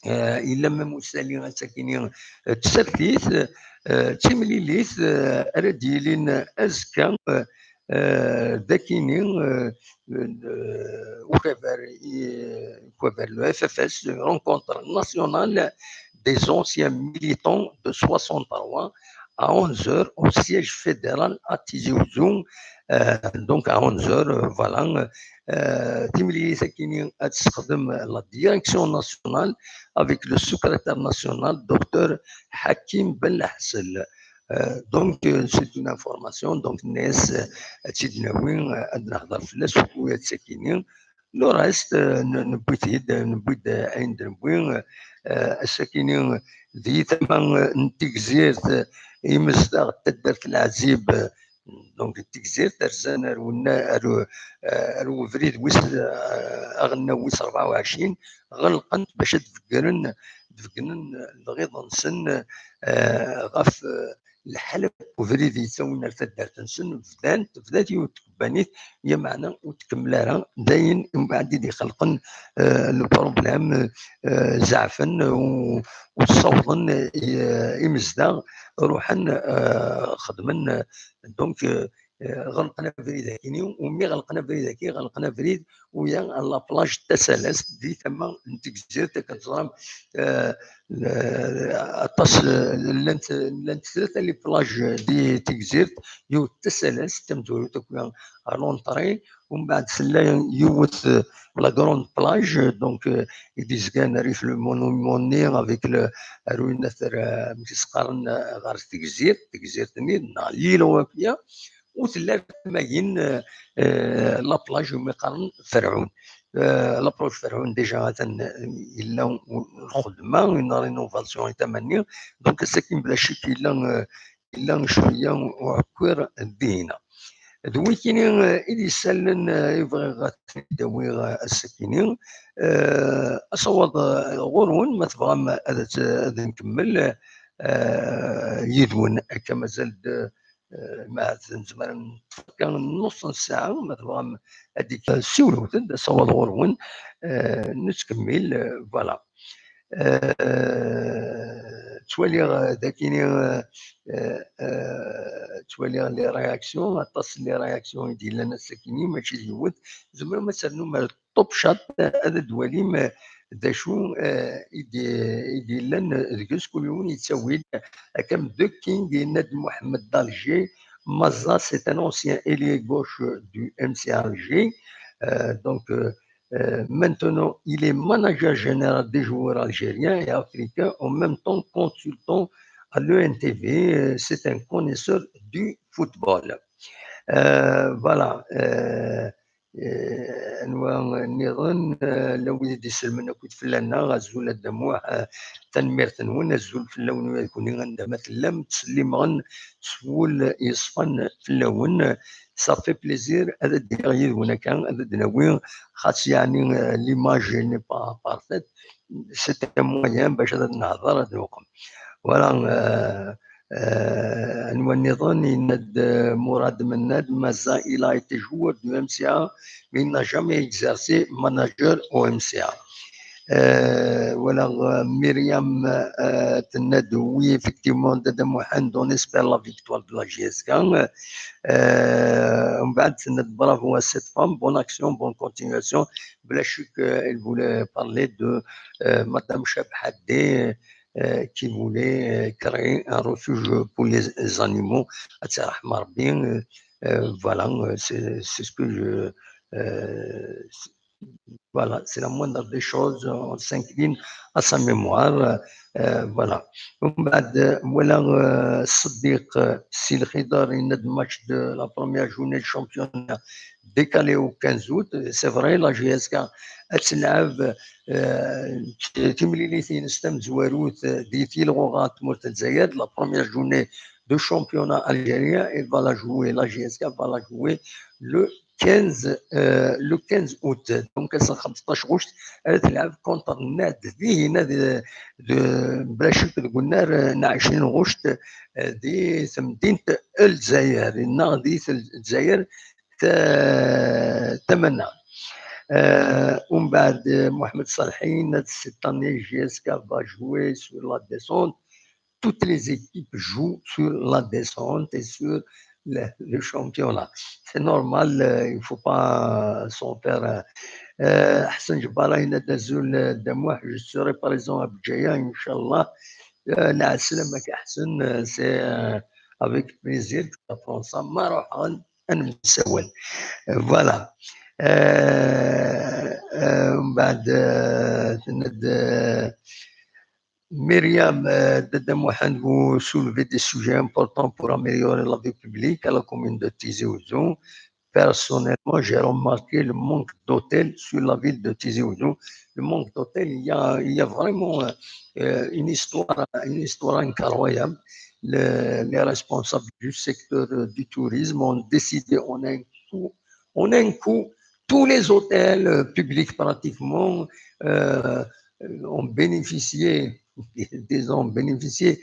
euh, yella même usali ass-akini, euh, d tsertit, euh, d timlilit, euh, ara d-yilin azekka, euh, euh, d akini, euh, euh, ukabar, i, ukabar le F F S, rencontre nationale des anciens militants de soixante-trois à onze heures au siège fédéral à Tizi Ouzou. Euh, donc à onze heures, euh, voilà. Euh, timlilit-akini ad tessexdem la direction nationale avec le secrétaire national, docteur Hakim Belhasel. Euh, donc, euh, c'est une information, donc, nes, euh, ad tt-id-nawi, euh, ad nehder fell-as, u ad sakini. Le reste, euh, n-, newwi-t-id, euh, newwi-d, euh, ayen d-newwi, euh, euh, ass-akini, euh, di tama, euh, n Tigzirt, euh, imezdaɣ n taddart Leɛzib, euh, donc, n Tigzirt, rzan ar wenna-, ar, euh, ar ubrid wis, euh, aɣelnaw wis rebɛa u ɛecrin, ɣelqen-t bac ad d-beggren, d-beggnen lɣiḍa-nsen, euh, ɣef, euh, lḥala n ubrid yettawin ar taddart-nsen, bdan, tebda yiwet tkebbanit, ya meɛna ur tkemmel ara, d ayen mbeɛd i d-ixelqen, euh, le problème, euh, zeɛfen, u, u ssawḍen, euh, imezdaɣ, ruḥen, euh, xedmen, euh, donc, euh, euh, ɣelqen abrid akini, u mi ɣelqen abrid aki, ɣelqen abrid uya à la plage n Tasalast, di tama n Tigzirt, akken teẓram, euh, euh, aṭas, euh, llant, llant tlata les plages di Tigzirt, yiwet Tasalast, tamezwarut akk à l'entrée, umbeɛd tella yiwet, euh, la grande plage, donc, euh, i d-izgan rrif le monument-nni avec le, aru yenna ter, euh, amek i s-qqaren, euh, ɣer Tegzirt, Tegzirt-nni, neɣ l'île Wafia, u tella tamayin, euh, euh, la plage umi qqaren Ferɛun. Euh, la plage Ferɛun, déjà, atan, euh, yella u-, lxedma, une rénovation i tama-nni. Donc, ass-agi, bla ccek, yella, euh, yella cwiya uɛekkiṛ dinna. D wikini, euh, i d-yessallen, euh, i bɣiɣ ad ten-id-awiɣ, euh, ass-akini. Euh, asawaḍ, euh, ɣur-wen, ma tebɣam ad t-, ad nkemmel, euh, yid-wen, akka mazal-d, euh, ma nezmer ad neṭṭef akka nnuṣ n ssaɛa, ma tebɣam ad d-, siwlet-d, asawaḍ ɣur-wen, euh, nettkemmil, euh, voilà. Euh, ttwaliɣ, euh, dakini, euh, euh, euh, ttwaliɣ les réactions, aṭas n les réactions i d-yellan ass-akini, mačči d yiwet. Tzemrem ad ternum ar Top Chat, euh, ad d-twalim, euh, d acu, euh, i d-, i d-yellan deg-s, kul yiwen yettawi-d. Akka am The King, yenna-d Mohamed d'Alger, Maza, c'est un ancien ailier gauche du M C A Alger. Euh, donc, euh, euh, maintenant, il est manager général des joueurs algériens et africains, en même temps consultant à l'E N T V. Euh, c'est un connaisseur du football. Euh, voilà. Euh, euh, anwa nniḍen, euh, la wid i d-iselmen akked fell-aneɣ, azul a Dda Muḥ, euh, tanemmirt-nwen, azul fell-awen u ad kuni anda ma tellam, ttsellimeɣ-n s wul yeṣfan fell-awen. Ça fait plaisir ad d-iliɣ yid-wen akka, ad d-nawi, xas yeɛni, euh, l'image n'est pas parfaite, c'est un moyen bac ad nehḍer, ad newqem. Voilà, euh, euh, anwa nniḍen, yenna-d, euh, Mourad Mennad, Maza, il a été joueur du M C A, mais il n'a jamais exercé manager au M C A. Euh, voilà, euh, Myriam, euh, tenna-d, oui, effectivement, Dada Mohamed, on espère la victoire de la J S K. Euh, umbeɛd tenna-d, bravo à cette femme, bonne action, bonne continuation. Bla ccek, euh, elle voulait parler de, euh, Madame Chabhadé, euh, qui voulait, euh, créer un refuge pour les animaux. Ad tt-iṛḥem Ṛebbi, euh, euh, voilà, euh, c'est, c'est ce que je, euh, c'est, voilà, c'est la moindre des choses, on s'incline à sa mémoire, euh, voilà. Umbeɛd, euh, voilà, euh, Seddiq, euh, Si Lxidar, yenna-d match de la première journée de championnat décalé au quinze août. C'est vrai, la J S K ad tleɛb, euh, timlilit-ines tamezwarut, euh, di Tilɣuɣa n tmurt n Lezzayer, la première journée de championnat algérien, elle va la jouer, la J S K va la jouer le quinze, euh, le quinze août. Donc, ass n xemseṭṭac ɣuct ara tleɛb contre Nad, dihin, ad, de, bla ccek, deg unnar, euh, n ɛecrin ɣuct, euh, di temdint Lezzayer, neɣ di Lezzayer ta-, tamaneɣt. Euh, umbeɛd, euh, Mohamed Salhin, cette année, J S K va jouer sur la descente. Toutes les équipes jouent sur la descente et sur le, le championnat. C'est normal, euh, il faut pas s'en faire. Euh, euh, Hassan Djebara, il a dit, euh, de moi, je serai présent à Béjaïa, Inch'Allah. Euh, la Hassan, euh, c'est, euh, avec plaisir que je prends ça. Marohan, Voilà. Euh, euh, ومن بعد، euh، Myriam, euh, Dada Mohamed, vous soulevez des sujets importants pour améliorer la vie publique à la commune de Tizi Ouzou. Personnellement, j'ai remarqué le manque d'hôtels sur la ville de Tizi Ouzou. Le manque d'hôtels, il y a, il y a vraiment, euh, euh, une histoire, une histoire incroyable. Le, les responsables du secteur, euh, du tourisme ont décidé en un coup, en un coup, tous les hôtels, euh, publics pratiquement, euh, ont bénéficié, disons, bénéficié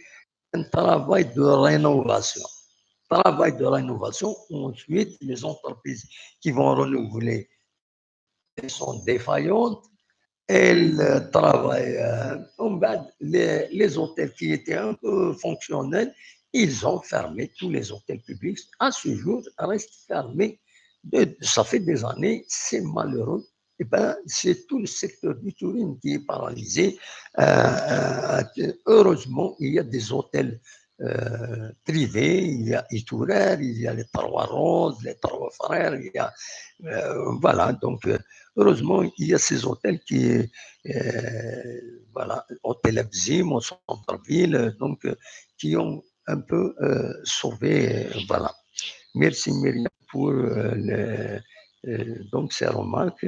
d'un travail de rénovation. Travail de rénovation. Ensuite, les entreprises qui vont renouveler, elles sont défaillantes. Elles, euh, travaillent, euh, en bas, les, les hôtels qui étaient un peu fonctionnels, ils ont fermé. Tous les hôtels publics, à ce jour, restent fermés. De, ça fait des années, c'est malheureux. Eh ben, c'est tout le secteur du tourisme qui est paralysé. Euh, euh, heureusement, il y a des hôtels, euh, privés, il y a Itourer, il y a les Trois Roses, les Trois Frères, il y a, euh, voilà, donc, euh, heureusement, il y a ces hôtels qui, euh, voilà, Hôtel Abzim au centre-ville, donc, euh, qui ont un peu, euh, sauvé, euh, voilà. Merci Myriam pour, euh, le, euh, donc ces remarques.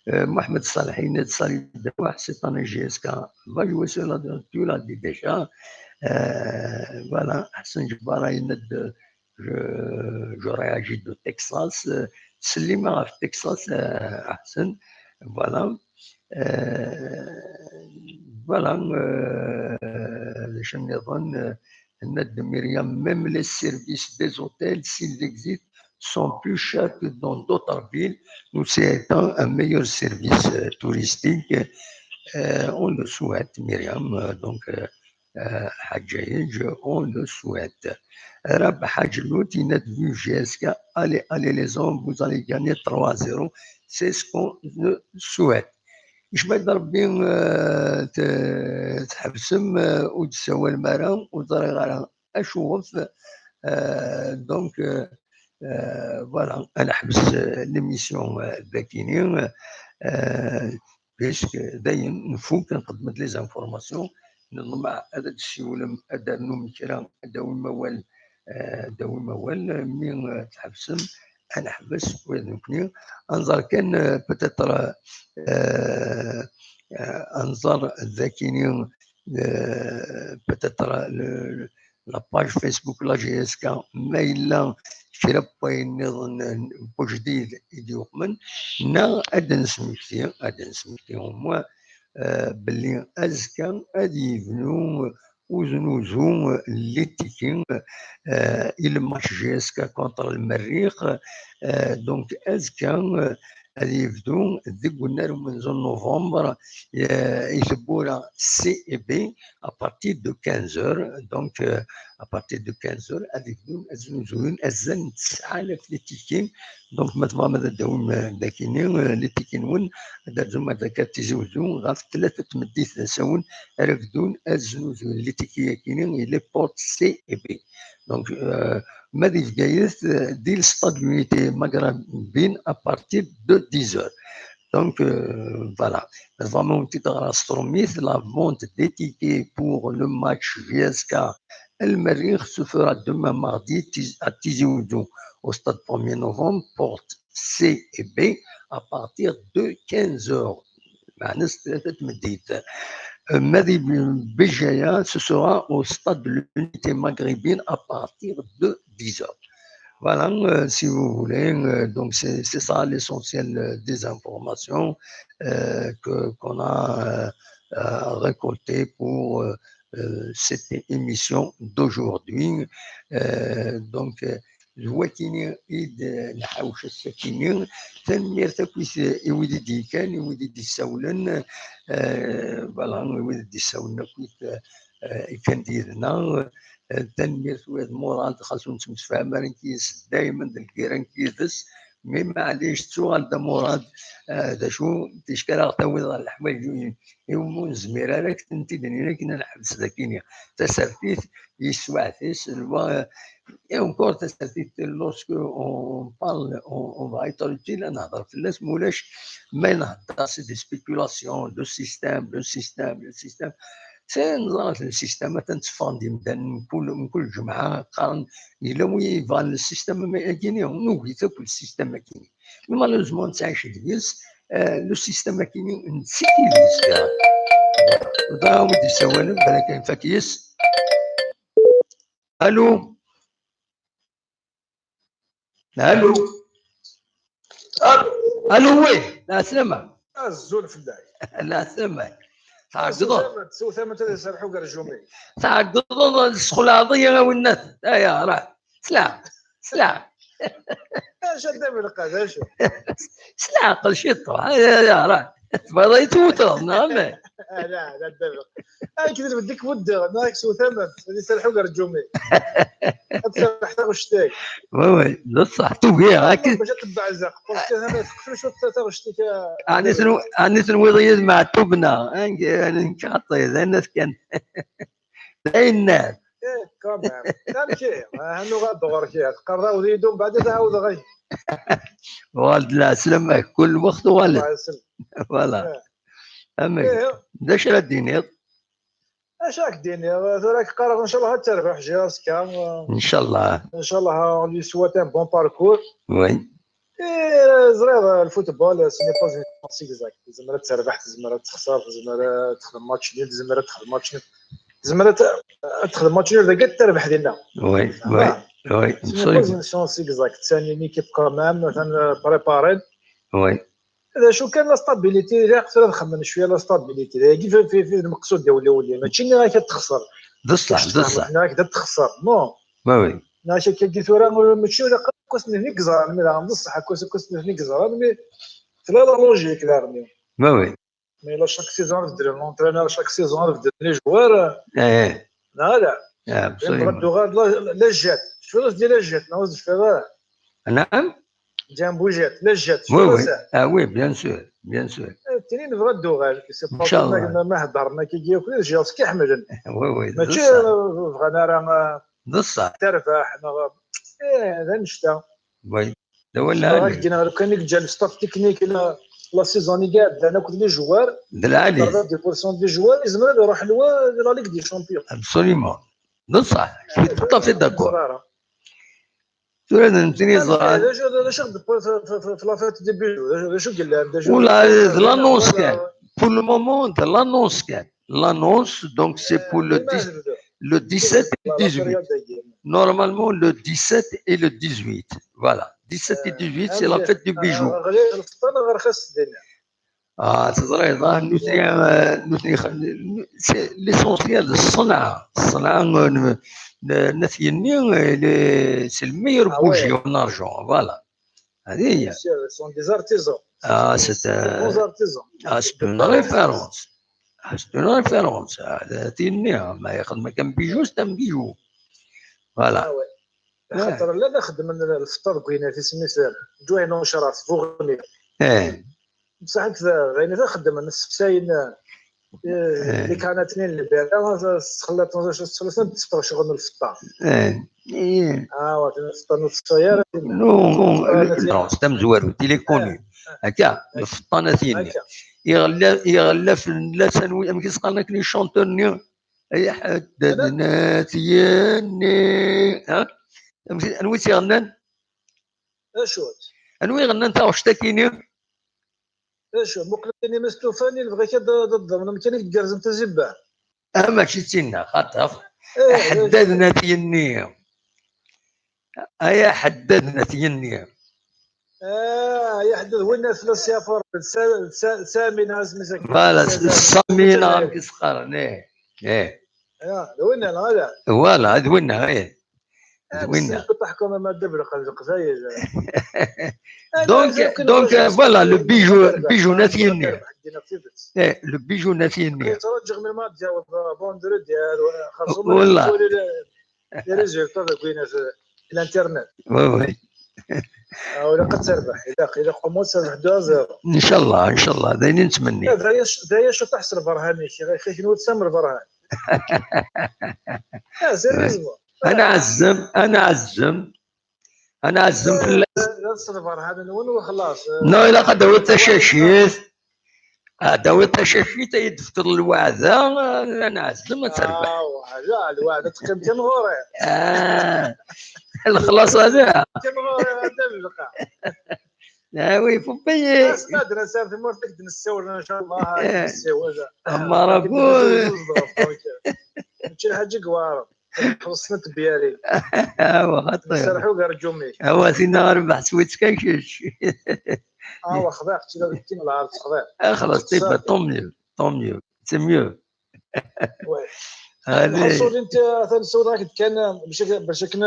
Euh, Mohamed Saleh, Ined Salih Dawah, cette année J S K va jouer sur la, tu l'as dit déjà. Euh, voilà, Hassan Djebara, Ined, je, je réagis de Texas. Euh, Selima, Texas, euh, Hassan. Voilà. Euh, voilà, euh, je me donne, euh, Myriam, même les services des hôtels, s'ils existent, sont plus chers que dans d'autres villes. Nous, c'est un, un meilleur service, euh, touristique. Euh, on le souhaite, Myriam. Euh, donc, euh, euh, Hadjaïdj, on le souhaite. Rab Hadjlout, il a vu G S K. Allez, allez, les hommes, vous allez gagner trois zéro. C'est ce qu'on le souhaite. Jmaïd Rabbi, euh, t-, tḥebsem, euh, ur d-tessawalem ara, ur ẓriɣ ara acuɣef. Euh, donc, euh, euh, voilà, ad neḥbes, euh, l'émission, euh, dagini, euh, puisque dayen nfuk, nqeddem-d les informations, neḍmeɛ ad d-tessiwlem, ad d-ternum kra, ad d-tawim awal, euh, ad d-tawim awal, mi, euh, tḥebsem, ad neḥbes wid nekni. Ad nẓer kan, euh, peut-être, euh, euh, ad nẓer dagini, euh, peut-être le, le, la page Facebook la G S K, ma yella kra n wayen nniḍen n wejdid i d-yuqmen, neɣ ad d-nesmekti, ad d-nesmekti au moins, euh, belli azekka ad yebnu uznuzu n litiki, euh, i le match G S K contre le Merrix. Euh, donc, azekka, euh, ad yebdu deg unnar umenzu n novembre, euh, i tewwura C et B à partir de quinze heures. Donc, euh, à partir de quinze heures, ad yebdun ad znuzuyen azal n tesɛa alaf litiki. Donc, ma tebɣam ad d-tawim, euh, dagini, euh, litiki-nwen, ad d-terzum ar dagi ar Tizi Uzzu ɣef tlata n tmeddit d asawen ara bdun ad znuzuyen litiki-yagini i les portes C et B. Donc, euh, ma di Bgayet, euh, di le stade Unité Maghrébine à partir de dix heures. Donc, euh, voilà. Ma tebɣam ad wen-t-id-ɣreɣ s trumit, la vente des tickets pour le match G S K El Merrix se fera demain mardi Tiz-, à Tizi Ouzou, au stade premier novembre, porte C et B, à partir de quinze heures. Meɛna s tlata n tmeddit. Euh, ma di Béjaïa, ce sera au stade de l'Unité Maghrébine à partir de dix heures. Voilà, euh, si vous voulez, euh, donc c'est c'est ça l'essentiel euh, des informations euh, que qu'on a euh, euh, récoltées pour euh, euh, cette émission d'aujourd'hui. Euh, donc, euh, d wakkini i d-nḥawec ass-akini. Tanemmirt akkit i wid i d-yekkan, i wid i d-issawlen, euh, voilà, i wid i d-issawlen akkit euh, euh, yekkan d yid-neɣ. Euh, tanemmirt i Murad, xas ur nettemsefham ara nekk yid-s, daymen d lgira nekk yid-s, mi maɛlic tettuɣal d amurad, eh, d acu, ticki ara ɣ-tawiḍ ɣer leḥwayeǧ iwumi ur nezmir ara ad k-tent-id-nini akken ad neḥbes dagi. Tasertit yeswaɛt-is, lwa-, et encore tasertit, lorsque on parle, on, on va être utile, ad nehder fell-as, ma ulac ma nhedder c'est des spéculations, le système, le système, le système. C'est neẓra le système, atan tteffɣen-d imdanen mkul, mkul ǧemɛa, qqaren yella wi yebɣan le système-agi, nugi-t akk le système-agi. Mais malheureusement, nettɛic deg-s, euh, le système-agi, nettsiki deg-s. Dɣa wi d-yessawalen, balak ad nfak yes. Allô? Allô? Allô, oui, lɛeslama. Azul fell-ak. Lɛeslama. Tɛeggḍeḍ. Sewtama, sewtama ad iserḥu gar jumi. Tɛeggḍeḍ, tesxelɛeḍ-iyi a winnat. Aya, rah. Sla, sla. Acu ad d-amelqad, acu? S leɛqel ciṭuḥ, aya, aya, rah. Tebɣiḍ ad yi-tewteḍ, neɣ amek? Ala, ala, ddabex. Akken lbeddik buddeɣ, neɣ ak sewtamen, ad iserḥu gar jumi. Ad tserḥ taɣect-ik. Oui, oui, d ṣṣeḥ, tugi, akken. Bac ad tebbeɛzeq, parce que hana teqfel cwiṭ taɣect-ik, ah, Ɛni tenw-, ɛni tenwiḍ-iyi d Meɛtub, neɣ? Ank-, ank-, xaṭi, d ayen kan. D ayen nnan. Eh, quand même. Amek ihi? Ah, nuɣal-d ɣur-k, teqqareḍ awed-iyi-d, umbeɛd ad ɛawdeɣ-ak. Uɣal-d lɛeslama, kul lweqt uɣal-d. Lɛeslama. Voilà. Eh. Amek? Eh. D acu ara d-tiniḍ? Acu ara k-d-iniɣ? Tura ad k-qqareɣ, ncallah ad terbeḥ, j'ai azekka. Ncallah. Ncallah, on lui souhaite un bon parcours. Oui. Eh, ẓriɣ, le football, ce n'est pas une science exacte. Tezmer ad terbeḥ, tezmer ad texser, tezmer ad texdem match nul, tezmer ad texdem match nul. Tezmer ad t-, ad texdem match nul dagi, ad terbeḥ dinna. Oui, oui, oui, absolument. Ce n'est pas une science exacte. C'est une équipe quand même, atan, euh, préparée. Oui. D acu kan, la stabilité, ilaq tura ad xemmen cwiya la stabilité. Dagi fi, fi, fi lmeqsud d awlawli. Mačči nniɣ-ak ad texser. D ṣṣeḥ, d ṣṣeḥ. Nniɣ-ak ad texser. Non. Oui, oui. Nniɣ-ak akka tura, mačči ilaq akk ass-nni i yeẓran, mi daɣen d ṣṣeḥ, akk ass, akk ass-nni i yeẓran, mi tella la logique daɣen. Oui, oui. Mais la chaque saison ad beddlen l'entraîneur, chaque saison ad beddlen les joueurs. Eh. Neɣ ala? Ah, absolument. Nebɣa ad d-tuɣal la, la, la jette. Tecfiḍ ad d-tili la jette, neɣ ur tecfiḍ ara? Naɛam? Jan Bujat, la jette. Oui, oui. Ah oui, bien sûr, bien sûr. Eh, tini nebɣa ad d-tuɣal. Inchallah. Ma, ma heddren akkagi akk, d jette i ḥemmlen. Oui, oui, d ṣṣeḥ. Mačči, eh, bɣan ara, eh, d ṣṣeḥ. Terbeḥ, neɣ, eh, d annect-a. Oui. D awal lɛali. Ɣak gneɣ lukan i yeǧǧa le staff technique la, la saison i iɛeddan akked les joueurs. D lɛali. Quatre-vingt-dix pour cent des joueurs, yezmer ad iruḥ lwa de la Ligue des Champions. Absolument. D ṣṣeḥ. Je suis tout à fait d'accord. Tura d nekkni ẓran. D acu, d acu d-tewwiḍ f, f, f, f la fête des bijoux? D acu, d acu yellan? D acu? Wala, d l'annonce kan. Pour le moment, d l'annonce kan. L'annonce, donc, c'est pour le dix, le dix-sept et dix-huit. Normalement, le dix-sept et le dix-huit. Voilà. Dix-sept et dix-huit, c'est la fête du bijou. Ah, teẓriḍ, ah, nutni, euh, nutni, c'est l'essentiel, ṣṣenɛa. Ṣṣenɛa n, n, n At Yenni, c'est le meilleur bougie en argent, voilà. Hadi hiya. Bien sûr, ce sont des artisans. Ah, c'est un, des bons artisans. Ah, c'est une référence. Ah, c'est une référence. Ah, At Yenni, ma yexdem kan bijou, c'est un bijou. Voilà. Ah ouais. Axaṭer llan ixeddmen lfeṭṭa deg winat, isem-is Ǧuhayna Ucraf, Buɣni. Eh. Bṣaḥ d ayen i xeddmen, ssefsayen, eh, les cannes-nni n lbira, ttxelliṭen, ttxelliṭen, tteffeɣ ccɣel n lfeṭṭa. Eh. Ah, wa, lfeṭṭa ur tṣeffi ara. Non, non, non, c'est tamezwarut, il est connu. Akka, lfeṭṭa n At Yenni. Iɣella, iɣella fell-as anwi, amek i s-qqaren akken i chanteur-nni? Ay ḥeddad n At Yenni. Ha? Amek, anwi i tt-iɣennan? Acu-tt? Anwi i iɣennan taɣect-akini? Acu, muqel akken ma stufan, i lebɣi-k ad d-, ad d-ḍemnen kan i tgerrzen tazibba. Ah, mačči d tinna, xaṭer. Eh, aḥeddad n At Yenni. Ay aḥeddad n at Yenni. Ah, ay aḥeddad, winna fell-as yafur. Sami neɣ asmi-s akka. Voilà, Sami neɣ amek i s-qqaren, ih, ih. D winna neɣ ala? Voilà, d winna, ih. D winna. Taḥkuma ma dda belqad Leqbayel. Donc, donc, voilà, le bijou, le bijou n at Yenni. Eh, le bijou n at Yenni. Yettṛaǧu melmi ad d-yaweḍ vendredi, xaṣum. Voilà. Les résultats deg winna l'internet. Oui, oui. Ilaq ad terbeḥ, ilaq, ilaq au moins ad terbeḥ deux à zéro. Inchallah, inchallah, d ayen i nettmenni. D aya ciṭuḥ s lberhan-ik, ixik n wetsam lberhan. Ah, sérieusement. Ad nɛezzem, ad nɛezzem. Ad nɛezzem fell-as. D lberhan-nwen u xlaṣ. Non, ilaq ad d-tawiḍ tacacit. Ad d-tawiḍ tacacit, ad yi-d-tefkeḍ lweɛda, ad nɛezzem, ad terbeḥ. Lweɛda teqqim kan ɣur-i. Lexlaṣ hada. Kan ɣur-i, hada lqa. Ah oui, faut payer. Ad nɛeddi ar tmurt ad d-nessawel, inchallah, ad nessawel. Amar abud. Mačči lḥaǧa i iweɛren. Xellṣen tebyarin. Awa xaṭi. Serḥu gar ǧumi. Awa tina rbeḥ swit kan kečč. Awa xḍiɣ, kečč la d-tim lɛar texḍiɣ. Xlaṣ, c'est bon, tant mieux, tant mieux, c'est mieux. Lḥaṣul, inti atan sawḍeɣ-ak-d kan bac akken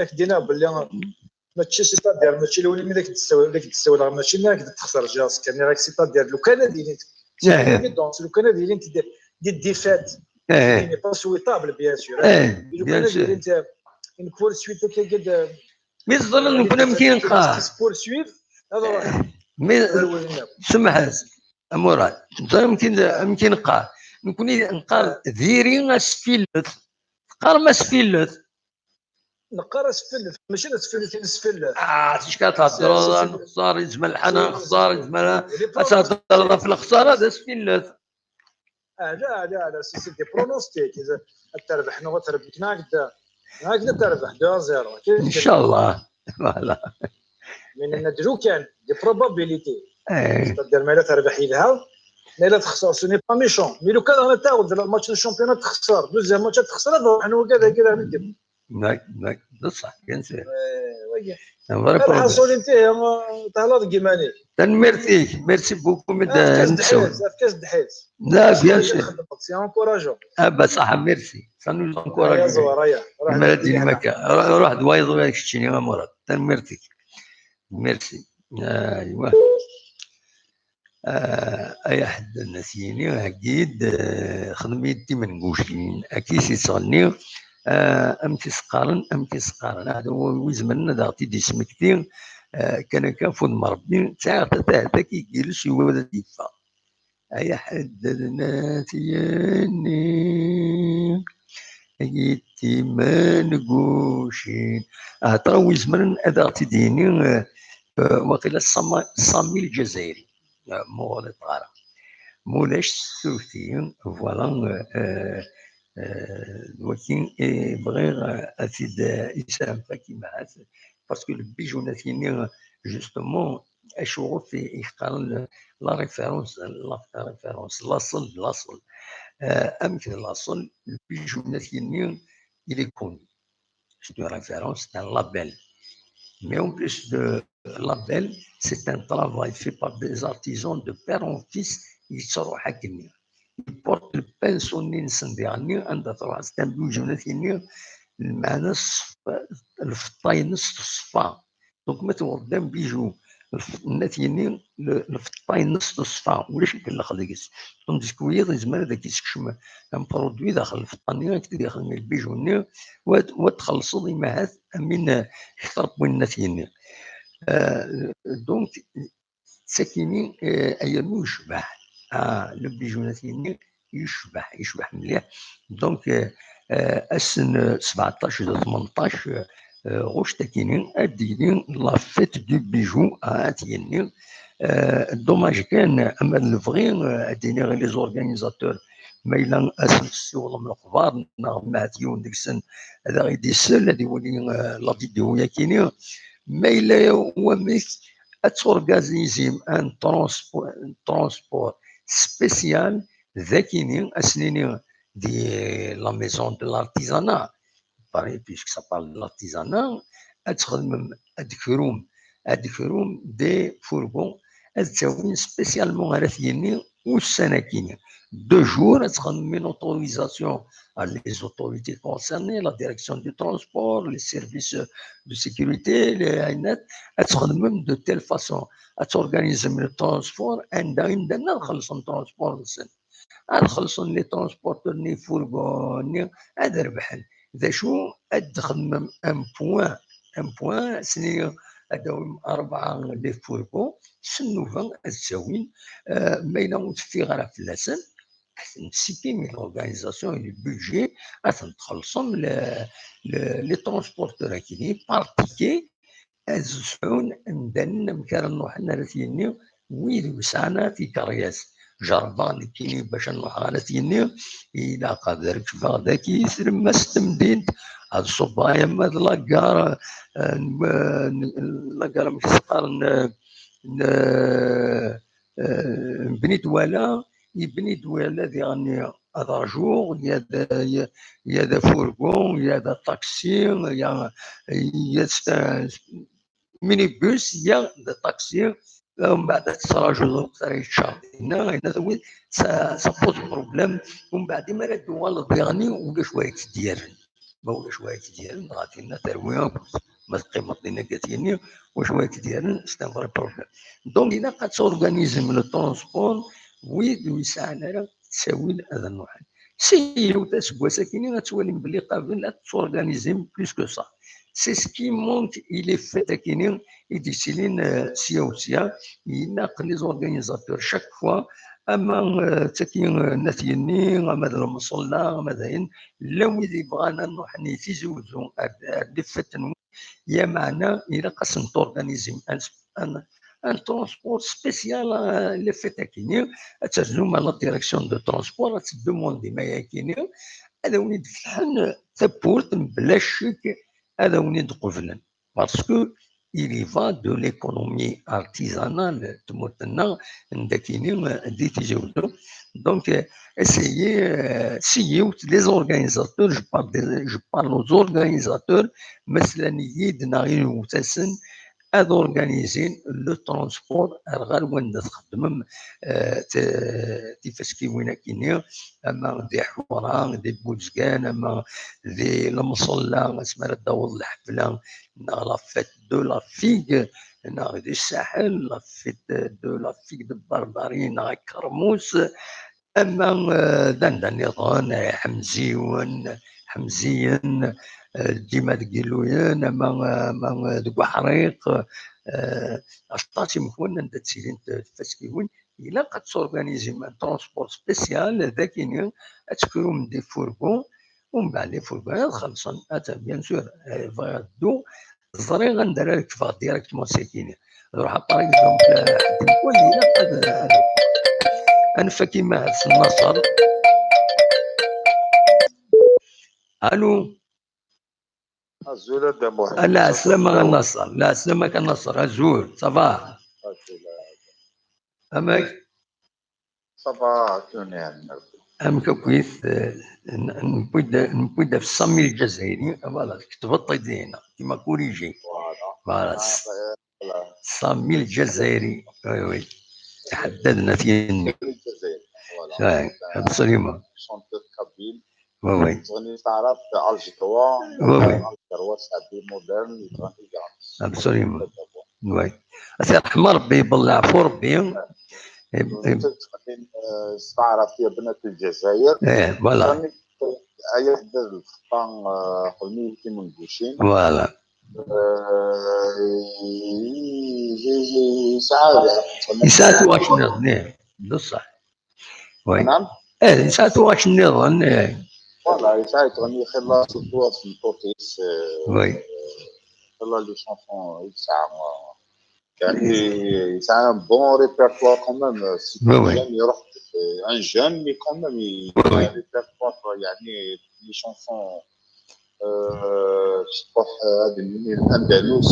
ak-d-iniɣ belli mačči, c'est-à-dire, mačči lwin mi d ak-d-ssawleɣ, mačči mi ak-d-texṣer, juste kan, c'est-à-dire, lukan ad ilint, lukan ad ilint des défaites, ce n'est pas souhaitable, bien sûr. Lukan ad ilint une poursuite akka. Mi teẓriḍ nekkni amek i neqqar. Poursuite, ad ruḥ. Semḥet, a Murad, teẓriḍ amek i neqqar. Nekkni neqqar diri asfillet. Teqqarem asfillet. Neqqar asfillet, mačči d asfillet i nesfillet. Ah, ticka theddreḍ, nexṣer, yezmer lḥal ad nexṣer, yezmer ad theddreḍ ɣef lexṣara, d asfillet. Ah, la, la, la, c'est des pronostics. Ad terbeḥ neɣ ad terbeḥ, neɣ ad terbeḥ deux à zéro. Inchallah. Voilà. Mais nenna-d lukan, des probabilités. C'est-à-dire, ma yella terbeḥ yelha, ma yella texṣer, ce n'est pas méchant. Mais lukan ad taweḍ le match de championnat texṣer, deuxième match ad texṣer, ad ruḥen wigad, wigad ad ndim. Nek, nek, d ṣṣeḥ, bien sûr. Lḥaṣul, inti tehliḍ deg yiman-ik. Tanemmirt-ik, merci beaucoup, mais efk-as ddḥis, efk-as ddḥis. La, bien sûr. C'est encourageant. Ah bah ça, merci. Ça nous encourage. Aya ẓwer, aya. Ruḥ d wayeḍ, keččini, a Murad. Tanemmirt-ik. Merci. Aywa. Ay aḥeddad n at Yenni, heggi-d, xdem-iyi-d timengucin, akka i s-yettɣenni, amek i s-qqaren, amek i s-qqaren, aɛdaw wi izemren ad aɣ-t-id-yesmekti, kan akka, afud n Ṛebbi, sɛiɣ tatahat akka i yiles yugi ad d-yeffeɣ. Ay aḥeddad n at Yenni, ay timengucin. Ahat wi izemren ad aɣ-t-id-yini, waqila Sami Lǧazayri, ma ur ɣliṭeɣ ara. Ma ulac, suref-iyi, voilà, d waki i bɣiɣ ad t-id-isɛef Fakim ahat, parce que le bijou n at Yenni, justement, acuɣef i qqaren la référence, la référence, laṣel d laṣel. Amek d laṣel, le bijou n at Yenni, il est connu. C'est une référence, c'est un label. Mais en plus de label, c'est un travail fait par des artisans de père en fils, yettruḥ akkenni. Ils portent le pinceau-nni-nsen diɣenni, anda truḥ, c'est un bijou n at Yenni, lmeɛna lfeṭṭa-ines teṣfa. Donc, ma tewweḍ d un bijou n at Yenni, lfeṭṭa-ines teṣfa, ulac akken lexdex. Tandis que wiyaḍ yezmer ad ak-yessekcem un produit daxel lfeṭṭa-nni, ad k-t-id-yexdem le bijou-nni, u ad txellṣeḍ imahat amin kter n win n at Yenni. Donc, d takini, aya mi yecbeḥ. Ah, le bijou n at Yenni yecbeḥ, yecbeḥ mliḥ. Donc, ass n sebɛeṭṭac d tmenṭac, ɣuct akini, ad d-yili la fête du bijou, ah, at Yenni. Dommage kan, ama d lebɣi, ad d-iniɣ i les organisateurs, ma yella ad sen-tessiwḍem lexbar, neɣ ma yiwen deg-sen ad aɣ-d-isel, ad iwali la vidéo-yakini. Ma yella wamek, ad torganizim un transport, un transport spécial, d akini, ad s-nini di la maison de l'artisanat, puisque ça parle de l'artisanat, ad txedmem, ad d-krum, ad d-krum des fourgons, ad ttawin spécialement ara t-yini ussan-akini. Deux jours, ad txedmem une autorisation à les autorités concernées, la direction du transport, les services de sécurité, les aynat, ad txedmem de telle façon, ad torganisem le transport, anda imdanen ad xellṣen transport-nsen, ad xellṣen les transporteurs-nni, fourgons-nni, ad rebḥen. D acu ad d-xedmem? Un point, un point, sni ad d-awim rebɛa les fourgons, s nnuba ad ttawin, eh, ma yella ur teffiɣ ara fell-asen, ad ten-tessikim i l'organisation et le budget, ad ten-txellṣem le, le, les transporteurs-agi par ticket, ad sɛun imdanen amek ara nruḥen, ara t-yini wid ur sɛan ara tikerriyas. Jerrbeɣ nekkini bac ad nruḥeɣ ara t-yini, ilaq ad rekbeɣ daki tlemmast n temdint, ad ṣubbeɣ yamma d la gare, eh, n, n, la gare, amek s-qqaren, eh, n, eh, n Bni Dwala, i Bni Dwala diɣen ad rjuɣ, ya d, ya, ya d afurgu, ya d aṭaksi, ya, ya d minibus, ya d aṭaksi, umbeɛd ad tettṛajuḍ lweqt ara yeččar dinna, ayen ad tawiḍ, ça, ça pose problème, umbeɛd imi ara d-tuɣaleḍ diɣen ulac wa ara k-id-yerren. Ma ulac wa ara k-id-yerren, dɣa tinna terwi akk, ma teqqimeḍ dinna akka tini, wacu ara k-id-yerren, c'est un vrai problème. Donc, ilaq ad torganisem le transport, wid ur yesɛan ara ttawil ad nruḥen. Si yiwet aseggas akini ad twalim belli qabel ad torganisem plus que ça. C'est ce qui manque, il est fait akini i d-yettilin, euh, sya u sya. Ilaq les organisateurs chaque fois, ama, euh, d tagi, euh, n At Yenni, ama d lemṣella, ama d ayen, llan wid yebɣan ad nruḥen i Tizi Wezzu, ar, ar les fêtes n Lameɛna ilaq ad sen-torganizim un, un, un transport spécial, euh, les fêtes akini, ad terzum à la direction de transport, ad teddumundim ayakini, ad awen-id-fetḥen tawwurt mebla ccek, ad awen-id-qeblen. Parce que il y va de l'économie artisanale, tmurt-nneɣ, n dakini, euh, di Tizi Wezzu. Donc, euh, essayez, euh, essayez, les organisateurs, je parle des, je parle aux organisateurs, ma slan-iyi-d neɣ iwet-asen, ad organizin le transport ar ɣer wanda txeddmem, euh, t-, tifaskiwin akini, ama di Ḥura, di Buzgan, ama di Lemṣella, asmi ara d-taweḍ lḥefla, neɣ la fête de la figue, neɣ di Saḥel, la fête de la figue de Barbarie, neɣ Kermus, ama, euh, d anda nniḍen, eh, Ḥemziwen, Ḥemziyen, eh, dima deg Iluyen, ama, ama deg Uḥriq, eh, aṭas imekwan anda ttilint tfaskiwin, ilaq ad torganizim un transport spécial, d akini ad tekrum des fourgons, umbeɛd les fourgons ad xellṣen, ata, bien sûr, eh, bɣiɣ ad dduɣ, ẓriɣ anda ara rekbeɣ directement sakini. Ruḥ, par exemple, ḥedd mkul ilaq ad, ad, ad nfak imahal s Nnaṣer. Allô? Azul a Dda Muḥend. Ah, la, ça va? Lɛeslama a Nnaṣer, lɛeslama a Nnaṣer, azul, ça va? Azul. Amek? Ça va, Tony, amek akk-it, euh, n-, newwi-d, newwi-d ɣef Sami Lǧazayri, voilà, tketbeḍ-t-id dinna, tu m'as corrigé. Voilà. Voilà. Ah, bah, voilà. Sami Lǧazayri, oui, oui. Ḥeddad n At Yenni. Sami Lǧazayri, voilà. Ouais, absolument. Chanteur kabyle. Oui, oui. Yettɣenni s taɛrabt Alger trois, oui, oui. Alger trois, c'est des modernes, yettɣenni diɣen. Absolument. Oui. A Si Ṛeḥma Ṛebbi, belleɛ fu Ṛebbi. Yettɣenni, euh, s taɛrabt ya bnat Lezzayer. Eh, voilà. Yettɣenni, euh, ay aḥeddad lfeṭṭa, euh, xdem-iyi timungucin. Voilà. Euh, yesɛa, yesɛa tuɣac nniḍen, eh, d ṣṣeḥ. Oui. Naam? Eh, yesɛa tuɣac nniḍen, eh. Voilà, yesɛa yettɣenni xilla s tuɣac n tmeṭṭut-is, eh, oui. Xilla les chansons i yesɛa, eh, yeɛni, yesɛa un bon répertoire quand même, eh, c'est, oui, oui, un jeune, iruḥ, eh, un jeune, mais quand même, il, oui, oui, a un répertoire, eh, yeɛni, les chansons Euh, je crois, euh, ad nini, andalus,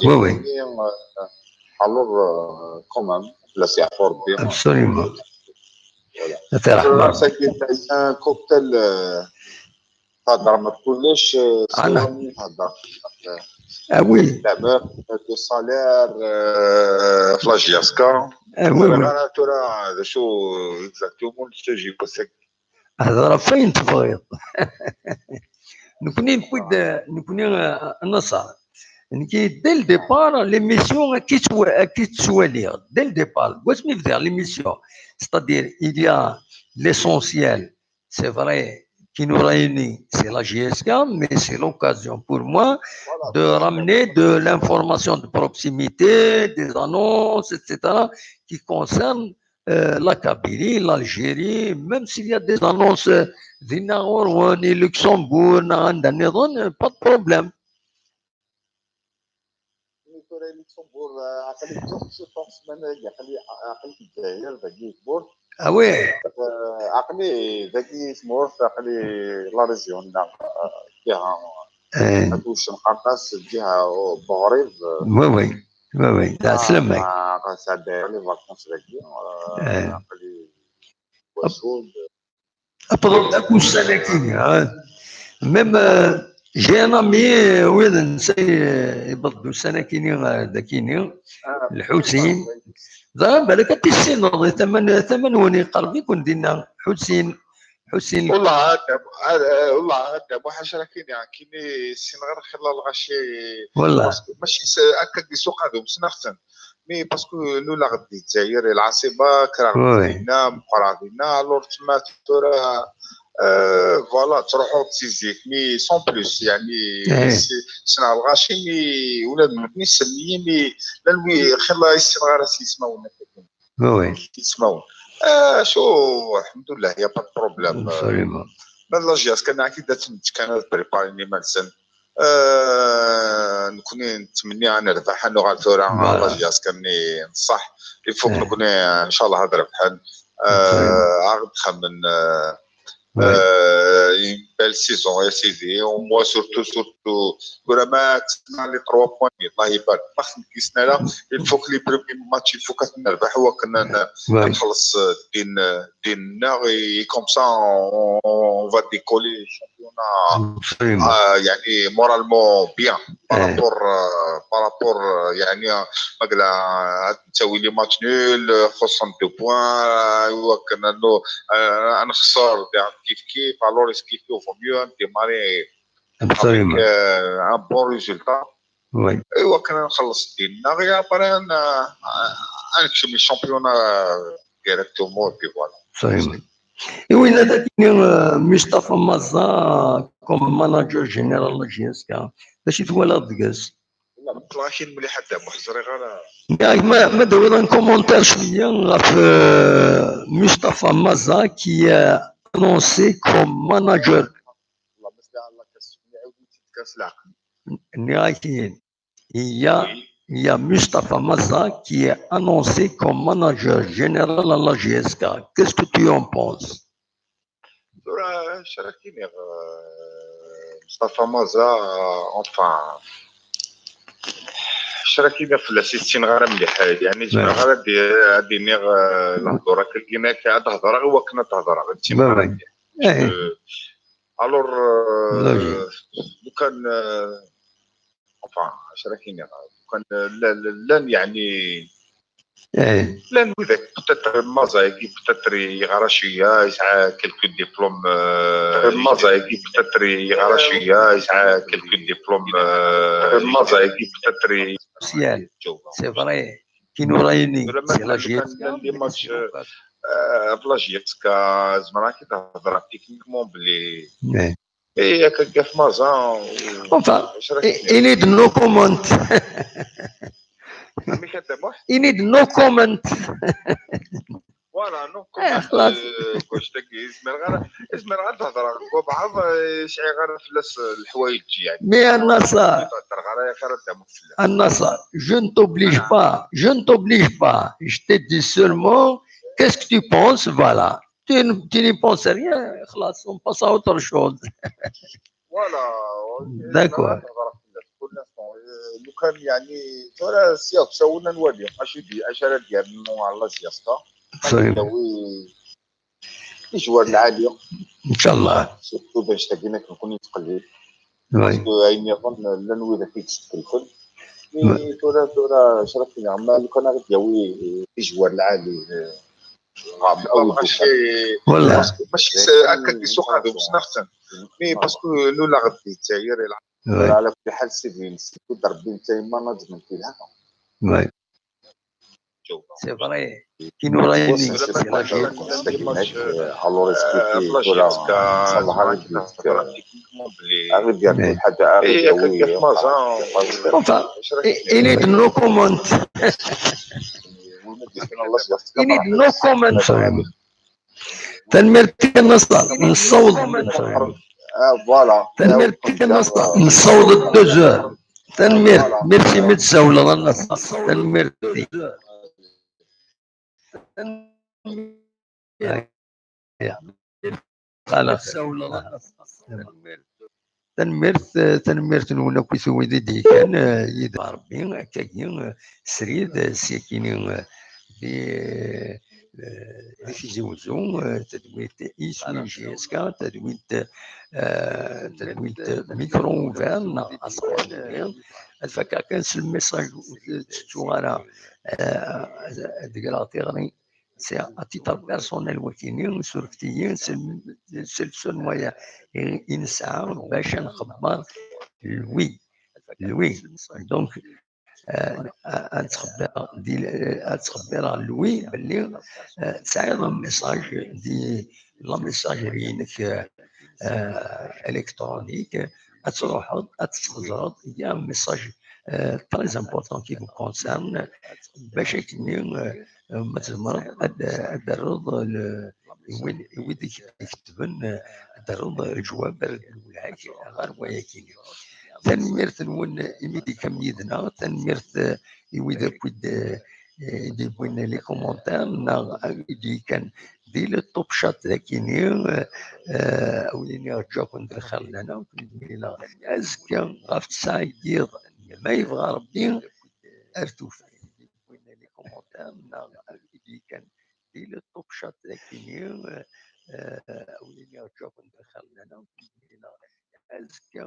oui, oui. Euh, alors, euh, quand même, la c'est à fort bien. Absolument. Voilà. C'est un cocktail, euh, pas drame de poulet, euh, c'est un, Ah oui. Leɛmer, de salaire, euh, في la J S K. Ah oui, oui. Tura d acu exactement le sujet? Hder ɣef wayen tebɣiḍ. Nekni, nekni, euh, Nasser. Nekni, dès le départ, l'émission, ad k-ttwa-, ad k-ttwaliɣ. Dès le départ, deg wasmi bdiɣ l'émission. C'est-à-dire, il y a l'essentiel, c'est vrai, qui nous réunit, c'est la J S K, mais c'est l'occasion pour moi de ramener de l'information de proximité, des annonces, et cetera, qui concernent, euh, la Kabylie, l'Algérie, même s'il y a des annonces, euh, dinna ɣur-wen, Luxembourg, neɣ anda nniḍen, pas de problème. Tura Luxembourg, euh, aql-i deg Luxembourg, ssmana-agi, aql-i, aql-i deg Lezzayer, dagi tmurt. Ah oui. Euh, aql-i dagi tmurt, aql-i la région-nneɣ, euh, ǧǧiha, eh, ad ucen qqaren-as ǧǧiha Buɣrib, euh, oui, oui, oui, oui, d ɛeslama-k. Ah, ɣas sɛeddayeɣ les vacances dagi, euh, eh, aql-i wasud. Après, d ussan-agi, hein. Même, euh, j'ai un ami, euh, oui, euh, yewweḍ-d ussan-agi, euh, dagini, ah, Lḥusin. Ẓriɣ balak ad tissineḍ, tama n, tama n win yeqreb-iken dinna, Lḥusin. Lḥusin. Wallah, Adam, ah, wallah, Adam, waḥac ara k-iniɣ, nekkini ssineɣ ara xilla lɣaci. Wallah. Parce que mačči s-, akka deg Suq Adum, ssneɣ-ten. Mais parce que luleɣ-d di Lezzayer, i lɛaṣima, kkreɣ dinna, meqqreɣ dinna, alors tma tura, euh, voilà, ttruḥuɣ-d si zik, mais sans plus, yeɛni, si-, ssneɣ lɣaci, mais ula d nutni ssnen-iyi, mais llan wi xilla ur ssineɣ ara s yismawen akka. Oui, oui. Yismawen. Ah, acu, alḥemdulillah, y a pas de problème. Absolument. Ma d la J S K, kan ad ten-, kan ad préparer iman-nsen. Euh, nekkni nettmenni ad nerbeḥ, ad nuɣal tura, voilà, la J S K-nni n ṣṣeḥ. Il faut que nekkni, ncallah, ad rebḥen. Euh, ad xedmen, euh, euh, une belle saison, ya sidi. Au moins, surtout, surtout, vraiment, les trois points, Allah ibarak. Ma xedmen, il faut que les premiers matchs, il faut que nerbeḥ, ou que n-, nxelleṣ din, din-nneɣ, et comme ça, on, on va décoller le championnat, euh, يعني, moralement bien par rapport, euh, par rapport, euh, يعني, euh, ma qla, ad ntawi les matchs nuls, euh, خصوصا deux points, euh, ou que n-, euh, ad nexser, يعني, كيف كيف, alors, كيف كيف, vaut mieux démarrer avec, euh, un bon résultat. Oui. Et ou que n-, nxelleṣ din-nneɣ, et après, ad n-, ad nekcem le championnat directement, et puis voilà. Absolument. Et oui, là, euh, Mustapha Mazza, comme manager général de la J S K, d acu i twalaḍ deg-s? Ur ttwaliɣ akken mliḥ, a Dda Muḥ, ẓriɣ ara. Yak, ma, ma d-tawiḍ un commentaire cwiya ɣef, euh, Mustapha Mazza qui est annoncé comme manager. Nniɣ-ak-in, il y a, il y a Mustapha Mazza qui est annoncé comme manager général à la J S K. Qu'est-ce que tu en penses? Tura, acu ara k-iniɣ, euh, Mustafa Maza, euh, enfin, acu ara k-iniɣ fell-as, ur ssineɣ ara mliḥ, yeɛni, zemreɣ ara ad d-, ad d-iniɣ, euh, lehdur akka, ad d-hedreɣ i wakken ad d-hedreɣ, ur ssineɣ ara mliḥ. Euh, alors, euh, lukan, euh, enfin, acu ara k-iniɣ, lukan, euh, la-, la-, llan, yeɛni, llan widak, peut-être, Maza-agi, peut-être, yeɣra cwiya, yesɛa quelques diplômes, euh, Maza-agi, peut-être, yeɣra cwiya, yesɛa quelques diplômes, euh, Maza-agi, peut-être, c'est vrai, qui nous réunit, c'est la J S K, llan des matchs, euh, euh, ɣef la J S K, zemreɣ ad k-id-hedreɣ techniquement belli, eh, akka ɣef Maza, enfin, acu ara k-iniɣ, il est de no comment. Amek a Dda Muḥ? Il est de no comment. Voilà, no comment. Eh, xlas. Euh, goc-agi, zemreɣ ara, zemreɣ ad d-hedreɣ deg wabɛaḍ, euh, sɛiɣ ara fell-as, euh, leḥwayeǧ, yeɛni. Mais a Naṣer, hedreɣ ara, yak ara Dda Muḥ fell-as. A Naṣer, je ne t'oblige pas, je ne t'oblige pas. Je te dis seulement, qu'est-ce que tu penses, voilà. Tu ne, tu n'y penses rien, xlas, on passe à autre chose. Voilà. D'accord. Pour l'instant, euh, lukan, yeɛni, tura sya d ssawna nwali, acu di, acu ara d-yernu ɣer la J S K. Fahim. Ad d-nawi ijwar lɛali. Inchallah. Surtout bac tagina kan kun yettqellib. parce que ayen nniḍen llan widak i yeskelfen. Mais tura, tura, crafi, ma lukan ara d-yawi tijwar lɛali, mačči akka d isuq ad usnaɣten, mais parce que luleɣ-d di Lezzayer, ala kulli ḥal, c'est bien, c'est tout Rebbi netta management yelha. C'est vrai. Qui nous réunit, c'est la vie. Alors, est-ce que tu peux la Enfin, il est de no comment. Il est de no comment. Tanemmirt kan a Naṣer, nessaweḍ. Tanemmirt kan a Naṣer, nessaweḍ deux heures. Tanemmirt, merci mi d-tsawleḍ a Naṣer. Tanemmirt. Tanemmirt, tanemmirt-nwen akk i wid i d-yekkan yid-, Rebbi, akkagi, srid, syakini, di, di Tizi Wezzu, tadwilt I S U J S K, tadwilt, tadwilt Micro Ouvert, neɣ Asɣar. Ad fakeɣ kan s lmessage, ur tettuɣ ara ad d-greɣ tiɣri. C'est à titre personnel wakini, surfet-iyi, c'est le seul moyen i nesɛa bac ad nxebber Louis. Louis. Donc, ad ttxebbireɣ Louis belli tesɛiḍ un message, di la messagerie-inek électronique, ad truḥeḍ ad tesxeẓreḍ, il y a un message très important qui vous concerne, bac akken ma tzemreḍ ad d-terreḍ i wid i k-d-iketben, ad d-terreḍ leǧwab ara d-nwelleh-ak ɣer wayagi. Tanemmirt-nwen imi d-tekkam yid-neɣ, tanemmirt i wid akk i d-yewwin les commentaires neɣ i d-yekkan di le top chat dagini. A wid-nni, rǧaken d lxir lana, ad ken-id-mlileɣ azekka ɣef ttesɛa n yiḍ, ma yebɣa Rebbi, ar tufat. Win les commentaires neɣ ad ken-id-yekkan di le top chat dagini. A wid-nni, rǧaken d lxir lana, ad ken-id-mlileɣ azekka.